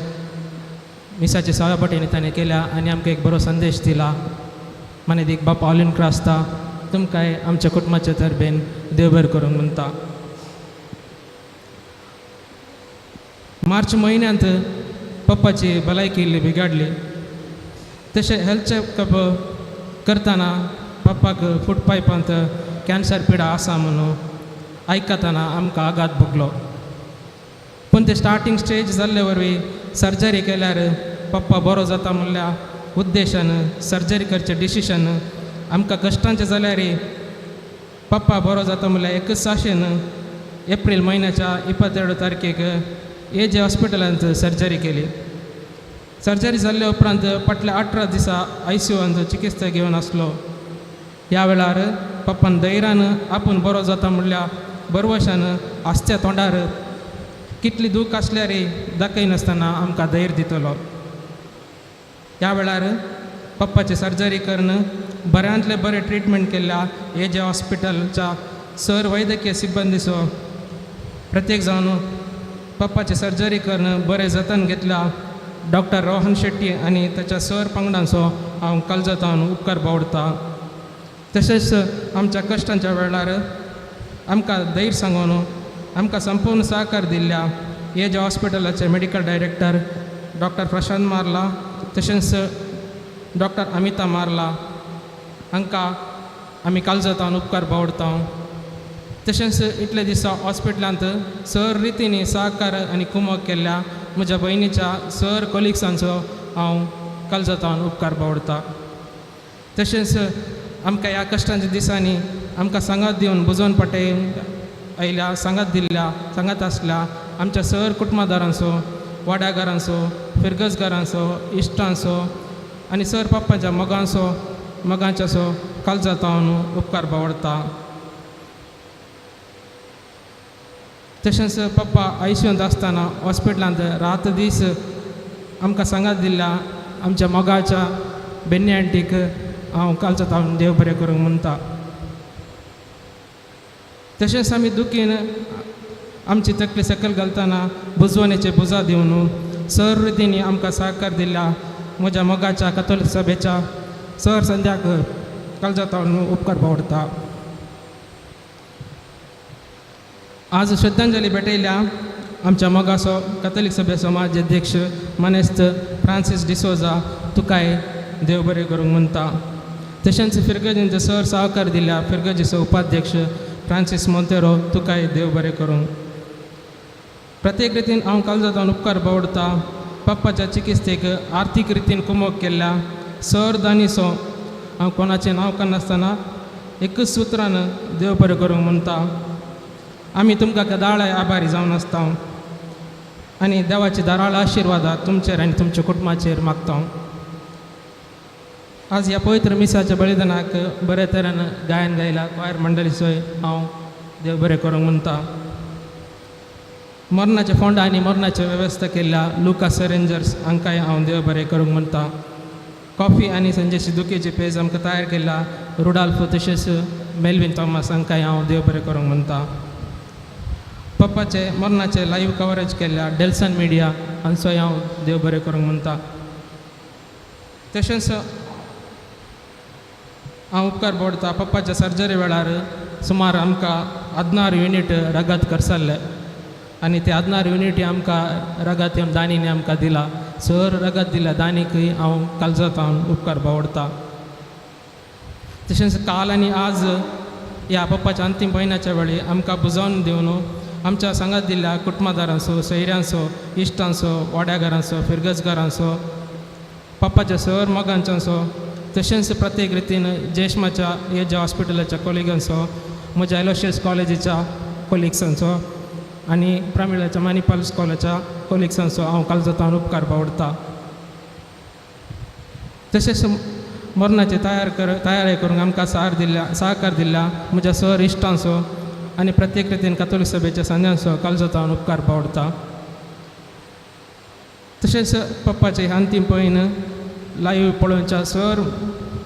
मिसाचे सगळ्या पटींनी ताणें केल्या आनी आमकां एक बरो संदेश दिला. मानेदीक बाप ऑलिन क्रास्ता तुमकांय आमच्या कुटुंबाच्या तरबेन देव बरें करूंक म्हणटा. मार्च म्हयन्यांत पप्पाची भलायकी इल्ली बिगाडली. तशें हेल्थ चॅकअप करतना पप्पाक फूट पायपांत कॅन्सर पिडा आसा म्हणून आयकतना आमकां आघात भोगलो. पूण ते स्टार्टींग स्टेज जाल्ले वरवीं सर्जरी केल्यार पप्पा बरो जाता म्हणल्या उद्देशान सर्जरी करचें डिसिशन आमकां कश्टांचें जाल्यार पप्पा बरो जाता म्हणल्यार एकच आशेन एप्रील म्हयन्याच्या 22 तारखेक ए जे हॉस्पिटलांत सर्जरी केली. सर्जरी जाल्ल्या उपरांत फाटल्या 18 दिसा आयसीयूंत चिकित्सा घेवन आसलो. ह्या वेळार पप्पान धैर्यान आपूण बरो जाता म्हणल्या बरवशान आसत्या तोंडार कितली दूख आसल्यार दाखयनासतना आमकां धैर्य दितलो. ह्या वेळार पप्पाची सर्जरी करून बऱ्यांतलें बरें ट्रिटमेंट केल्ल्या ए जे हॉस्पिटलच्या सर वैद्यकीय सिब्बंदीचो प्रत्येक जावन पप्पाची सर्जरी करून बरें जतन घेतल्या डॉक्टर रोहन शेट्टी आनी ताच्या सर पंगडांचो हांव काळजांत उपकार बावडता. तशेंच आमच्या कश्टांच्या वेळार आमकां धैर्य सांगून आमकां संपूर्ण सहकार दिल्ल्या ए जे हॉस्पिटलाचे medical director doctor Prashant Marla तशेंच डॉक्टर अमिता मार्ला हांकां आमी काळजांत उपकार बावडता. तशेंच इतले दिसा हॉस्पिटलांत सर रितीनी सहकार आनी कुमक केल्ल्या म्हज्या भयणीच्या सर कोलिग्सांचो हांव काळजांत उपकार बावडता. तशेंच आमकां ह्या कश्टांच्या दिसांनी आमकां सांगात दिवन बुजोवन पटे आयल्या सांगात दिल्ल्या सांगात आसल्या आमच्या सर कुटुंबादारांचो वाड्यागारांचो फिरगजगारांचो इश्टांचो आनी सर पप्पाच्या मोगांचो मोगांच्याचो काळजांत उपकार बावडता. तशेंच पप्पा आयसीयूंत आसतना हॉस्पिटलांत रात दीस आमकां सांगात दिल्ल्या आमच्या मोगाच्या बेन्नी आंटीक हांव काळजांत देव बरें करूंक म्हणटा. तशेंच आमी दुखीन आमची तकली सकयल घालतना बुजवणेचे बुजा दिवन सर रितींनी आमकां सहकार दिल्ल्या म्हज्या मोगाच्या कथोलीक सभेच्या सर संध्याक काळजांत उपकार बावडता. आज श्रद्धांजली भेटयल्या आमच्या मोगाचो कथोलीक सभेचो माजी अध्यक्ष मानेस्त फ्रांसीस डिसोजा तुकाय देव बरें करूंक म्हणटा. तशेंच फिरगजींचे सर सहकार दिल्या फिरगजीचो उपाध्यक्ष फ्रांसीस मोंतेरो तुकाय देव बरें करूंक. प्रत्येक रितीन हांव काळजांत उपकार बावडता पप्पाच्या चिकित्सेक आर्थीक रितीन कुमोक केल्ल्या सर दानीसो हांव कोणाचें नांव काडनासतना एकच सुत्रान देव बरें करूंक म्हणटा. आमी तुमकां कदाळाय आभारी जावन आसता आनी देवाचे दाराळ आशिर्वादा तुमचेर आनी तुमच्या कुटुंबाचेर मागता. आज ह्या पवित्र मिसाच्या बलिदानाक बऱ्या तरेन गायन गायला क्वायर मंडळीचोय हांव देव बरें करूंक म्हणटा. मरणाचे फोंड आनी मरणाची वेवस्था केल्ल्या लुकास रेंजर्स हांकांय हांव देव बरें करूंक म्हणटा. कॉफी आनी संजेची दुखेची पेज आमकां तयार केल्ल्या रुडाल्फ तशेंच मेलवीन थॉमस हांकांय हांव देव बरें करूंक म्हणटा. पप्पाचे मरणाचे लायव्ह कवरेज केल्ल्या डेल्सन मिडिया हांचोय हांव देव बरें करूंक म्हणटा. तशेंच हांव उपकार बोडता पप्पाच्या सर्जरी वेळार सुमार आमकां 16 युनीट रगत खर्चल्लें आनी ते 16 युनिटी आमकां रगत दानीनी आमकां दिला. सर रगत दिल्या दानीकय हांव कालजात हांव उपकार बावडता. तशेंच काल आनी आज ह्या पप्पाच्या अंतीम पयनाच्या वेळी आमकां बुजोवन दिवन आमच्या सांगात दिल्ल्या कुटुंबादारांचो, सोयऱ्यांचो, इश्टांचो, वाड्याघरांचो, फिरगजगारांचो, पप्पाच्या सर मोगांच्यांचो, तशेंच प्रत्येक रितीन जेशमाच्या एज हॉस्पिटलाच्या कोलिगांचो, म्हज्या एलोशियस कॉलेजीच्या कोलिग्सांचो आनी प्रमिळाच्या मणिपाल स्कॉलाच्या कोलिग्सांचो हांव कालजातान उपकार बावडता. तशेंच मरणाचे तयारी करूंक आमकां सहकार दिल्ल्या म्हज्या सर इश्टांचो आनी प्रत्येक रितीन कातोलीक सभेच्या सांद्यांचो कालजातान उपकार बावडता. तशेंच पप्पाचे अंतीम पयन लायव्ह पळोवच्या सर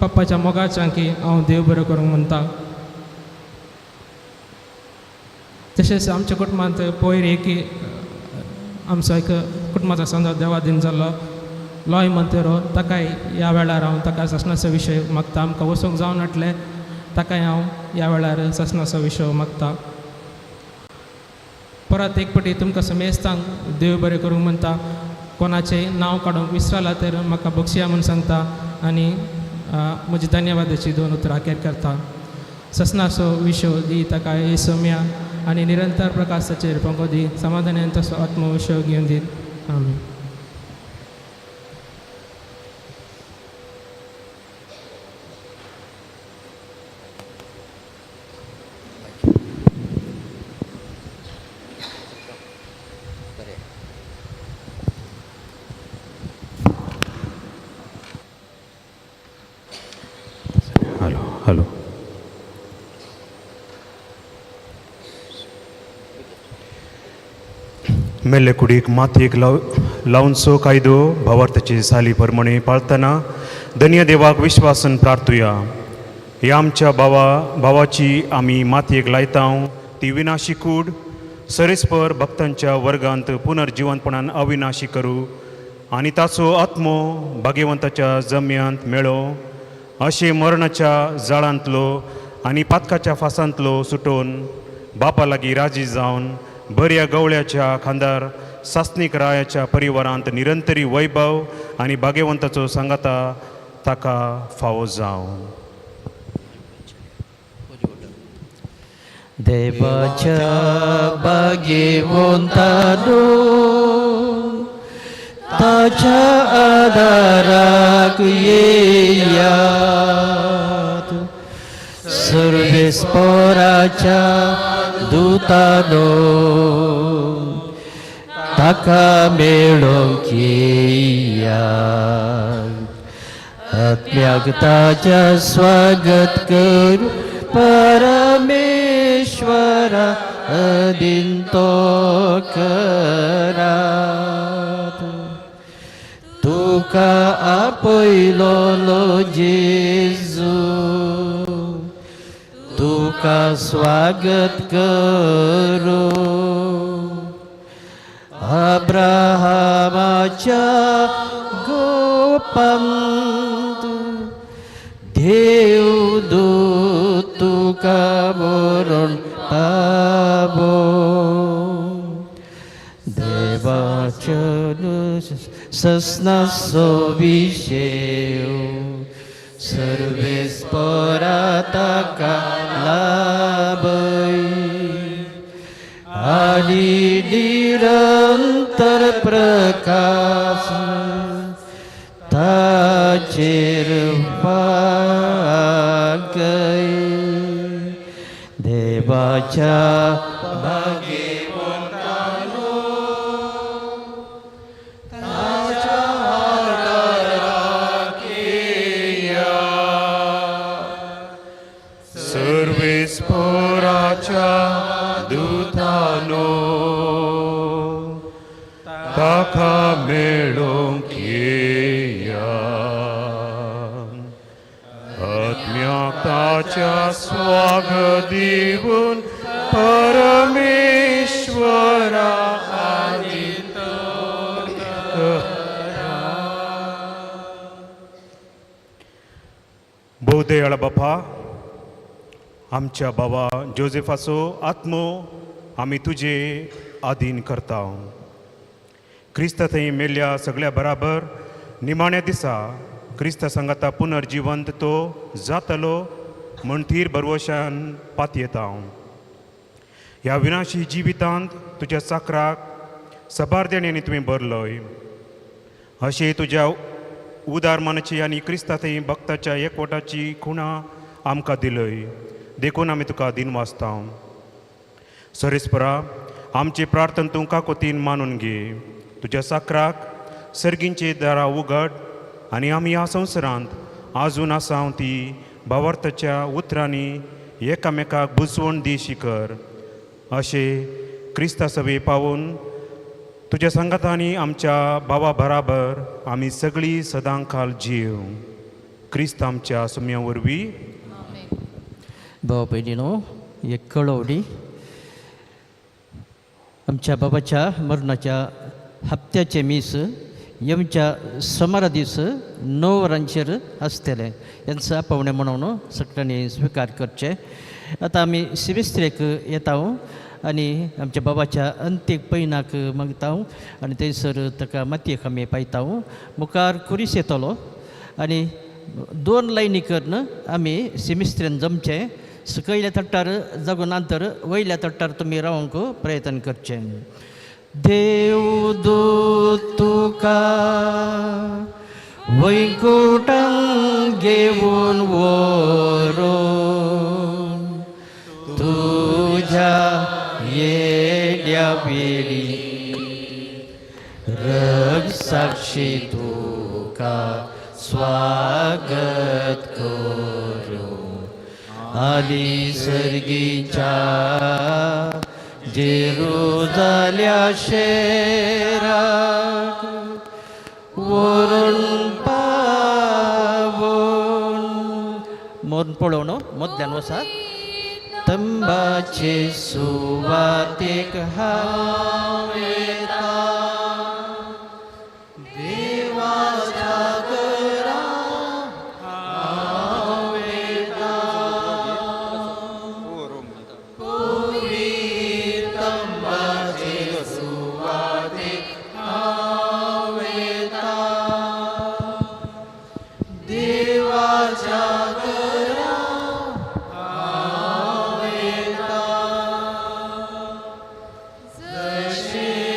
पप्पाच्या मोगाच्यांकी हांव देव बरें करूंक म्हणटा. तशेंच आमच्या कुटुंबांत पयर एक आमचो एक कुटुंबाचो संदो देवादीन जाल्लो लॉय मंतेरो ताकाय ह्या वेळार हांव ताका ससनाचो विशय मागता. आमकां वचूंक जावन नाटलें ताकाय हांव ह्या वेळार ससनाचो विशय मागता. परत एक पटी तुमकां समेस्तांक देव बरें करूंक म्हणटा. कोणाचें नांव काडूंक विसरलां तर म्हाका बक्षिया म्हूण सांगता आनी म्हजी धन्यवादाची दोन उतरां अखेर करता. ससनाचो विशय दी ताका येसोम्या आनी निरंतर प्रकाशाचेर पंगो दी समाधानान तसो आत्मविशय घेवन दी. आमेन. हॅलो हॅलो मेल्ले कुडीक मातयेक लावनचो कायदो भावार्थाची साली परमणे पाळतना धन्य देवाक विश्वासन प्रार्थुया. ह्या आमच्या भावाची आमी मातयेक लायता ती विनाशी कूड सरेस्पर भक्तांच्या वर्गांत पुनर्जिवंतपणान अविनाशी करूं आनी ताचो आत्मो भाग्यवंताच्या जम्यांत मेळो अशें मरणाच्या जाळांतलो आनी पातकाच्या फासांतलो सुटोवन बापा लागीं राजी जावन बऱ्या गवळ्याच्या खांदार सासणीक रायाच्या परिवारांत निरंतरी वैभव आनी भाग्यवंताचो सांगाता ताका फावो जावं. देवाच्या भाग्यवंतानो ताच्या आदाराक येयात, सर्वेस्पराच्या दुतानो ताका मेळोवंक येयात, आत्म्याक ताच्या स्वागत करूं परमेश्वरा अदीन तो करात. तुका आपयलोलो जेजू तुका स्वागत करूं, अब्राहमाच्या गोपांत देवदूत तुका व्हरून पावो, देवाच्या ससनाचो विशेव सर्वेस्परा ताका लाभय आनी निरंतर प्र प्रकाश ताचेर फांकय देवाच्या भाग्यवंतानो ताच्या हातार राखया सर्वेस्पोराच्या दुतानो ताका मेळोंक येया आत्म्याक ताच्या स्वागत दिवन परमेश्वरा आदीत भोवदयाळ बापा, आमच्या बाबा जोजेफाचो आत्मो आमी तुजे आधीन करता. क्रिस्त थंय मेल्ल्या सगळ्या बराबर निमाण्या दिसा क्रिस्त सांगाता पुनर्जिवंत तो जातलो म्हण थीर भरवशान पातयेता. ह्या विनाशी जिवितांत तुज्या चाकराक सबार देण्यांनी तुवें भरलोय. अशें तुज्या उदार मनाची आनी क्रिस्ता थंय भक्ताच्या एकवटाची खुणा आमकां दिलय, देखून आमी तुका दिन वाचता. सरेस्परा, आमची प्रार्थना तूं काकोतीन मानून घे. तुज्या साकराक सर्गींचे दारां उगड आनी आमी ह्या संवसारांत आजून आसा ती भावार्थाच्या उतरांनी एकामेकाक बुजवण दी शिकर. अशें क्रिस्ता सभे पावून तुज्या सांगातांनी आमच्या भावा बराबर आमी सगळीं सदां खाल जीव क्रिस्त आमच्या सुम्या वरवीं. भाव भयणीनो, एक कळवणी. आमच्या बाबाच्या मरणाच्या हप्त्याचे मीस येमच्या सोमारा दीस 9 वरांचेर आसतलें. यांचं आपोवणें म्हणून सगळ्यांनी स्विकार करचें. आतां आमी सिमिस्त्रेक येता आनी आमच्या बाबाच्या अंतीक पयनाक मागता आनी थंयसर ताका मातयेक आमी पायता. मुखार कुरीस येतलो आनी 2 लायनी करून आमी सिमिस्त्रेन जमचें. सकयल्या तट्टार जागून नंतर वयल्या तट्टार तुमी रावंक प्रयत्न करचें. देव दूत तुका वैकुंठांत घेवन व्हरो तुज्या येड्या वेळी रगसाक्षी तुका स्वागत करूं. आली सर्गीच्या जेरुजाल्या शेराक वरून पावून मोर पळोवन मदल्यान वसा तंबाचे सुवातेक हांव येता देवाच्या घरा हांव येता पवित्र तंबाचे सुवातेक हांव येता देवाच्या घरा हांव येता. जशें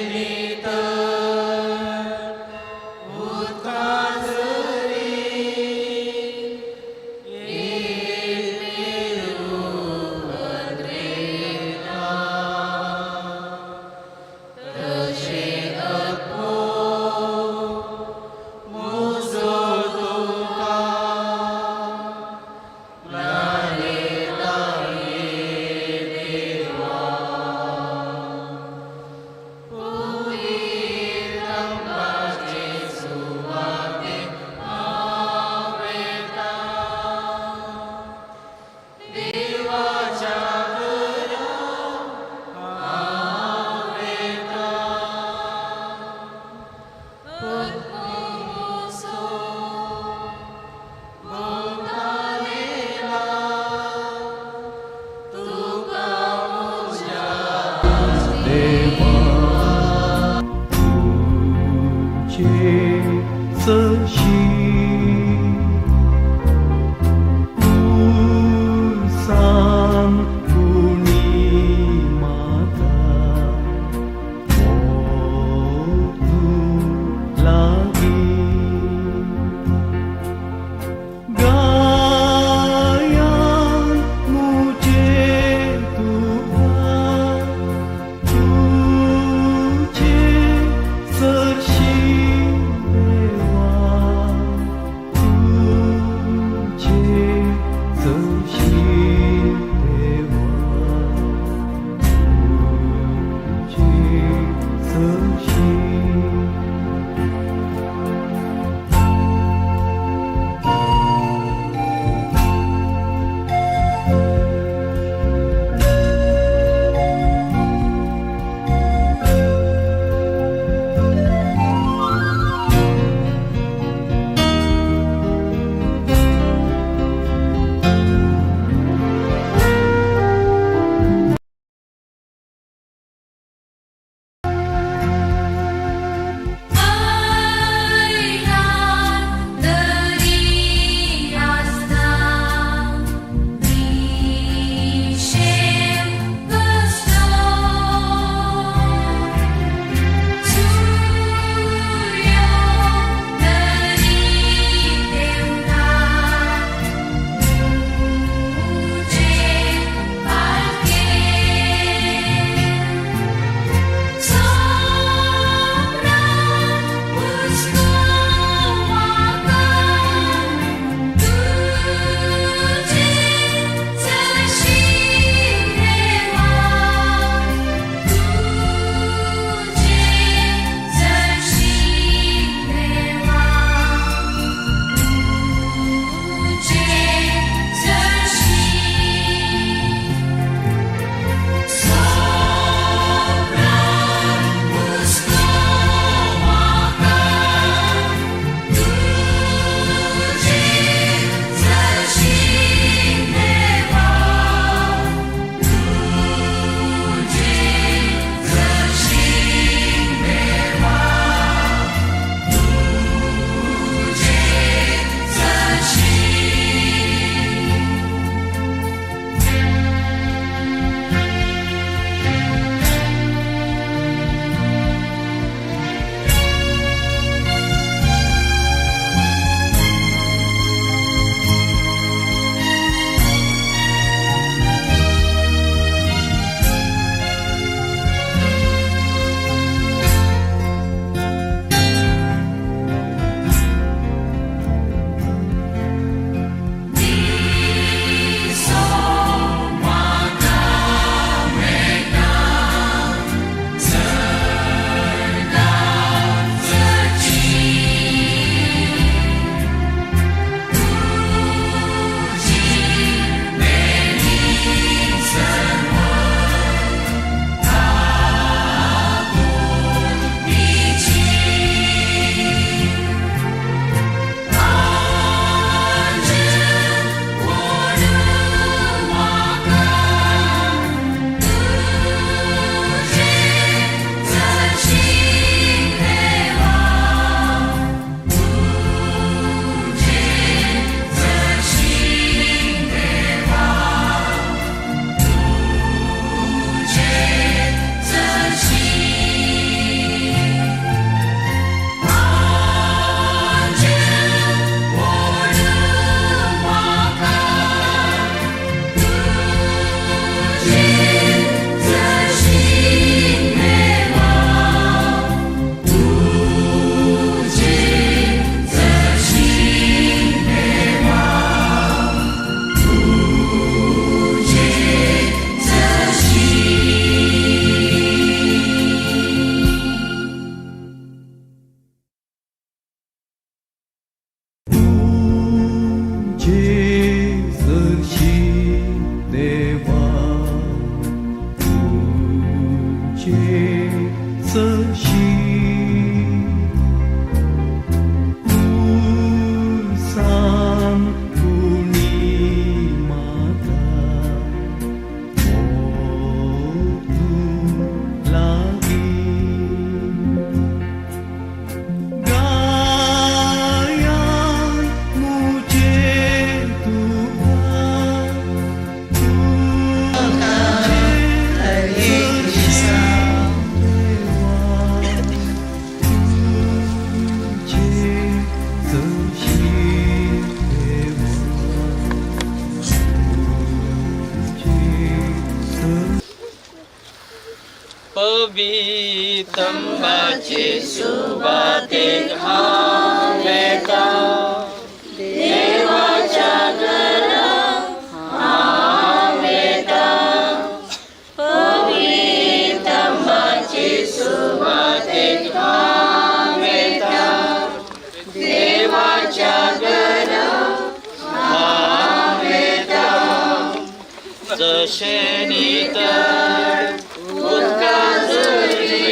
पवितंबाचे सुवातेक हांव वेता देवाच्या घरा हांव वेता पवितंबाचे सुवातेक हांव वेता देवाच्या घरा हांव वेता. जशें नितळ उदका झरी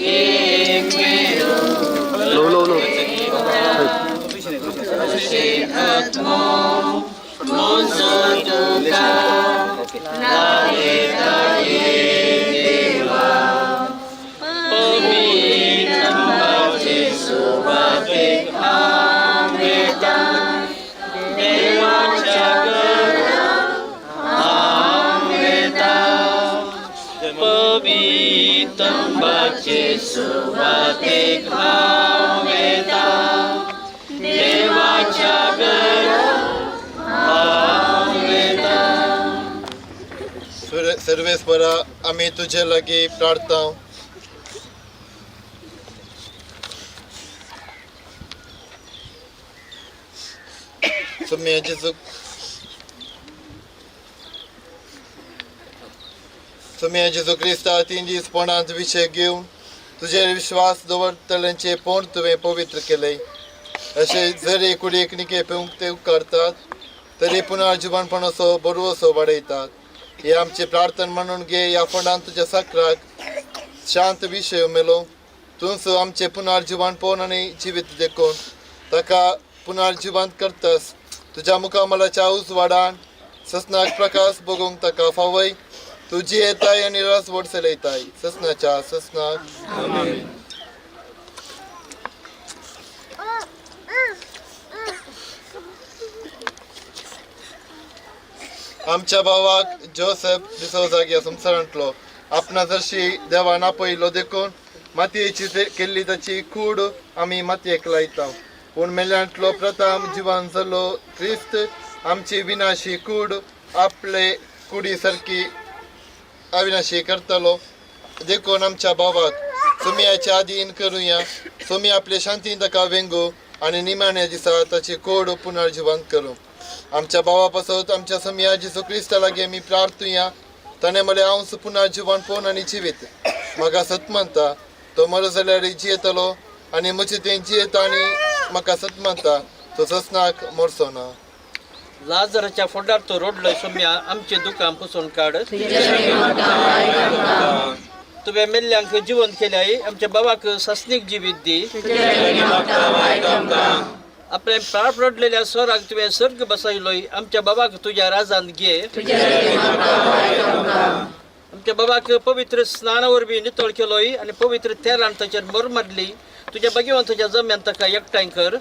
एक मेरू तशें आत्मो म्हजो तुका लायता ये देवा पवितंबाचे सुवातेक हांव वेता देवाच्या घरा हांव वेता पवितंबाचे सुवातेक हांव वेता देवाच्या घरा हांव वेता. सर्वेस्परा, आमी तुजे लागीं प्रार्थना. सुम्या जेजू, सुम्या जेजू क्रिस्ता, 3 दीस पोणांत विशय घेवन तुजेर विश्वास दवरतल्यांचे पोण तुवें पवित्र केलें. अशें जरी कुडीक निके पिवंक ते उपकारतात तरी पुनर्जिवनपणाचो बरोसो वाडयतात. हे आमची प्रार्थना म्हणून घे. ह्या फोंडान तुज्या साकराक शांत विशय मेलो. तूंच आमचें पुनर्जिवनपण आनी जिवीत देखून ताका पुनर्जिवंत करतस. तुज्या मुखामळाच्या उजवाडान ससनाक प्रकाश बगूंक ताका फावय. तुजी येताय आनी रस वड चलयताय ससनाच्या ससनाक. आमच्या भावाक जोसेफ डिसोजाक ह्या संवसारांतलो आपणा जशी देवान आपयलो देखून मातयेची केल्ली ताची कूड आमी मातयेक लायता. पूण मेल्यांतलो प्रथम जिवान जालो क्रिस्त आमची विनाशी कूड आपले कुडी सारकी अविनाशी करतलो. देखून आमच्या भावाक सोमयाच्या आदीन करुया. सोमी आपले शांतीन ताका वेंगू आनी निमाण्या दिसा ताची कूड पुनर्जिवंत करूं. आमच्या भावा पासत आमच्या सोमया जेजू क्रिस्ता लागीं आमी प्रार्थुया. ताणें म्हळें, हांव पुनर्जिवनपण आनी जिवीत. म्हाका सत मानता तो मरो जाल्यार जियेतलो आनी म्हजे तें जियेता आनी म्हाका सत मानता तो ससनाक मरचो ना. लाजराच्या फोंडार तो रोडलो सोम्या, आमचे दुकान पुसून काड. तुवें मेल्ल्यांक जिवंत केल्याय, आमच्या बाबाक सासणीक जिवीत दी. आपल्या पाप रडलेल्या स्वराक तुवें सर्ग बसयलोय, आमच्या बाबाक तुज्या राजान घे. आमच्या बाबाक पवित्र स्नाना वरवीं नितळ केलोय आनी पवित्र तेलान ताचेर मर मारली. तुज्या भाग्यवंताच्या जम्यान ताका एकठांय कर.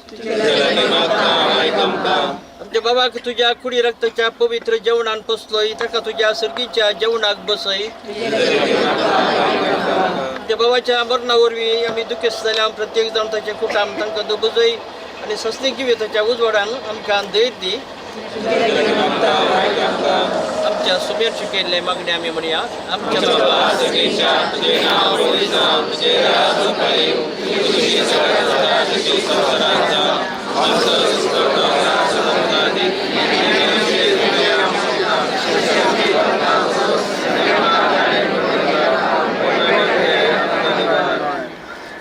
आमच्या बाबाक तुज्या कुडी रक्ताच्या पवित्र जेवणान पोसलोय, ताका तुज्या सर्गीच्या जेवणाक बसय. आमच्या बाबाच्या मरणा वरवीं आमी दुखेस्त जाल्या प्रत्येक जाण ताचें कुटाम तांकां दुबजय आनी सस्नीक जिविताच्या उजवाडान आमकां धैर्य दी. आमच्या सुमेर शिकयल्ले मागणे आमी म्हणया. आमच्या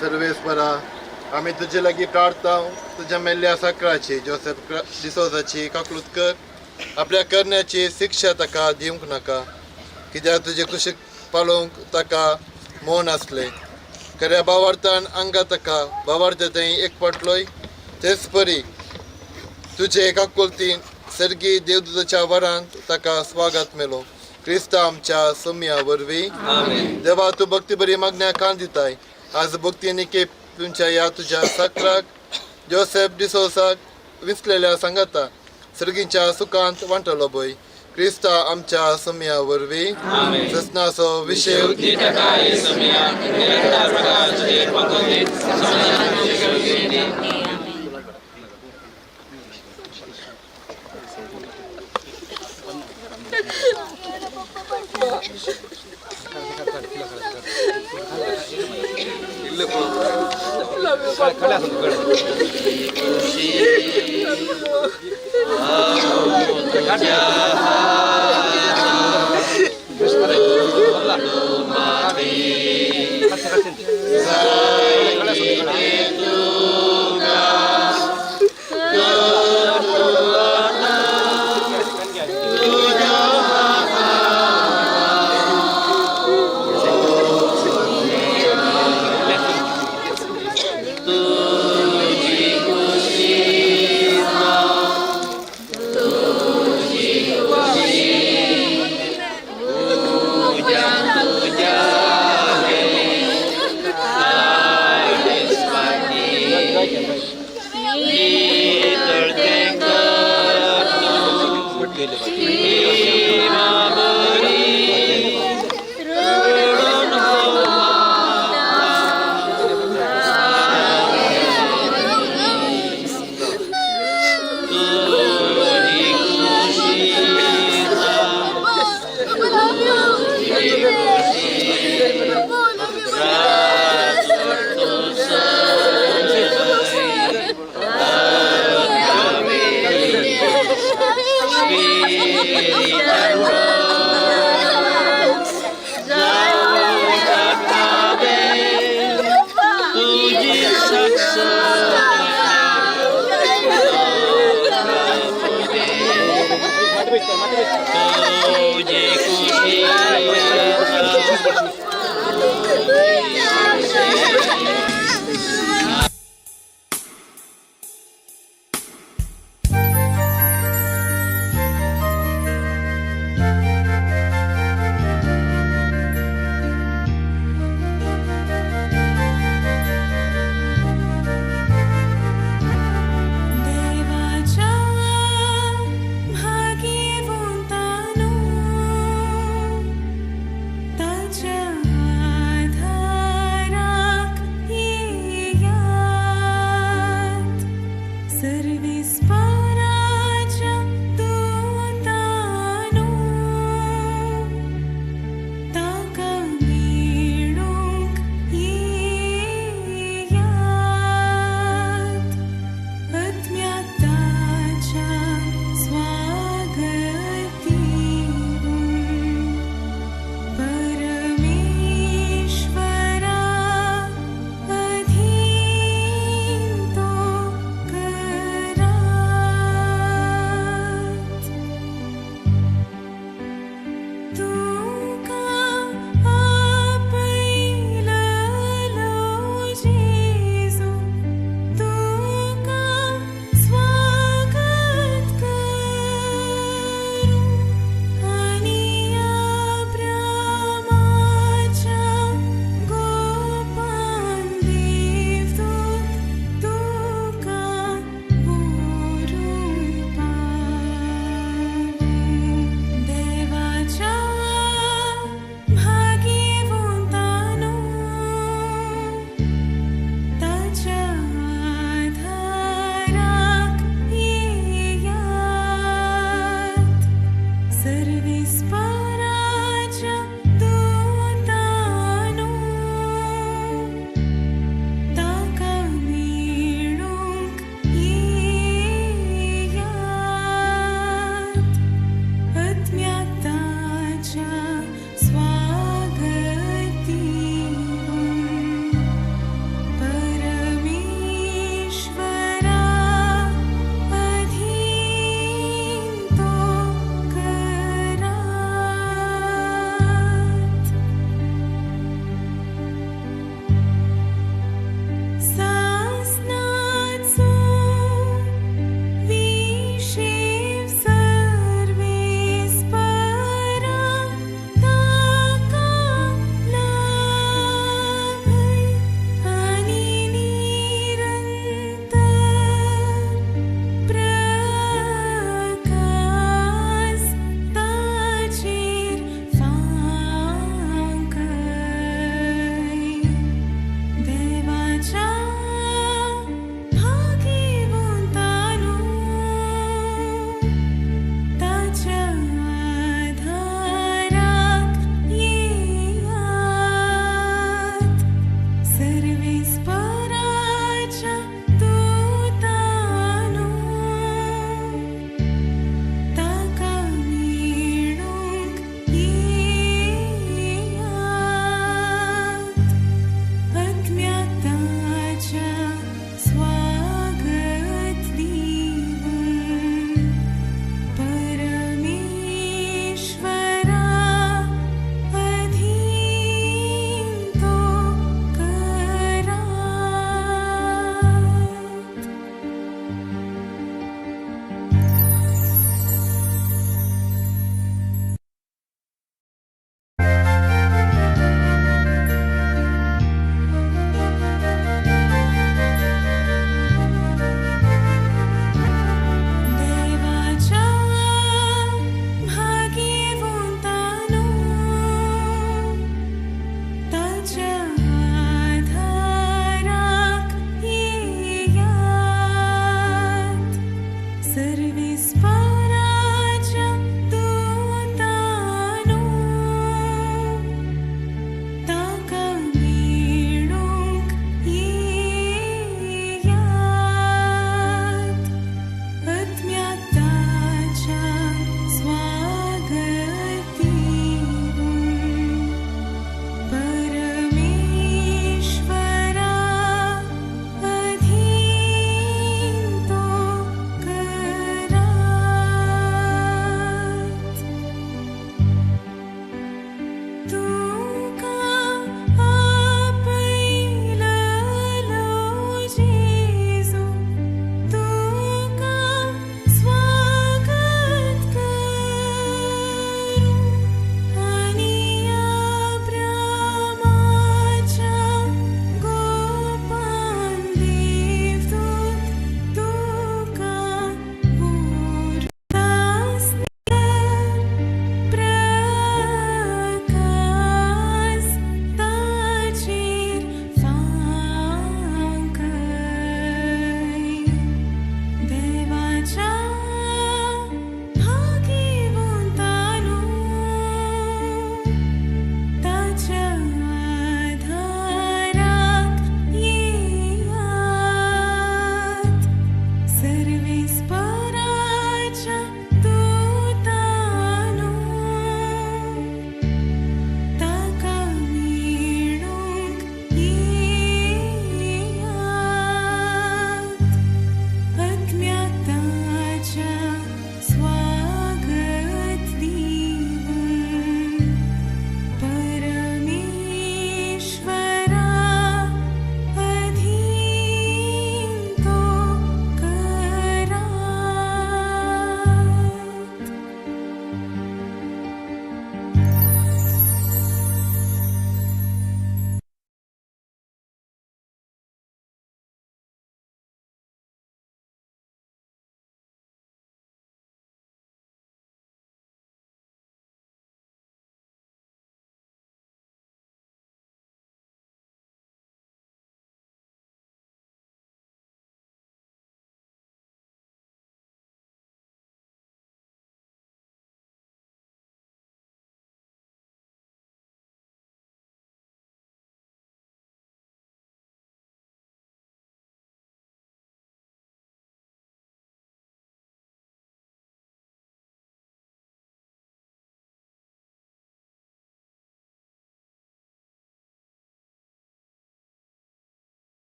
सर्वेस्परा, आमी तुजे लागीं प्रार्थना. तुज्या मेल्ल्या साकराची जोसेफ डिसोजाची काकलूत कर. आपल्या करण्याची शिक्षा ताका दिवंक नाका, कित्याक तुजे कुशीक पालोवंक ताका मौन आसलें. खऱ्या भावार्थान आंगा ताका भावार्थ थंय एकपटलोय. तेच परी तुजे काकुलतीन सर्गी देवदूताच्या वरांत ताका स्वागत मेलो. क्रिस्ता आमच्या सोम्या वरवीं. देवा, तूं भक्ती बरी मागण्या कान दिताय. आज भक्ती निके तुमच्या ह्या तुज्या साकराक जोसेफ डिसोसाक विसलेल्या सांगाता सर्गीच्या सुखांत वांटलो बय. क्रिस्ता आमच्या सोम्या वरवीं. ससनाचो विशय तुज्या